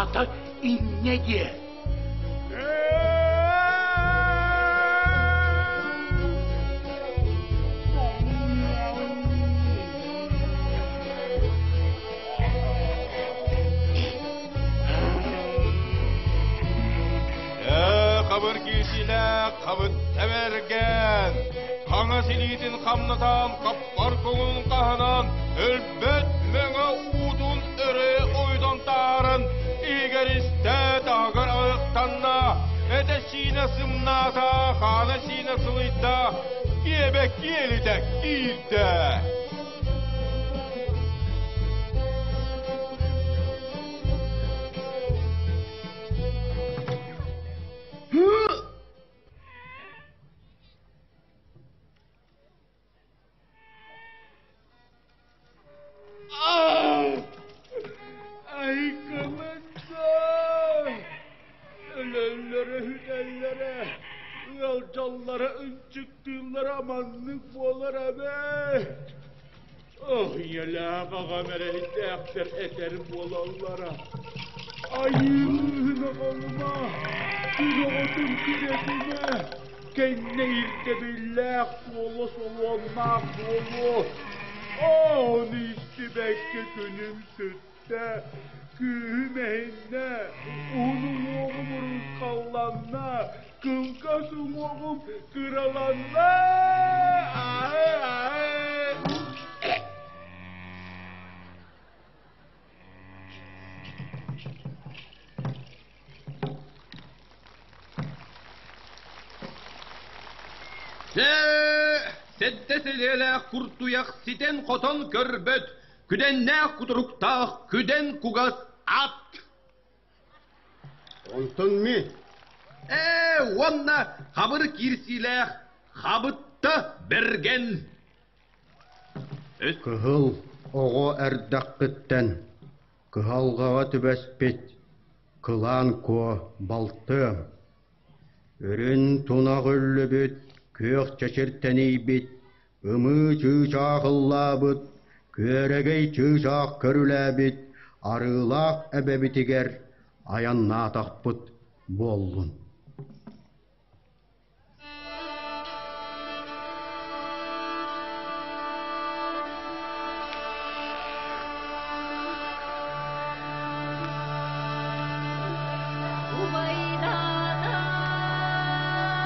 Хата инньэ диэ. Хабыр киисилээх хабыт тэбэргэн, хаҥас илиитин хамнатан, хаппар көҥүлүн хаһынан, өлбөт мэҥэ уутун өрө ойутан таһааран, иһигэр истэ, таһыгар айахтанна, этэ-сиинэ сымнаата, хаана-сиинэ сылыйда, киэбэ киэлитэ киирдэ. Өлөллөрө, үтэллэрэ, ыалдьаллара, ынчыктыыллара маннык буолар эбээт. Ох, ийэлээх аҕам эрэйдээхтэр этэр буолаллара. Айыы кыыһын оҕолума, күн оҕотун күрэтимэ, кэннэ ирдэбиллээх суола солуоннаах буолуо. Ону истибэккэ күнүм сүттэ, күүһүм эһиннэ, уһун уҥуоҕум урусхалланна, кылгас уҥуоҕум кыраланна. Аһы-аһы! Дьэ, сэттэ сэлиэлээх куртуйах ситэн-хотон көрбөт, күдэннээх кутуруктаах күдэн кугас ат. Онтон ми? Ээ, уонна хабыр киирсиилээх хабытта бэргэн. Кыһыл оҕо эрдэххиттэн кыһалҕаҕа түбэспит Кылаан Куо балтыам. Үрүн тунах үллүбүт, күөх чэчир тэнийбит, ымыы чыычаах ыллаабыт, күөрэгэй чыычаах көрүлээбит арыылаах эбэбитигэр айаннаатахпыт буоллун.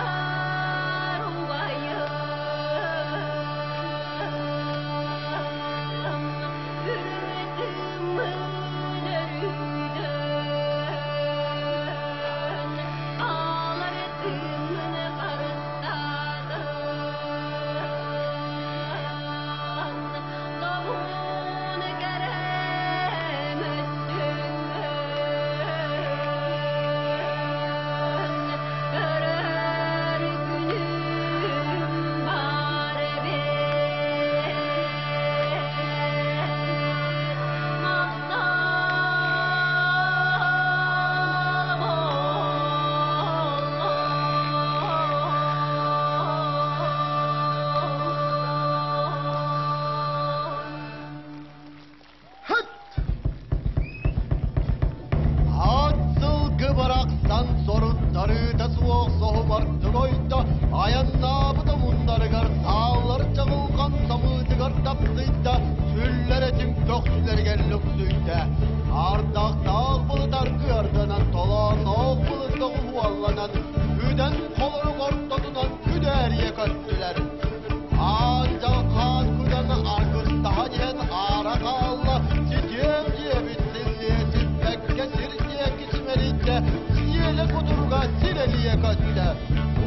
Убайданар убайым, үрүҥ Аалар тыыммын харыстаатым, Добун кэрэ мөссүөҥҥүн Көрөр күнүм баар эбит. Ат сылгы барахсан соруттарыыта суох соһумардык ойдо, айаннаабыт омуннарыгар сааллар чаҕылҕан самыытыгар тапсыйда, сүллэр этиҥ көхсүлэригэр лүксүйдэ. Ардахтаах былыт аргыарданан, толоонноох былыт доҕуһуолланан, күдэн холорук ортотунан күдээрийэ көттүлэр. Аан дьалхаан күдэн аргыстаһа диэн аара хаалла, ситиэм диэбит силлиэ сиппэккэ сир диэки симэлийдэ, сиэлэ кутуруга сирэлийэ көттө.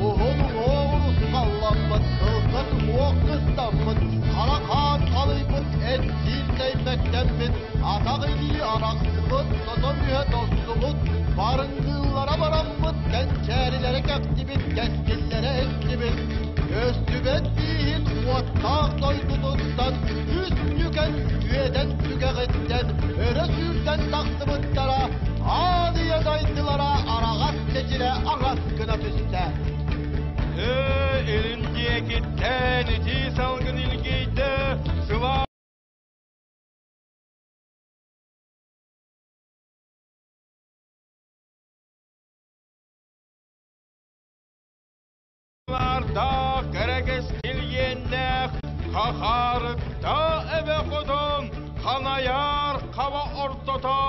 Уһун уҥуоҕун усхалламмыт, кылгас уҥуох кыстаммыт, хара хаан халыйбыт, эт-сиин тэймэктэммит, атах илии арахсыбыт, сотом үһэ тостубут, барыҥныыллара бараммыт, кэнчээрилэрэ кэхтибит, кэскиллэрэ эстибит, көстүбэт бииһин уоттаах дойдутуттан үс нүкэн үөдэн түгэҕиттэн өрө сүүрдэн тахсыбыттара, аан ийэ дойдулара араҕас чэчирэ аҥас гына түстэ. Ээ, илин диэкиттэн итии салгын илгийдэ, сылаас Унаардаах кэрэкэс килгиэннээх хахаарыкта эбэ хотон ханайар хаба ортото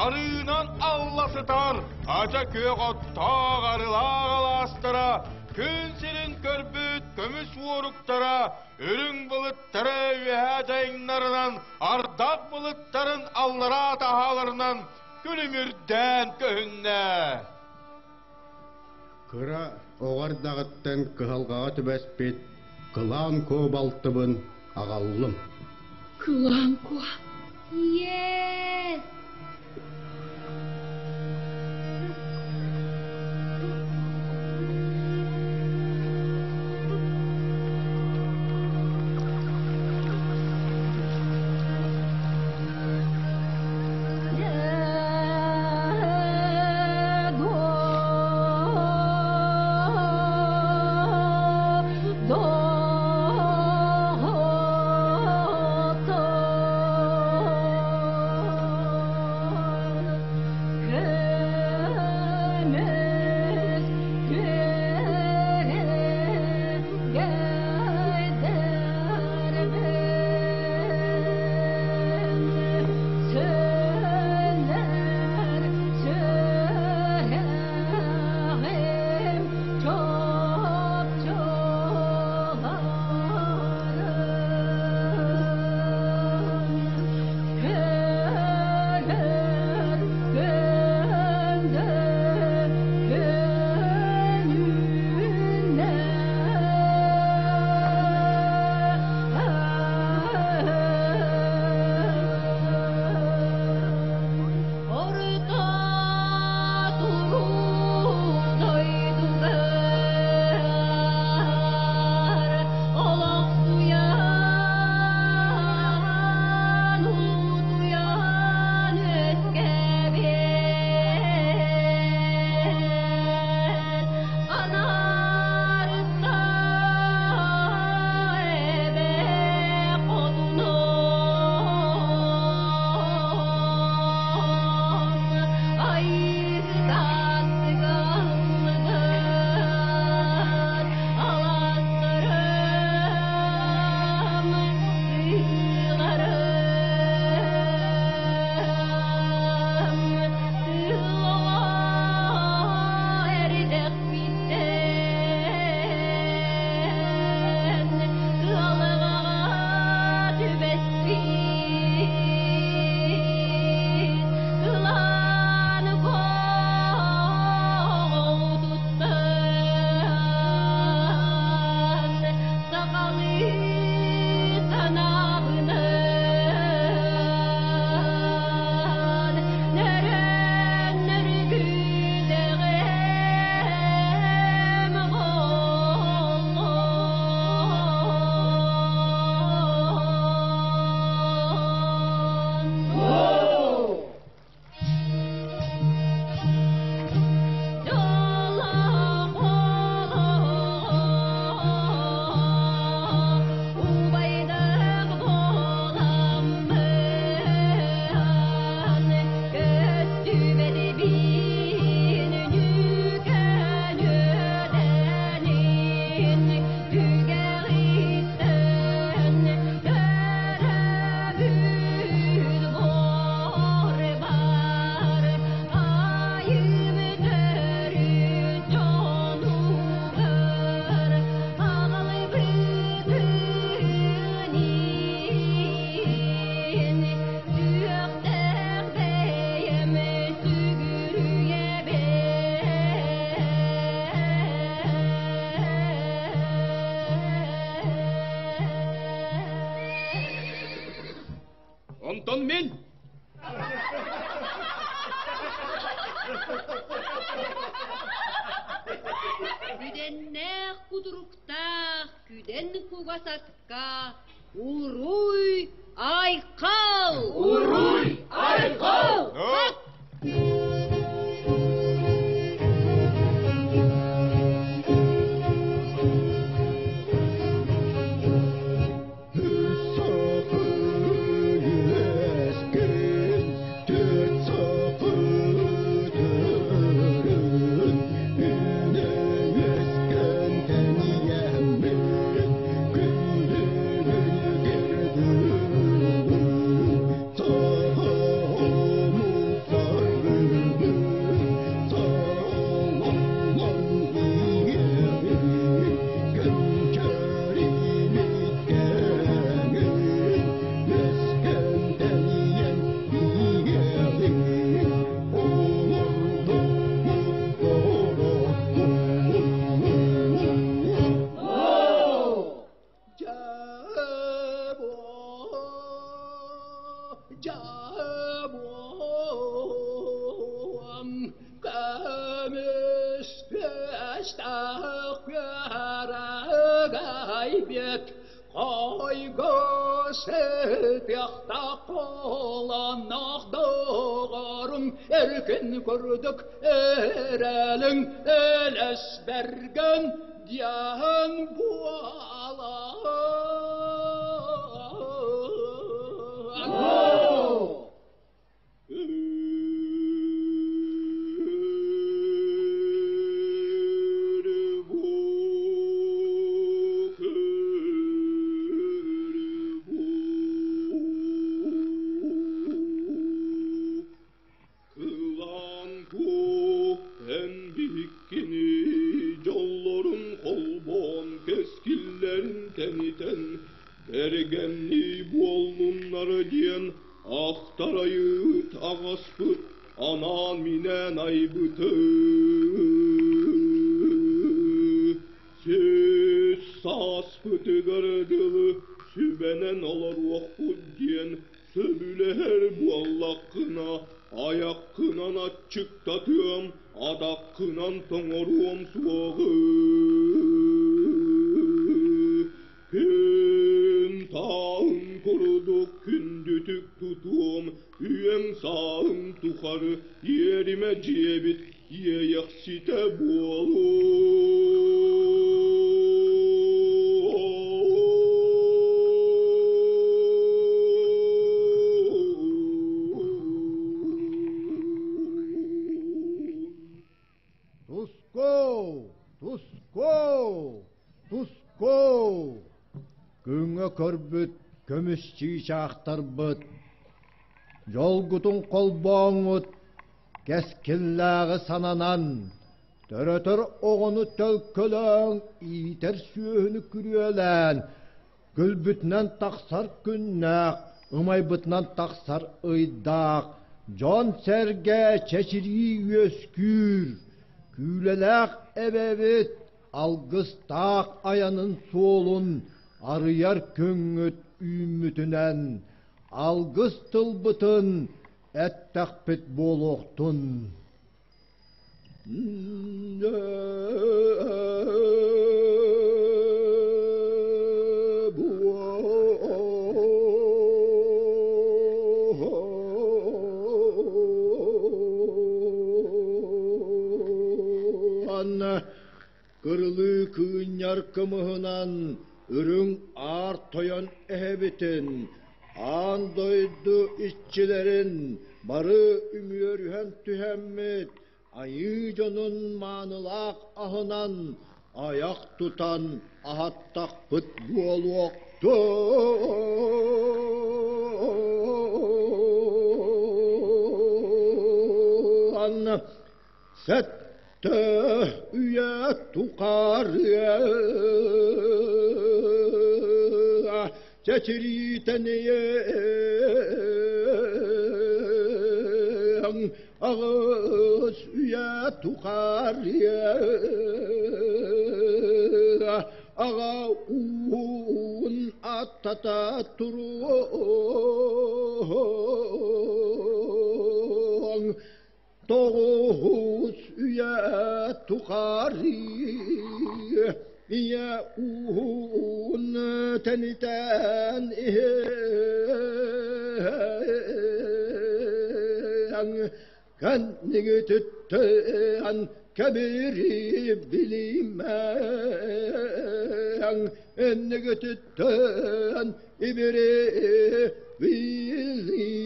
арыынан алла сытар ача күөх оттоох арылаах алаастара күн сирин көрбүт көмүс уоруктара үрүҥ былыттары үөһээ дьайыҥнарынан ардах былыттарын аллараа таһааларынан күлүмүрдээн көһүннэ. Кыра оҕо эрдэҕиттэн кыһалҕаҕа түбэспит Кылаан Куо балтыбын аҕаллым. Кылаан Куо? Ийээ! Онтон мин Күдэннээх кутуруктаах күдэн кугас акка Уруй айхал! Уруй айхал! Дьабуом көмүс күөстээх күөрэгэй бит Хойго сытыахтаах холонноох доҕорум эркин курдук эрэлиҥ элэс бэргэн диэн буолар. Кылаан эн биһиккини дьоллорун холбоон кэскиллэрин тэнитэн кэргэннии буоллуннар диэн Ахтарайыт аҕаспыт анаан-минээн айбыты Сүүс сааспытыгар дылы сүбэнэн олоруохпут диэн сөбүлэһэр буоллаххына, айаххынан аччыктатыам, атаххынан тоҥоруом суоҕу. Күн тааһын курдук күндүтүк тутуом, үйэҥ-сааһыҥ тухары иэримэ дьиэбит иэйэхситэ буолуо. Туску! Туску! Туску! Күҥҥэ көрбүт көмүс чыычаахтарбыт, дьолгутун холбооҥҥут кэскиллээҕи сананан, төрөтөр оҕону төлкөлөөн, иитэр сүөһүнү күрүөлээн, күлбүтүнэн тахсар күннээх, ымайбытынан тахсар ыйдаах, дьон-сэргэ чэчирии үөскүүр, күүлэлээх эбэбит алгыстаах айанын суолун арыйар күҥҥүт үүммүтүнэн алгыс тылбытын эттэхпит буолуохтун. Кырылыы кыынньар кымыһынан үрүҥ аар тойон эһэбитин, аан дойду иччилэрин бары үмүөрүһэн түһэммит айыы дьонун маанылаах аһынан айах тутан аһаттахпыт буолуохтун. Сэттэ үйэ тухары чэчириитэн ийэҥ аҕыс үйэ тухары аҕа уун аттата туруоҥ Тоҕус үйэ тухары ийэ ууһун тэнитэн иһэн кэннигититтэн кэбири билимэҥ иннигититтэн ибири билимэҥ.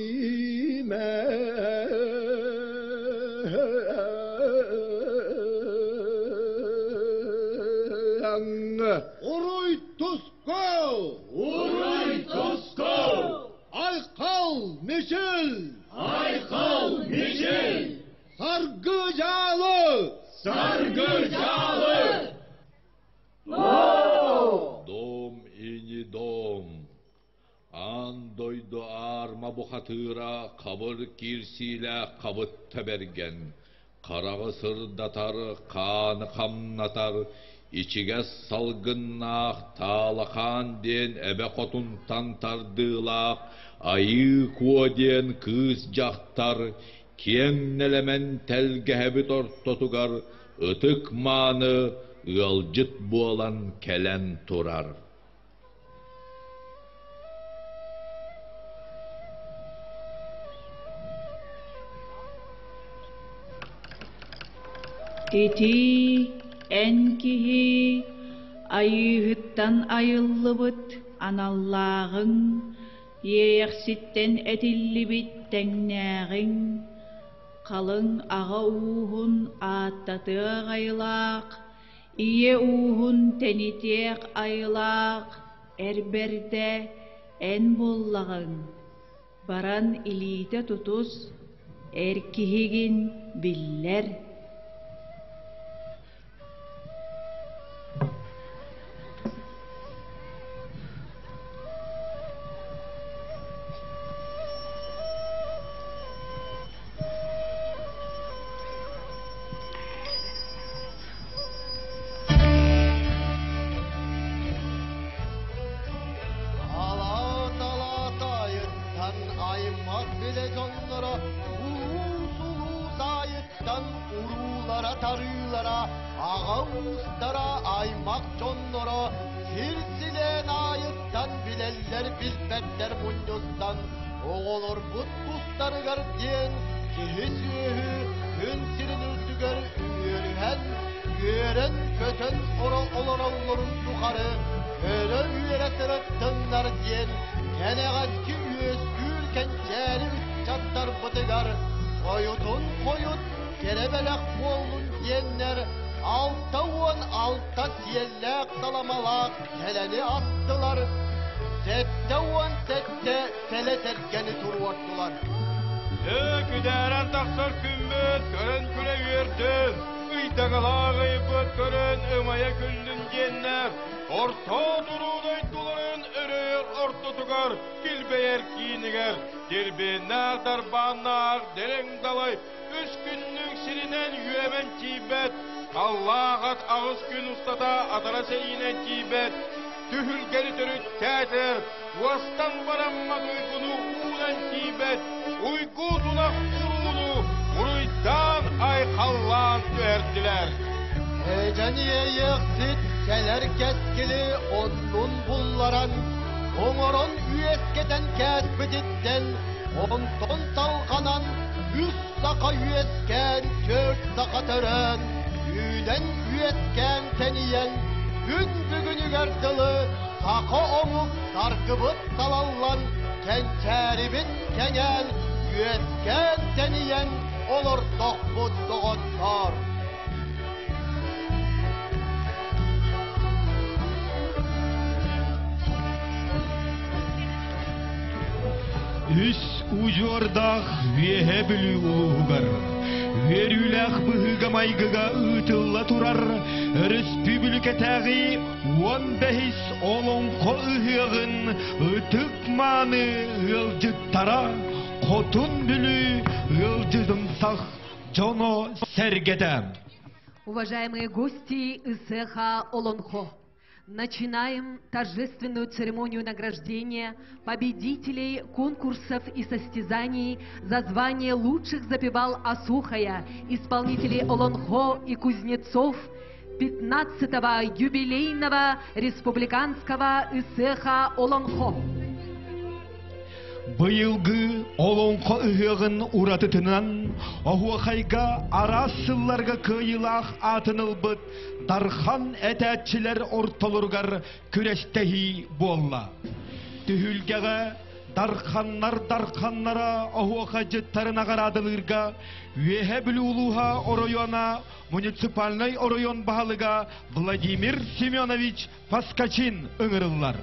Уруй туску! Уруй туску! Айхал Мичил! Айхал Мичил! Саргы дьаалы! Саргы дьаалы! Дом и не дом. Аан дойду аарма бухатыыра хабыр киирсиилээх хабытта бэргэн, хараҕы сырдатар, хааны хамнатар, Ичигэс салгыннаах Таалахаан диэн эбэ хотунтан тардыылаах Айыы Куо диэн кыыс дьахтар киэҥ нэлэмэн тэлгэһэбит ортотугар ытык мааны ыалдьыт буолан кэлэн турар. Ити эн киһи Айыыһыттан айыллыбыт аналлааҕыҥ, Иэйэхситтэн этиллибит тэҥнээҕиҥ, Халыҥ аҕа ууһун ааттатыах айылаах Ийэ ууһун тэнитиэх айылаах эр бэрдэ эн буоллаҕыҥ, баран илиитэ тутус, эр киһигин биллэр. Алаат-алаатайыттан аймах билэ дьонноро улуус-улуус аайыттан уруулара-тарыылара, аҕа уустара, аймах дьонноро сир-силээн аайыттан билэллэр-билбэттэр мунньустан оҕолорбут тустарыгар диэн киһи-сүөһү күн сирин үрдүгэр үөрүһэн, үөрэн-көтөн олороллорун тухары көрө-үөрэ сырыттыннар диэн кэнэҕэски үөскүүр кэнчээри ыччаттарбытыгар хойутун хойут кэрэ бэлэх буоллун диэннэр 66 сиэллээх саламалаах сэлэни аттылар, 77 сэлэ сэргэни туруордулар. Ээ, күдээрэн тахсар күммүт көрөн күлэ үөрдүн, ыйдаҥалаах ыйбыт көрөн ымайа күллүн диэннэр, орто туруу дойдуларын өрөйөр ортотугар, килбэйэр киинигэр, дирбиэннээх дарбааннаах дириҥ далай үс күннүк сиринэн үөмэн тиийбэт, халлаах ат аҕыс күн устата атара сэриинэн тиийбэт, түһүлгэни төрүттээтэр, уостан бараммат уйгуну уунан тиийбэт, уйгу тунах урууну уруйдаан айхаллаан түһэрдилэр. Эдьэн иэйиэхсит кэлэр кэскили оннун булларан, оҥорон үөскэтэн кээспититтэн, онтон салҕанан үс саха үөскээн, түөрт саха төрөөн, үүнэн үөскээн тэнийэн, күн бүгүнүгэр дылы саха омук саргыбыт салаллан, кэнчээрибит кэҥээн, үөскээн тэнийэн олордохпут доҕоттоор. Үс удьуордаах Үөһээ Бүлүү улууһугар үөрүүлээх быһыыга-майгыга ыытылла турар өрөспүүбүлүкэтээҕи 15-ис Олоҥхо ыһыаҕын ытык-мааны ыалдьыттара Хотун Бүлүү ыалдьытымсах дьоно-сэргэтэ. Уважаемые гости Ысыаха Олонхо, начинаем торжественную церемонию награждения победителей конкурсов и состязаний за звание лучших запевал Асухая, исполнителей Олонхо и Кузнецов 15-го юбилейного республиканского Ысыаха Олонхо. Быйылгы Олоҥхо ыһыаҕын уратытынан оһуохайга араас сылларга кыайыылаах аатын ылбыт Дархан этээччилэр ортолоругар күрэстэһии буолла. Түһүлгэҕэ Дарханнар дарханнара оһуохайдьыттары наҕараадалыырга Үөһээ Бүлүү улууһа оройуона муниципальнай оройуон баһылыга Владимир Семенович Поскачин ыҥырыллар.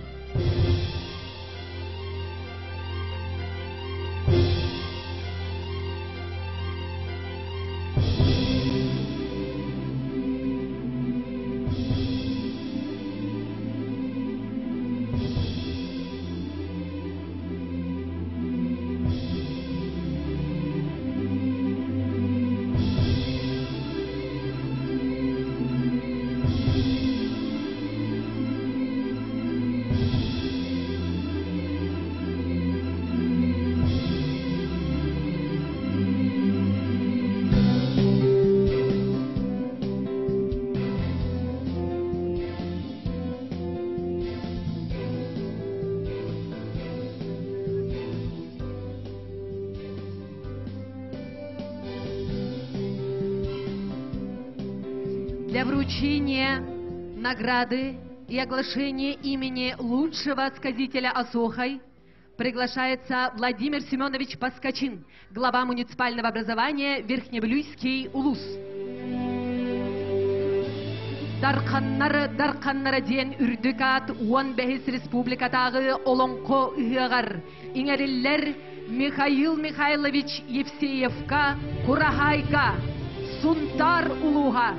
Для вручения награды и оглашения имени лучшего сказителя Осохой приглашается Владимир Семенович Паскачин, глава муниципального образования Верхневилюйский Улус. Дарханнар дарханнара диэн үрдүк аат 15 республикатааҕы Олоҥхо ыһыаҕар иҥэриллэр Михаил Михайлович Евсеевка Кураһаайга Сунтаар улууһа.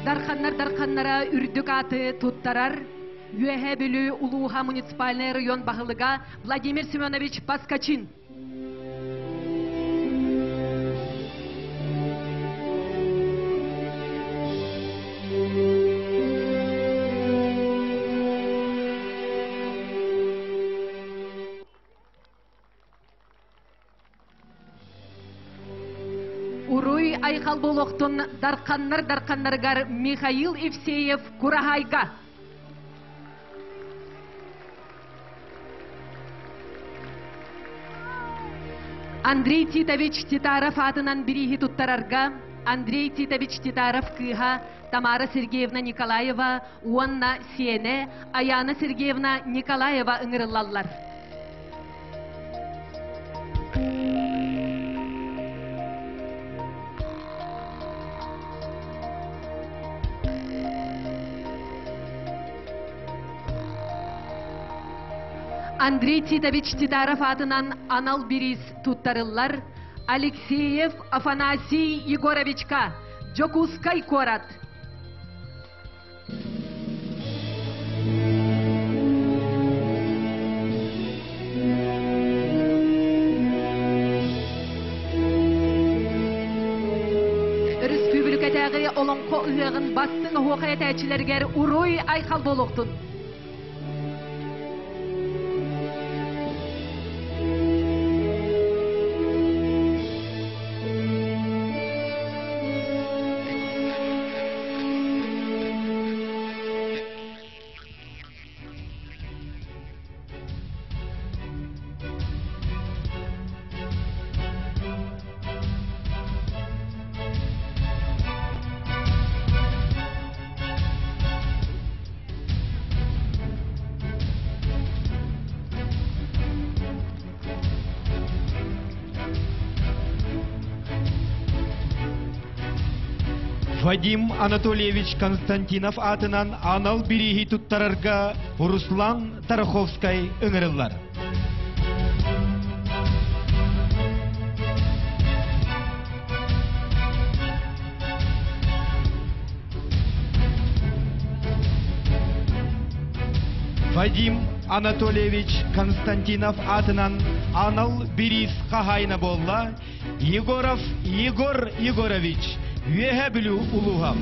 Дарханнар дарханнара үрдүк ааты туттарар Үөһээ Бүлүү улууһа муниципальнай район баһылыга Владимир Семенович Паскачин. Уруй айхал буолуохтун дарханнар дарханнарыгар Михаил Евсеев Кураһаайга. Андрей Титович Титаров аатынан бирииһи туттарарга Андрей Титович Титаров кыыһа Тамара Сергеевна Николаева уонна сиэнэ Аяна Сергеевна Николаева ыҥырыллаллар. Андрей Титович Титаров аатынан анал бириис туттарыллар Алексеев Афанасий Егоровичка, Дьокуускай куорат. Өрөспүүбүлүкэтээҕи Олоҥхо ыһыаҕын бастыҥ оһуохай этээччилэригэр уруй айхал буолуохтун! Вадим Анатольевич Константинов аатынан анал бирииһи туттарарга Руслан Тараховскай ыҥырыллар. Вадим Анатольевич Константинов аатынан анал бириис хаһаайына буолла Егоров Егор Егорович, Үөһэ Бүлүү улууһа.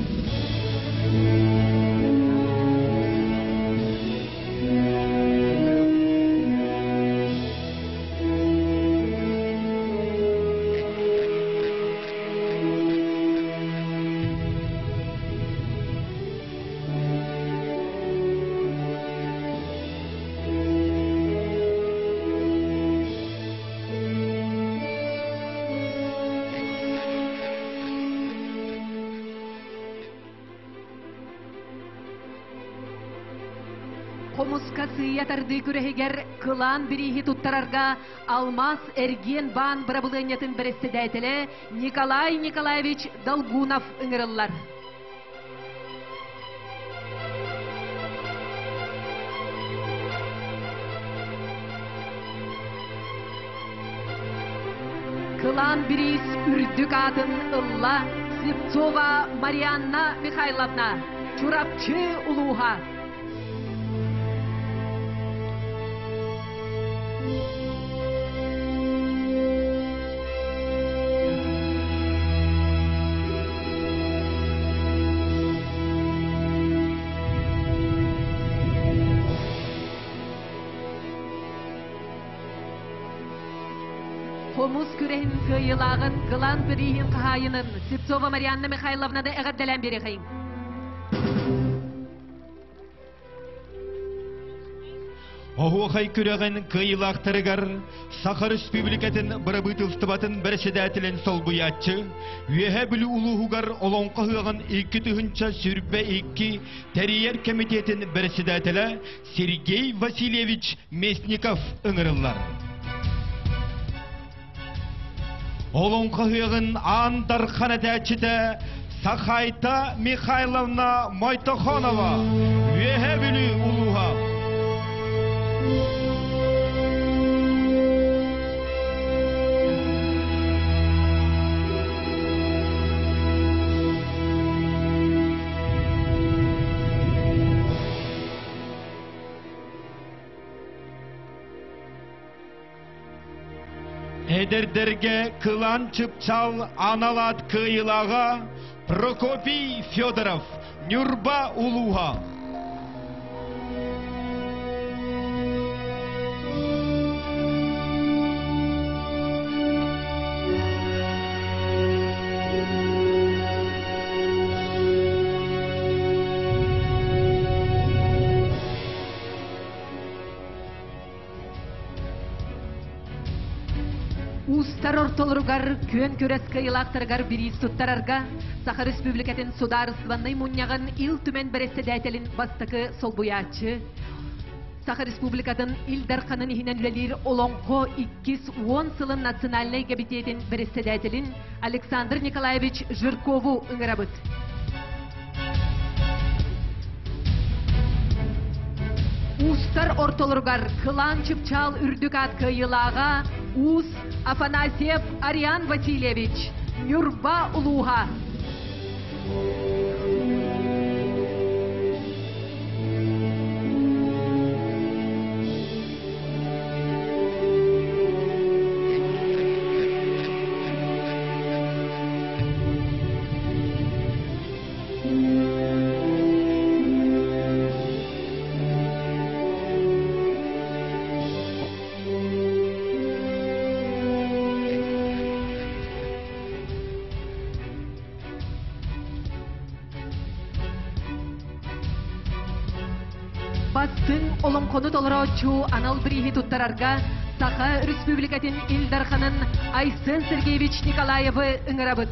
Хомуска сыыйа тардыы күрэһигэр кылаан бирииһи туттарарга Алмаас эргиэн баан бырабылыанньатын бэрэссэдээтэлэ Николай Николаевич Долгунов ыҥырыллар. Кылаан бириис үрдүк аатын ылла Слепцова Марианна Михайловна, Чурапчы улууһа. Хомус күрэһин кыайыылааҕын кылаан бирииһин хаһаайынын Сипцова Марианна Михайловнаны эҕэрдэлээн биэриэхэйиҥ. Оһуохай күрэҕин кыайыылаахтарыгар Саха Республикатын бырабыытылыстыбатын бэрэссэдээтэлин солбуйааччы, Үөһээ Бүлүү улууһугар Олоҥхо ыһыаҕын 2022 тэрийэр кэмитиэтин бэрэссэдээтэлэ Сергей Васильевич Местников ыҥырыллар. Олоҥхо ыһыаҕын аан дархан этээччитэ Сахайта Михайловна Мойтохонова, Үөһээ Бүлүү улууһа. Эдэрдэргэ кылаан чыпчаал анал аат кыайыылааҕа Прокопий Федоров, Ньурба улууһа. Уустар ортолоругар күөн күрэс кыайыылаахтарыгар бириис туттарарга Саха Республикатын Судаарыстыбаннай Мунньаҕын Ил Түмэн бэрэссэдээтэлин бастакы солбуйааччы, Саха Республикатын Ил Дарханын иһинэн үлэлиир Олоҥхо иккис уон сылын национальнай кэмитиэтин бэрэссэдээтэлин Александр Николаевич Жиркову ыҥырабыт. Уустар ортолоругар Кылаан Чыпчаал үрдүк аат кыайыылааҕа Уус Афанасьев Ариан Васильевич, Ньурба улууһа. Бастыҥ олоҥхону толорооччу анал бирииһи туттарарга Саха Республикатын Ил Дарханын Айсен Сергеевич Николаевы ыҥырабыт.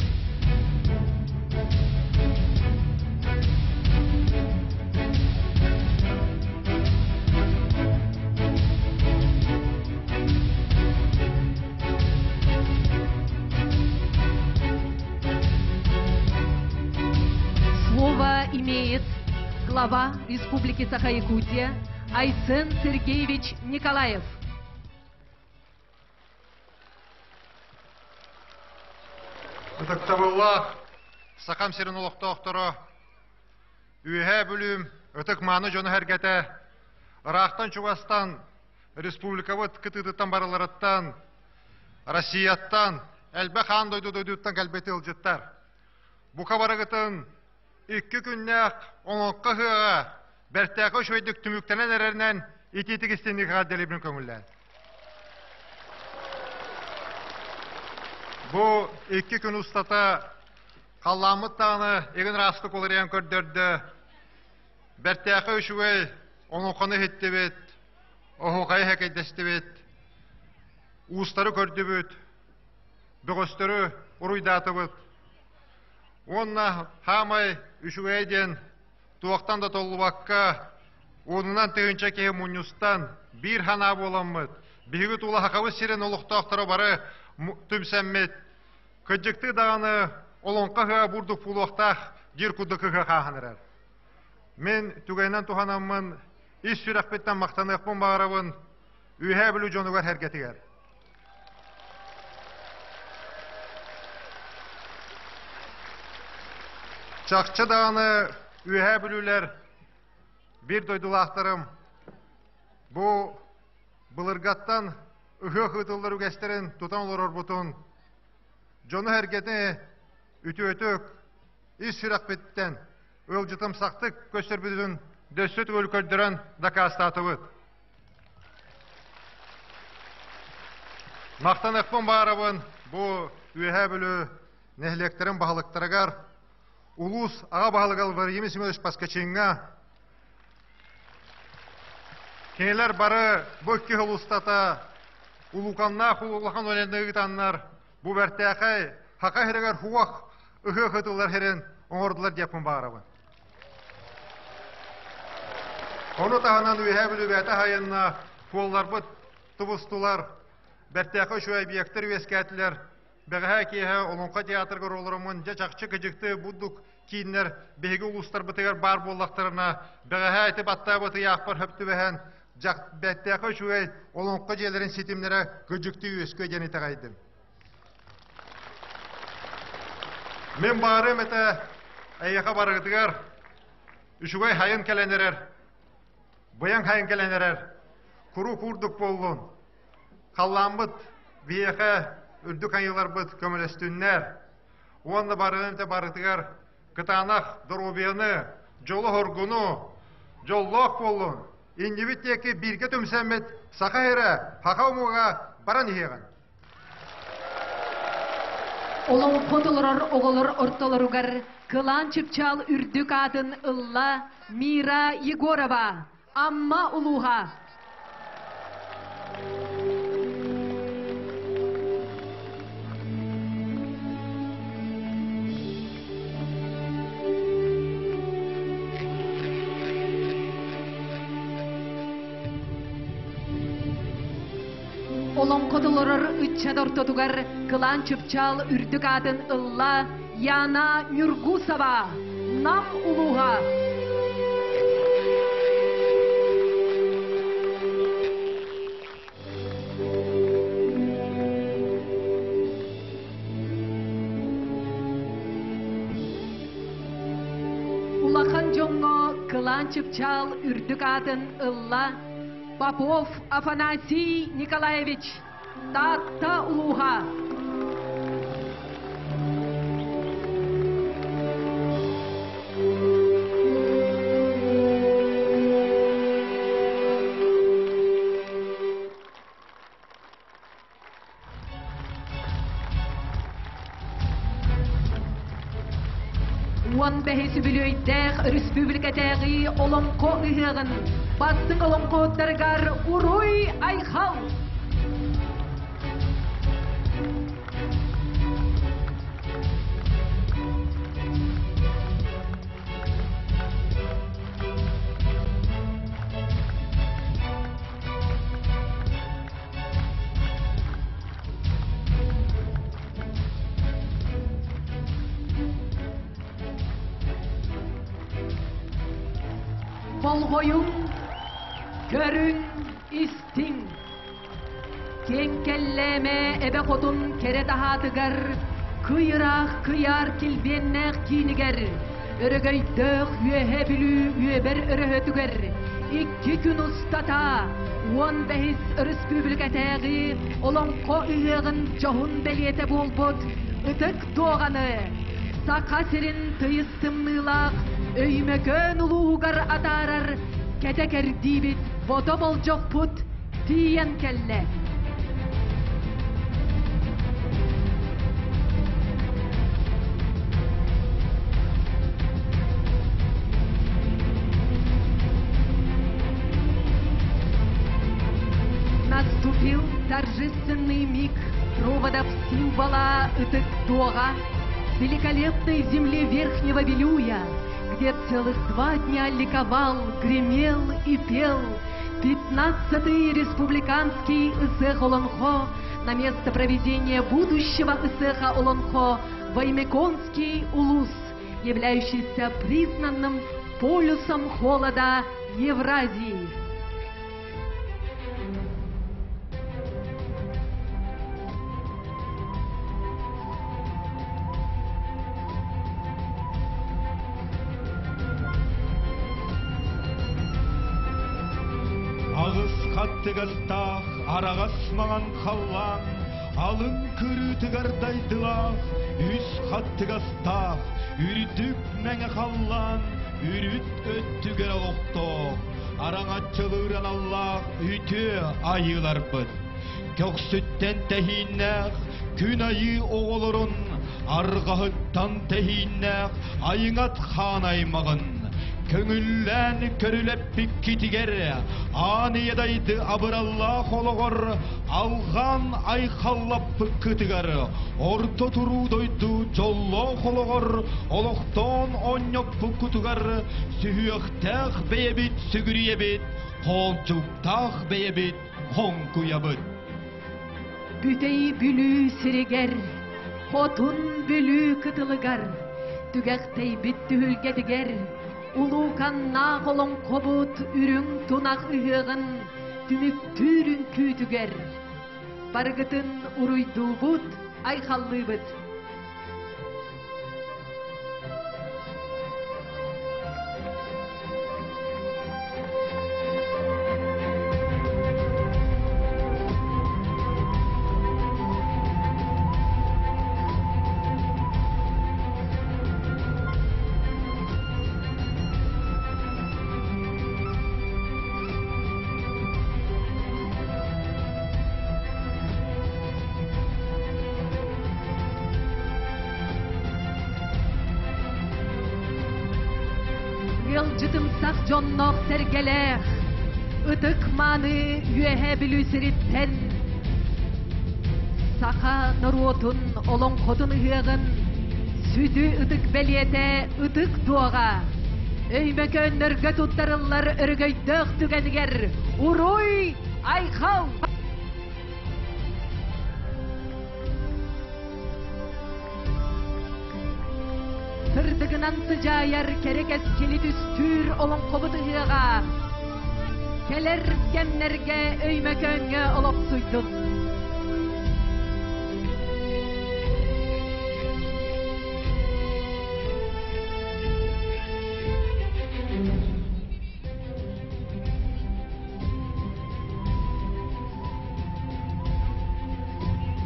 Слово имеет глава Республики Саха-Якутия Айсен Сергеевич Николаев. Ытыктабыллаах Сахам сирин олохтоохторо, Үөһээ Бүлүүм ытык-мааны дьоно-сэргэтэ, ыраахтан-чугастан республикабыт кытыытыттан барыларыттан, Россияттан, элбэх аан дойду дойдуттан кэлбит ыалдьыттар. Бука барыгытын икки күннээх оҥокко ыһыаҕа бэртээхэй үчүгэйдик түмүктэнэн эрэринэн итиитик истиҥник эҕэрдэлиибин көҥүллээн. Бу икки күн устата халлааммыт даҕаны игин ыраастык уларыйан көрдөрдө. Бэртээхэй үчүгэй оҥокону иһиттибит, оһуохайы хэкэйдэстибит, уустары көрдүбүт, бөҕөстөрү уруйдаатыбыт. Уонна хаамай үчүгэйэ диэн туохтан да толлубакка уонунан тыһыынча киһи мунньустан биир санаа буоламмыт, биһиги тула Сахабыт сирин олохтоохторо бары түмсэммит, кырдьыктыы даҕаны олоҥхо ыһыаҕа бурдук буолуохтаах диир курдук ыһыах ааһан эрэр. Мин түгэнинэн туһанаммын ис сүрэхпиттэн махтаныахпын баҕарабын Үөһээ Бүлүү дьонугар сэргэтигэр. Чахчы даҕаны Үөһээ Бүлүүлэр биир дойдулаахтарым бу былыргаттан ыһыах ыытыллар үгэстэрин тутан олорорбутун дьону-сэргэни үтүөтүк ис сүрэхпиттэн ыалдьытымсахтык көрсөрбүтүн дөссө төгүл көрдөрөн дакаастаатыбыт. Махтаныахпын баарабын бу Үөһээ Бүлүү нэһилиэктэрин баһылыктарыгар улуус аҕа баһылыга Владимир Семенович Поскачиҥҥа кинилэр бары бу икки сыл устата улууканнаах улахан үлэни ыытаннар бу бэртээхэй Саха сиригэр хуох ыһыах ыытыллар сирин оҥордулар диэппин баҕарабын. Ону таһынан Үөһээ Бүлүү бэйэтэ аһайынна, суолларбыт тубустулар, бэртээхэй үчүгэй объектар үөскээтилэр. Бэҕэһээ киэһэ Олоҥхо театрыгар олороммун дьэ чахчы кыдьыкты бурдук кииннэр биһиги улуустарбытыгар баар буоллахтарына, бэҕэһээ ити баттаабыт ыйаахпар хөп түбэһэн, бэртээхэй үчүгэй Олоҥхо дьиэлэрин ситимнэрэ кыдьыкты үөскүө диэн итэҕэйдим. Мин баарым этэ эйиэхэ барыгытыгар үчүгэй хайын кэлэн эрэр, быйаҥ хайын кэлэн эрэр, куруук курдук буоллун. Халлааммыт биһиэхэ үрдүк айыыларбыт көмөлөстүннэр. Уонна барытын барытыгар кытаанах доруобуйаны, дьолу-соргуну, дьоллоох буоллун. Иннибит диэки бииргэ түмсэммит саха сирэ, саха омуга баран иһиэҕин. Олоҥхо толорор оҕолор ортолоругар Кылаан Чыпчаал үрдүк аатын ылла Мира Егорова, Амма улууһа. Олоҥхо толорор ыччат ортотугар Кылаан Чыпчаал үрдүк аатын ылла Яна Нюргусова, Нам улууһа. Улахан дьоҥҥо Кылаан Чыпчаал үрдүк аатын ылла Попов Афанасий Николаевич, Таатта улууһа. Уон бэһис үбүлүөйдээх өрөспүүбүлүкэтээҕи Олоҥхо ыһыаҕын бастыҥ олоҥхоһуттарыгар уруй айхал! Болҕойуҥ, көрүҥ, истиҥ. Киэҥ кэллээмэ эбэ хотун кэрэ таһаатыгар, кый ыраах кыйаар килбиэннээх киинигэр, өрөгөйдөөх Үөһээ Бүлүү үөбэр өрөһөтүгэр икки күн устата 15 өрөспүүбүлүкэтээҕи Олоҥхо ыһыаҕын дьоһун бэлиэтэ буолбут Ытык Дуоҕаны Саха сирин тыйыс тымныылаах Өймөкөөн улууһугар атаарар кэтэ кэрдиибит бото болдьохпут тиийэн кэллэ. Наступил торжественный миг проводов символа Ытык-Туоҕа, великолепной земли Верхнего Вилюя, где целых два дня ликовал, гремел и пел 15-й республиканский Ысыах Олонхо на место проведения будущего Ысыаха Олонхо Воймеконский улус, являющийся признанным полюсом холода Евразии. Аҕыс хаттыгастаах араҕас маҥан халлаан алын кырыытыгар дайдылаах үс хаттыгастаах үрдүк мэҥэ халлаан үрүт өттүгэр олохтоох араҥаччылыыр аналлаах үтүө айыыларбыт. Көхсүттэн тэһииннээх күн айыы оҕолорун, арҕаһыттан тэһииннээх айыҥат хаан аймаҕын, көҥүллээн көрүлэппиккитигэр, аан ийэ дайды абыраллаах олоҕор алҕаан айхаллаппыккытыгар, орто туруу дойду дьоллоох олоҕор олохтоон оонньоппуккутугар сүһүөхтээх бэйэбит сүгүрүйэбит, хоолдьуктаах бэйэбит хоҥкуйабыт. Бүтэй Бүлүү сиригэр, Хотун Бүлүү кытылыгар, түгэхтэйбит түһүлгэтигэр, улууканнаах олоҥхобут үрүҥ тунах ыһыаҕын түмүктүүр үҥкүүтүгэр барыгытын уруйдуубут, айхаллыыбыт. Ыалдьытымсах дьонноох сэргэлээх, ытык мааны Үөһээ Бүлүү сириттэн саха норуотун олоҥхотун ыһыаҕын сүдү ытык бэлиэтэ ытык дуоҕа Өймөкөөннөргө туттарыллар өрөгөйдөөх түгэнигэр уруй айхал! Сырдыгынан сыдьаайар кэрэ кэскили түстүүр олоҥхобут ыһыаҕа кэлэр кэмнэргэ Өймөкөөҥҥө олохсуйдун.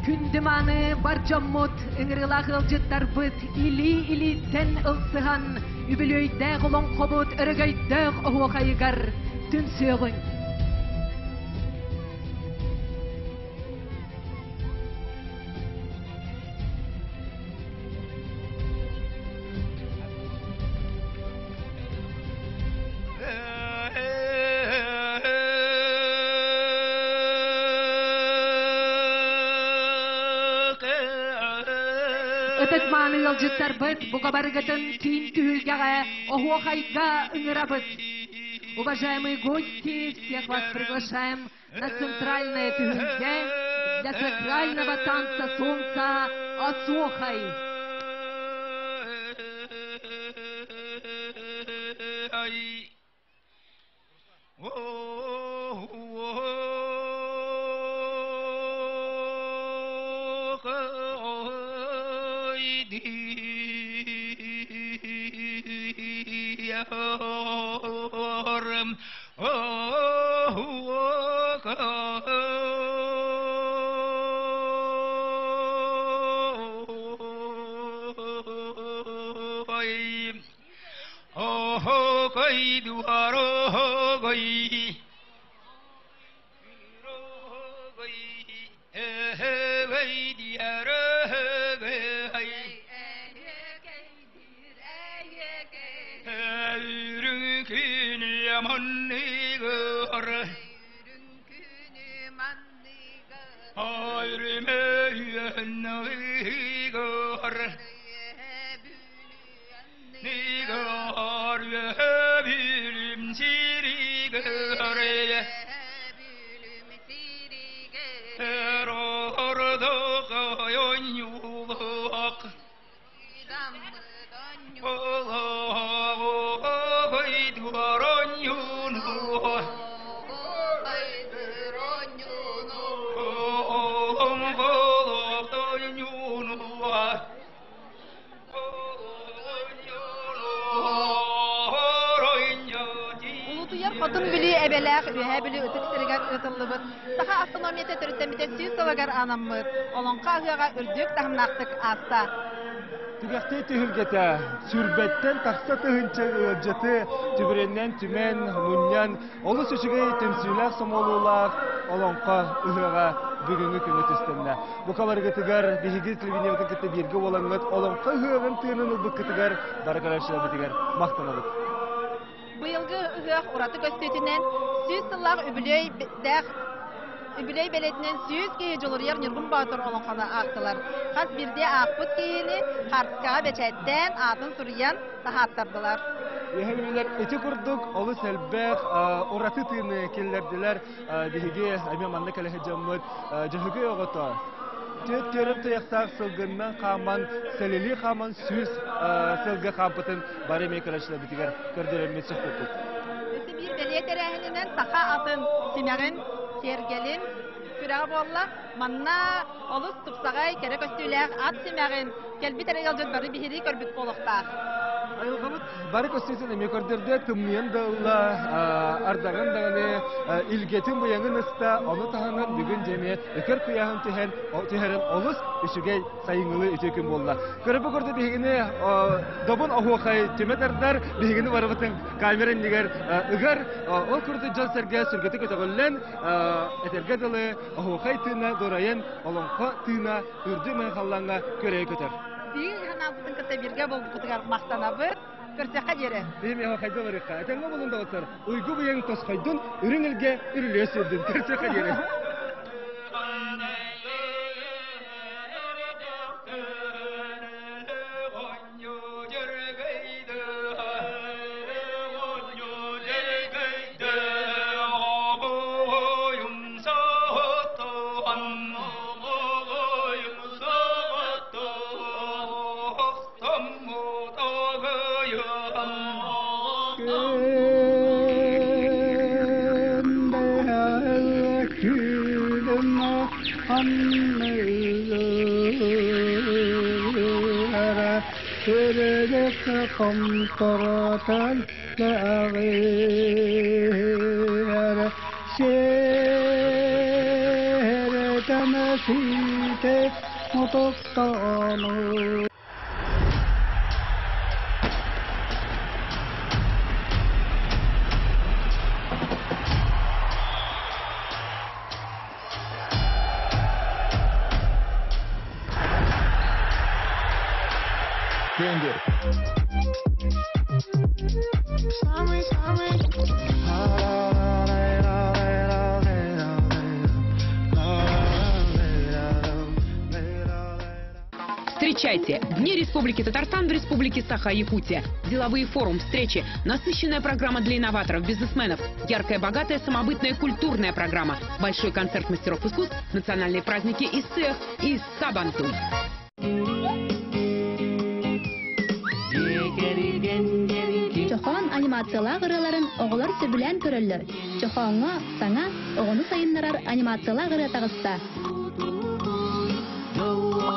Күндү мааны бар дьоммут, ыҥырыылаах ыалдьыттарбыт илии-илииттэн ылсыһан, үбүлүөйдээх олоҥхобут өрөгөйдөөх оһуохайыгар түмсүөҕүҥ. Ытык-мааны ыалдьыттарбыт бука барыгытын киин түһүлгэҕэ оһуохайга ыҥырабыт. Уважаемые гости, всех вас приглашаем на центральное түһүлгэ для сакрального танца солнца Осохай. Улуутуйар Хотун Бүлүү эбэлээх Үөһээ Бүлүү ытык сиригэр ыытыллыбыт Саха автономията төрүттэммитэ сүүс сылыгар анаммыт Олоҥхо ыһыаҕа үрдүк таһымнаахтык ааста. Түгэхтии түһүлгэтэ сүүрбэттэн тахса тыһыынча ыалдьыты түбүрэннэн түмэн, мунньан, олус үчүгэй түмсүүлээх сомоҕолуулаах Олоҥхо ыһыаҕа. бүгүҥҥү күҥҥэ түстэннэ. Бука барыгытыгар биһиги телевидениебытын кытта бииргэ буолаҥҥыт олоҥхо ыһыаҕын тыынын ылбыккытыгар бары көрөөччүлэрбитигэр махтанабыт. Быйылгы ыһыах ураты көстүүтүнэн 100 сыллаах үбүлүөйдээх үбүлүөй бэлиэтинэн 100 киһи Дьулуруйар Ньургун Боотур олоҥхону аахтылар. Хас биирдии аахпыт киһини хаартыскаҕа бэчээттээн, аатын суруйан таһааттардылар. Эһэлилэр ити курдук олус элбэх ураты тыыны киллэрдилэр. Биһиги эмиэ манна кэлэ сылдьаммыт Дьөһөгөй оҕото түөрт түөрүм туйахтаах сылгыннан хааман, сэлэлии хааман 100 сылга хаампытын бары эмиэ көрөөччүлэрбитигэр көрдөрөммүт сөхпүппүт. Өссө биир бэлиэ тэрээһининэн саха атын симэҕин, киэргэлин күрэҕэ буолла. Манна олус тупсаҕай, кэрэ көстүүлээх ат симэҕин кэлбит эрэ ыалдьыт бары биһирии көрбүт буолуохтаах. Айылҕабыт бары көстүүтүн эмиэ көрдөрдө, тымныйан да ылла, ардаҕын даҕаны илгэтин быйаҥын ыста, ону таһынан бүгүн дьэ эмиэ өкөр куйааһын түһэн, түһэрэн олус үчүгэй сайыҥҥылыы үтүө күн буолла. Көрөбү курдук биһигини добун оһуохай түмэ тардар, биһигини барыбытын камера иннигэр ыгар, ол курдук дьон-сэргэ сүргэтэ көтөҕүллэн, этэргэ дылы оһуохай тыына дорайан, олоҥхо тыына үрдүк мэҥ халлааҥҥа көрөйө көтөр. Биһиги ханаалбытын кытта бииргэ буолбуккутугар махтанабыт. Көрсөххө диэри. Биһиги хайда барыахха. Этэҥҥэ булун доҕоттор. Уйгу быйаҥ тосхойдун, үрүҥ илгэ үрүлүө сүрдүн. Көрсөххө диэри. Встречайте! Дни Республики Татарстан в Республике Саха-Якутия. Деловые форум, встречи, насыщенная программа для инноваторов, бизнесменов, яркая, богатая, самобытная культурная программа, большой концерт мастеров искусств, национальные праздники Исех и Сабантуй. Чохоон анимациялаах ырыаларын оҕолор сөбүлээн көрөллөр. Чохооҥҥо саҥа, оҕону сайыннарар анимациялаах ырыа таҕыста.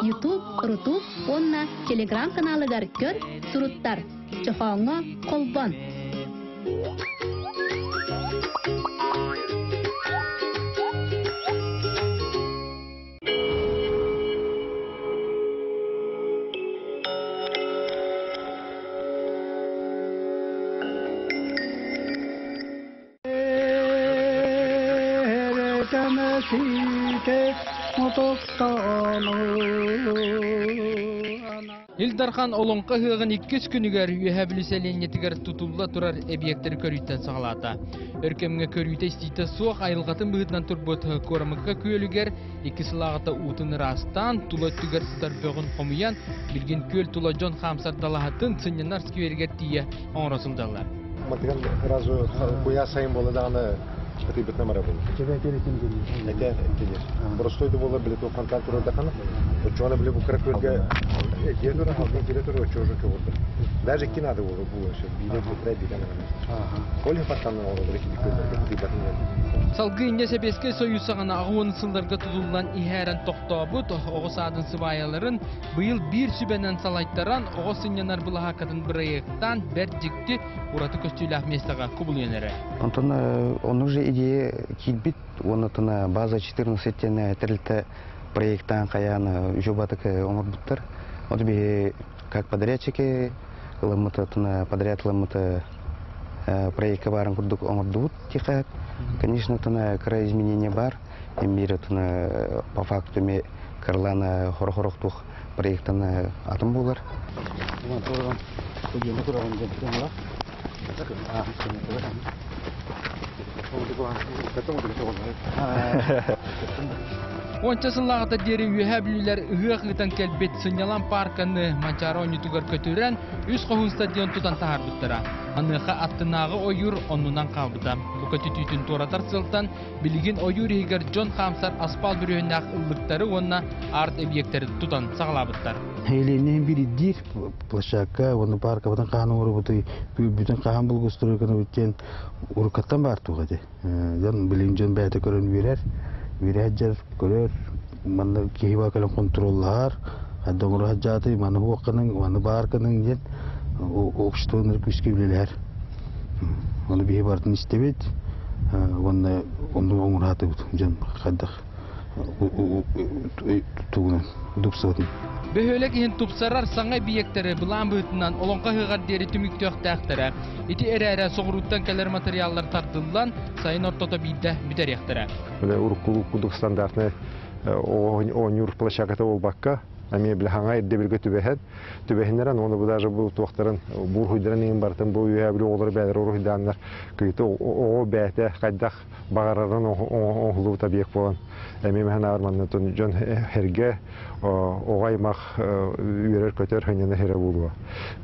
YouTube, Рутуб уонна Telegram каналыгар көр, суруттар. Чохооҥҥо холбон. Ил Дархан Олоҥхо ыһыаҕын иккис күнүгэр Үөһээ Бүлүү сэлиэнньэтигэр тутулла турар эбийиэктэри көрүүттэн саҕалаата. Өр кэмҥэ көрүүтэ-истиитэ суох айылҕатын быһыытынан турбут Куорамыкка күөлүгэр Икки сылааҕыта уутун ыраастаан, тула өттүгэр сытар бөҕүн хомуйан, билигин күөл тула дьон хаамсар далаһатын сынньанар скверигэр тиийэ оҥоро сылдьаллар. Мантыган сразу куйаас сайын буолла даҕаны ытыйбытына барабын. Этэ этилер. Боростой да буолар биле туоххантан турардахана. Оччоҕуна биле бу кыра күөлгэ дьиэ тура, халгын кире тура, оччо уже көҕүрдэ. Даже икки надо было было все. Биирэ биирэ биирэ Ол иһин фонтаннан оҥороллор икки күөллэргэ ытыйбатын диэн. Салгыы инньэ Сэбиэскэй Союз саҕана аҕыс сылларга тутуллан иһээрэн тохтообут оҕо саадын сыбаайаларын быйыл биир сүбэнэн салайтаран оҕо сынньанар былаһааккатын бырайыактаан бэрт дьикти ураты көстүүлээх миэстэҕэ кубулуйан эрэр. Онтон оннук же идея киирбит уонна база 14 диэн тэрилтэ проектаан хайаан үчүгэй оҥорбуттар. Вот биһи как подрядчики ылыммыт подряд ылыммыт проекка баарын курдук оҥордубут тихо. Конечно, кыра изменение бар. Эмиир отуна по факту эми кырлаан хорохорохтух проектан атын буолар. Уонча сыллааҕыта диэри Үөһээ Бүлүүлэр ыһыах ыытан кэлбит сынньалаҥ паарканы Манчаары оонньуутугар көтүрэн, үс хоһуун стадион тутан таһаарбыттара. Аныаха аттынааҕы ойуур оннунан хаалбыта. Бу көтүтүүтүн туоратар сыалтан билигин ойуур иһигэр дьон хаамсар аспаал бүрүөһүннээх ыллыктары уонна арт-эбийиэктэри тутан саҕалаабыттар. Нэһилиэнньэ биирдиир площадка уонна пааркабытын хаһан оҥоробутуй, бүтүн хаһан благоустройканы диэн уруккаттан баар туох этэ. Дьон билигин дьон бэйэтэ көрөн үөрэр, үөрэ сылдьар, көрөр, манна киһи баа кэлэн хонтуруоллаһар, хайда оҥоро сылдьаатый, маны буохханыҥ, маны баар гыныҥ диэн обществоны күүскэ үлэлэһэр. Ону биһи барытын истэбит уонна оннук оҥораатыбыт дьон хайдах тугунан тупсубатын. Бөһүөлэк иһин тупсарар саҥа эбийиэктэри былаан быһыытынан Олоҥхо ыһыаҕар диэри түмүктүөхтээхтэрэ. Ити эрээри соҕурууттан кэлэр материаллар тардыллан, сайын ортото биирдэ бүтэриэхтэрэ. Урукку курдук стандартный оонньуур площадката буолбакка, эмиэ били хаҥа ирдэбилгэ түбэһэн, түбэһиннэрэн уонна бу даже бу туохтарын буурхуйдарын иһин барытын бу үөһээ били оҕолору бээлэр уруһуйдааннар кыйыты оҕо бэйэтэ хайдах баҕарарын оҥоһуллубут объект буолан эмиэ мэһэн аарманна дьон эргэ оҕо аймах үөрэр-көтөр ханньана эрэ буолуо.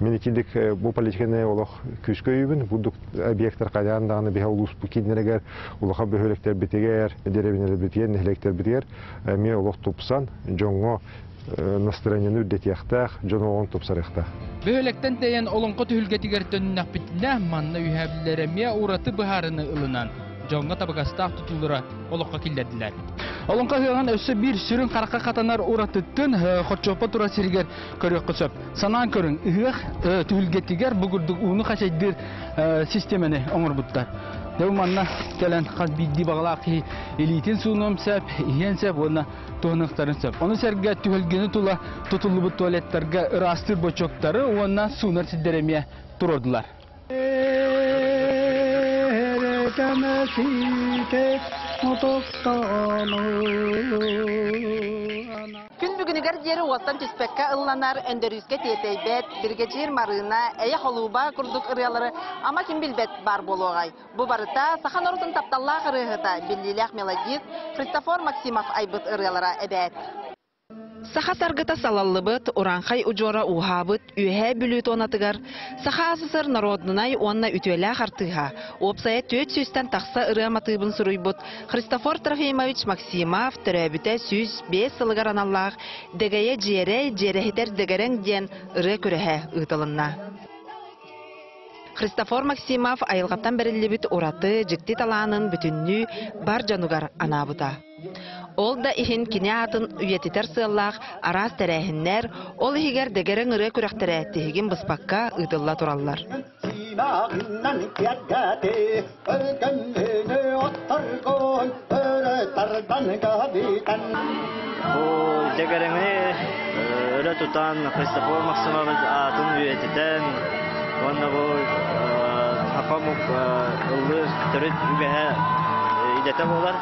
Мин итинник бу политиканы олох күүскэ өйүүбүн. Бурдук объектар хайаан даҕаны биһэ улууспут кииннэригэр, улахан бөһүөлэктэрбитигэр, дэриэбинэлэрбитигэр, нэһилиэктэрбитигэр эмиэ олох тупсан, дьоҥҥо настроениены үрдэтиэхтээх, дьон олоҕун тупсарыахтаах. Бөһүөлэктэн тэйэн олоҥхо түһүлгэтигэр төннүнэхпитинэ, манна үһээбилэр эмиэ ураты быһаарыны ылынан, дьоҥҥо табыгастаах тутуулара олоххо киллэрдилэр. Олоҥхо ыһыаҕын өссө биир сүрүн харахха хатанар уратыттын хорчуоппа турар сиригэр көрүөххэ сөп. Санаан көрүҥ, ыһыах түһүлгэтигэр бу курдук ууну хачайдыыр систиэмэни оҥорбуттар. Дьэ манна кэлэн хас биирдии баҕалаах киһи илиитин суунуом сөп, иһиэн сөп уонна туһаныахтарын сөп. Ону сэргэ түһүлгэни тула тутуллубут туалеттарга ыраастыыр бочуоктары уонна суунар сирдэри эмиэ туруордулар. Күн бүгүнүгэр диэри уостан түспэккэ ылланар, өндөрүүскэ тиэтэйбэт, биригэдьиир Марыына, эйэ холууба курдук ырыалары ама ким билбэт баар буолуоҕай. Бу барыта саха норуотун тапталлаах ырыаһыта, биллиилээх мелодист Христофор Максимов айбыт ырыалара эбээт. Саха саргыта салаллыбыт, урааҥхай удьуора ууһаабыт Үөһээ Бүлүү туонатыгар Саха АССР норуодунай уонна үтүөлээх артыыһа, уопсайа 400-тэн тахса ырыа матыыбын суруйбут Христофор Трофимович Максимов төрөөбүтэ 105 сылыгар аналлаах Дэгэйэ дьиэрэй, дьиэрэһитэр дэгэрэҥ диэн ырыа күрэһэ ыытылынна. Христофор Максимов айылҕаттан бэриллибит ураты, дьикти талаанын бүтүннүү бар дьонугар анаабыта. Ол да иһин кини аатын үйэтитэр сыаллаах араас тэрээһиннэр, ол иһигэр дэгэрэҥ ырыа күрэхтэрэ тиһигин быспакка ыытылла тураллар. Бу дэгэрэҥи өрө тутан Христофор Максимович аатын үйэтитэн уонна бу саха омук ыллыыр төрүт үгэһэ идэтэ буолар.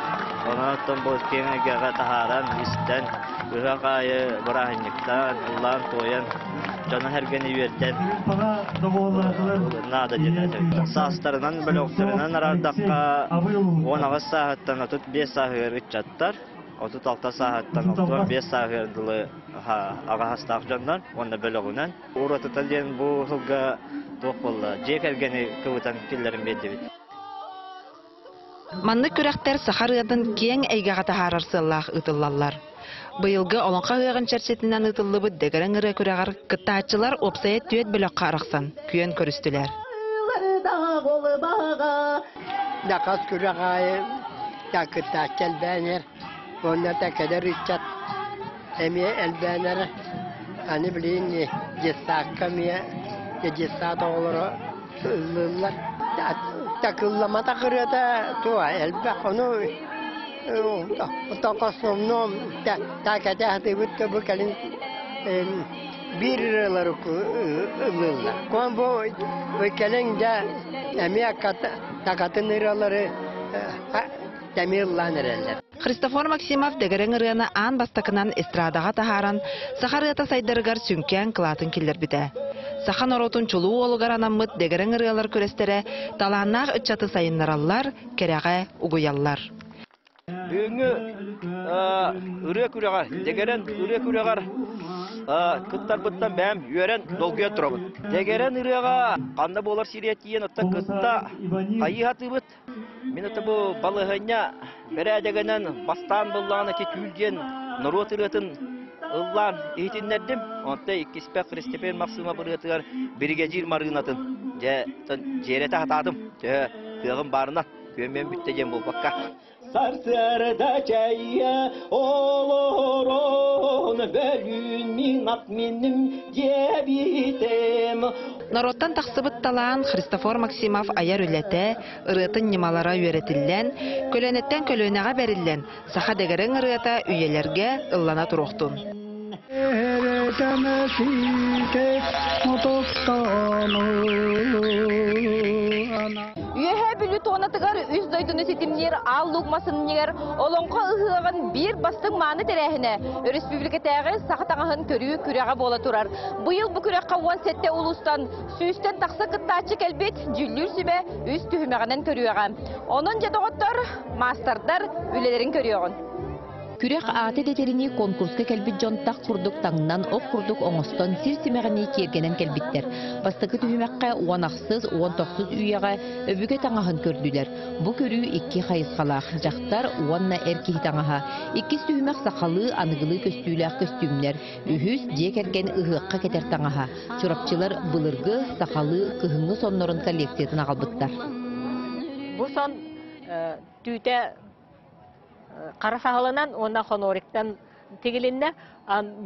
Онон бу киэҥ эйгэҕэ таһааран, истэн, ыһыах аайы бырааһынньыктаан, ыллаан-туойан, дьону-сэргэни үөрдэн наада диэн этэр. Саастарынан, бөлөхтөрүнэн араардахха, 18 сааһыттан 35 сааһыгар ыччаттар, 36 сааһыттан 35 сааһыгар дылы аҕа саастаах дьоннор уонна бөлөҕүнэн. Уратыта диэн бу сылга туох буолла, дьиэ кэргэни кыбытан киллэрин биэрдибит. Маннык күрэхтэр саха ырыатын киэҥ эйгэҕэ таһаарар сыаллаах ыытыллаллар. Быйылгы Олоҥхо ыһыаҕын чэрчитинэн ыытыллыбыт дэгэрэҥ ырыа күрэҕэр кыттааччылар уопсайа түөрт бөлөххө арахсан күөн көрүстүлэр. Дакас күрэх аайы кыттааччы элбээн иһэр. Уонна да кэлэр ыччат эмиэ элбээн эрэр. Аны билигин детсадка эмиэ детсад оҕолоро ыллыыллар. Такылламатах ырыата туо элбэх. Ону токосомном таакэтэ сатыыбыт да бу кэлин биир ырыалары ыллыыллар. Кон бу кэлин дьэ эмиэ такатын ырыалары тэмиэ ыллаан эрэллэр. Христофор Максимов дэгэрэҥ ырыаны аан бастакынан эстрадаҕа таһааран, саха ырыата сайдарыгар сүҥкээн кылаатын киллэрбитэ. Саха норуотун чулуу уолугар анаммыт дэгэрэҥ ырыалар күрэстэрэ талааннаах ыччаты сайыннараллар, кэрэҕэ угуйаллар. Бүгүҥҥү ырыа күрэҕэр, дэгэрэн ырыа күрэҕэр кыттарбыттан бэйэм үөрэн, долгуйан турабын. Дэгэрэн ырыаҕа ханна буолар сириэ тиийэн оттон кытта хайыы сатыыбыт. Мин это бу балаһыанньа бэрээдэгинэн бастаан буллаҕына ити түүл диэн норуот ырыатын ыллаан иһитиннэрдим. Онтон иккиспэр Христопер Максимов ырыатыгар биригэдьиир Марыынатын дьэ дьиэрэтэ сатаатым. Төһө кыаҕым баарынан. Күөмүөн бүттэ диэн буолбакка. Сарсыарда чэйэ олорон бөлүүн мин ат минним диэбитим. Норуоттан тахсыбыт талаан Христофор Максимов айар үлэтэ, ырыатын ньымалара үөрэтиллэн, көлүөнэттэн көлүөнэҕэ бэриллэн, саха дэгэрэҥ ырыата үйэлэргэ ыллана туруохтун. Үөһээ Бүлүү туонатыгар үс дойдуну ситимниир Аал Луук масынньыгар Олоҥхо ыһыаҕын биир бастыҥ мааны тэрээһинэ өрөспүүбүлүкэтээҕи саха таҥаһын көрүү күрэҕэ буола турар. Быйыл бу күрэххэ 17 улуустан сүүстэн тахса кыттааччы кэлбит дьүүллүүр сүбэ үс түһүмэҕинэн көрүөҕэ. Онон дьэ доҕоттор, маастардар үлэлэрин көрүөҕүн. Күрэх аата дэтэринии конкурска кэлбит дьон тах курдук таҥнан, ох курдук оҥостон, сир симэҕинии киэргэнэн кэлбиттэр. Бастакы түһүмэххэ уон ахсыс, уон тохсус үйэҕэ өбүгэ таҥаһын көрдүлэр. Бу көрүү икки хайысхалаах – дьахтар уонна эр киһи таҥаһа. Иккис түһүмэх сахалыы, аныгылыы көстүүлээх көстүүмнэр. Үһүс – дьиэ кэргэн ыһыахха кэтэр таҥаһа. Чурапчылар былыргы, сахалыы, кыһыҥҥы соннорун коллекциятын аҕалбыттар. Бу сон түүтэ хара саһылынан уонна хонориктан тигилиннэ.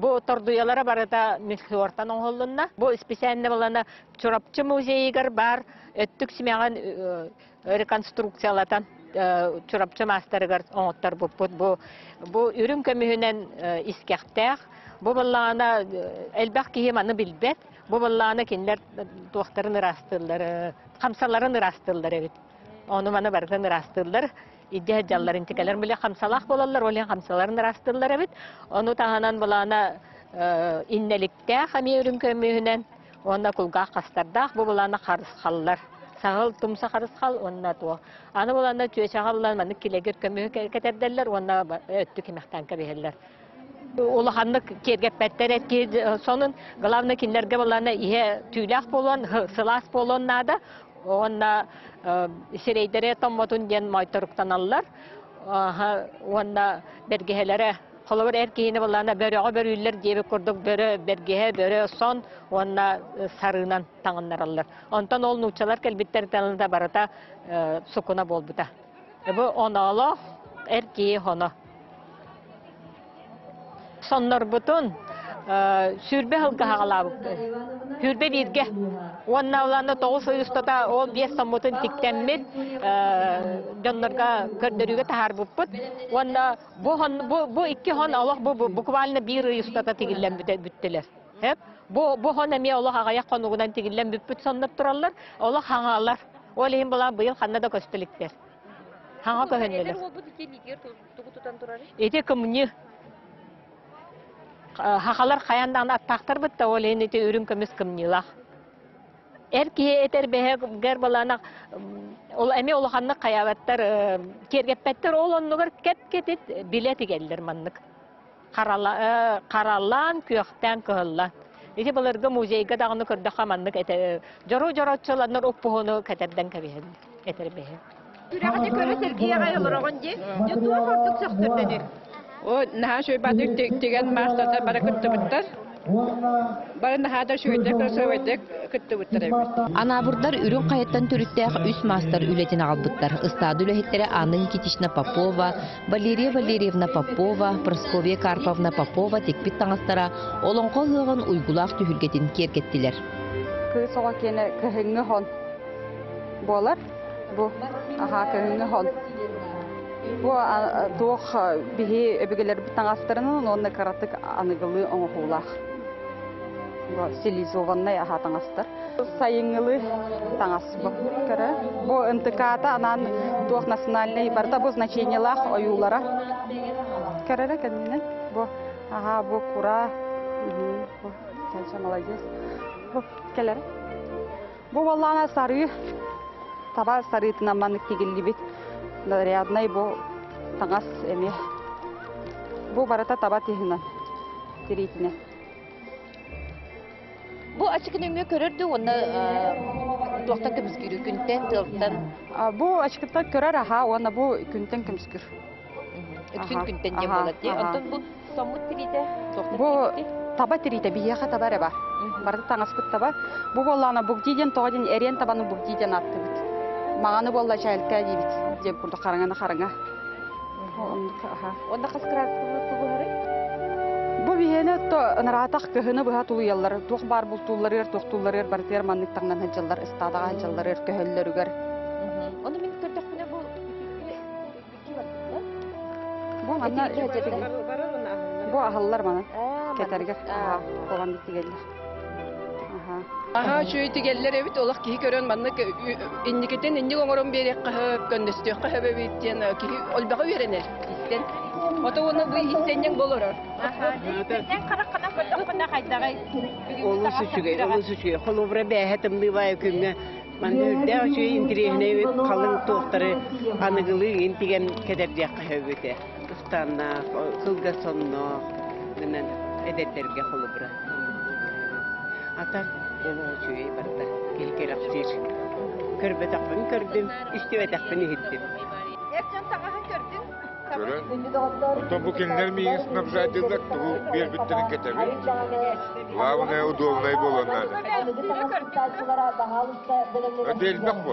Бу тордуйалара барыта мельхиортан оҥоһуллунна. Бу исписээннэ балана Чурапчы музейыгар баар өттүк симэҕин реконструкциялатан Чурапчы маастарыгар оҥотторбуппут. Бу бу үрүҥ көмүһүнэн искэхтээх. Бу баллаҕана элбэх киһи маны билбэт. Бу баллаҕана кинилэр туохтарын ыраастыыллар, хамсаларын ыраастыыллар эбит. Ону маны барытын ыраастыыллар. Иддьэ сылдьаллар интикэлэр били хамсалаах буолаллар, ол иһин хамсаларын ыраастыыллар эбит. Ону таһынан былаана иннэликтээх эмиэ үрүҥ көмүһүнэн уонна кулгаах хастардаах бу былаана харысхаллар. Саһыл тумса харысхал уонна туох. Аны буланна чүөчэҕэ булан маннык килэгир көмүһү кэтэрдэллэр уонна өттүк кимэхтээн кэбиһэллэр. Улаханнык киэргэппэттэр эт сонун главное кинилэргэ булана иһэ түүлээх буолуон, сылаас буолуон наада. Уонна сирэйдэрэ томмотун диэн моойторуктаналлар. Уонна бэргэһэлэрэ холобур эр киһини буллаана бөрөҕө бөрүүллэр диэбит курдук бөрө бэргэһэ, бөрө сон уонна сарыынан таҥыннараллар. Онтон ол нууччалар кэлбиттэр да барыта сукуна буолбута. Бу оноолоох эр киһи хоно. Соннорбутун сүүрбэ сылга хаҕалаабыппыт. Сүүрбэ бииргэ. Уонна улаана тоҕус ый устата ол биэс соммутун тиктэммит дьоннорго көрдөрүүгэ таһаарбыппыт. Уонна бу, бу, бу икки хон олох бу, буквально биир ый устата тигиллэн бүттүлэр. Бу, бу хон эмиэ олох аҕыйах хонугунан тигиллэн бүппүт соннор тураллар. Олох хаҥалар. Ол иһин булан быйыл ханна да көстө иликтэр. Хаҥа көһөннүлэр. Тугу тутан турарый? Ити кымньы. Хахалар хайан даҕаны аттаахтарбыт да, ол иһин ити үрүҥ көмүс кымньыылаах. Эр киһи этэрбэһэ балаанах ол эмиэ улаханнык хайаабаттар, киэргэппэттэр, ол оннугар кэп-кэтит билэ тигэллэр маннык. Харалаан, күөхтээн кыһыллан. Ити былыргы музейга даҕаны көрдөххө маннык этэ дьоро дьороччуланнар уппуһуну кэтэрдэн кэбиһэн этэрбэһэ. Күрэҕи көрө сэргиэҕэ олороҕун дии. Дьэ туох ордук сөхтөрдөнөр? О, наһаа үчүгэй тигэн маастардар бары кыттыбыттар. Бары наһаа да үчүгэйдик, красивайдык кыттыбыттар эбит. Анаабырдар Үрүҥ Хайаттан төрүттээх үс маастар үлэтин аҕалбыттар. Ыстаада үлэһиттэрэ Анна Никитична Попова, Валерия Валерьевна Попова, Прасковья Карповна Попова тикпит таҥастара олоҥхо ыһыаҕын уйгулаах түһүлгэтин киэргэттилэр. Кыыс оҕо киэнэ кыһыҥҥы хон буолар. Бу аһаа кыһыҥҥы хон. Бу туох биһи өбүгэлэрбит таҥастарынан уонна кыратык аныгылыы оҥоһуулаах. Бу стилизованнай аһаа таҥастар. Сайыҥҥылыы таҥас бу. Көрө. Бу НТК-та анаан туох национальнай барыта бу значениелаах ойуулара. Көрөрө кэннинэн. Бу аха бу кура. Бу кэлчэ молодец. Бу кэлэр. Бу буоллаҕына сарыы таба сарыытынан маннык тигиллибит наряднай бу таҥас эмиэ. Бу барыта таба тиһинэн тириитинэн. Бу ачыкы нөҥүө көрөр дуу уонна туохтан көмүскүүрүй күнтэн, тыалтан? Бу ачыкыттан көрөр аха уонна бу күнтэн көмүскүүр. Үксүн күнтэн диэн буолар дии. Онтон бу соммут тириитэ туохтан Бу таба тириитэ биһиэхэ таба эрэ бар. Барыта таҥаспыт таба. Бу буоллаҕына бугди диэн тоҕо диэн эриэн табаны бугди диэн ааттыыбыт. Маҕаны буолла чээлкээ диибит. Диэн курдук хараҥаны хараҥа. Онно хас кыраадыска тулуһарый? Бу биһиэни то ынараатах кыһыны быһа тулуйаллар. Туох баар бултуулларыгар, туохтуулларыгар барытыгар маннык таҥнан сылдьаллар, ыстаадаҕа сылдьалларыгар, көһөллөрүгэр. Ону мин көрдөхпүнэ бу Бу манна бу аһыллар маны кэтэргэ куолан тигэллэр. Аһаа үчүгэй тигэллэр эбит, олох киһи көрөн маннык инникитин инник оҥорон биэриэххэ сөп, көннөстүөххэ сөп эбит диэн киһи элбэҕи үөрэнэр истэн. Ото уонна бу истэнньэҥ болорор. Хараххынан көрдөххүнэ хайдаҕый? Олус үчүгэй, олус үчүгэй. Холобура бээһэ тымныы баайы күҥҥэ манна үрдээх үчүгэй интириэһинэй халыҥ туохтары аныгылыы иҥин тигэн кэтэрдиэххэ сөп этэ. Ыстааннаах, кылгас сонноох гынан эдэрдэргэ холобура. Ата олох үчүгэй барыта киһи кэрэхсиир. Көрбөтөхпүн көрдүм, истибэтэхпин иһиттим. Эр дьон таҥаһын көрдүҥ? Көрөн. Оттон бу кинилэр миигин снабжайдыыллар, тугу биэрбиттэрин кэтэбин. Главное, удобнай буолуон наада. Это элбэх буо.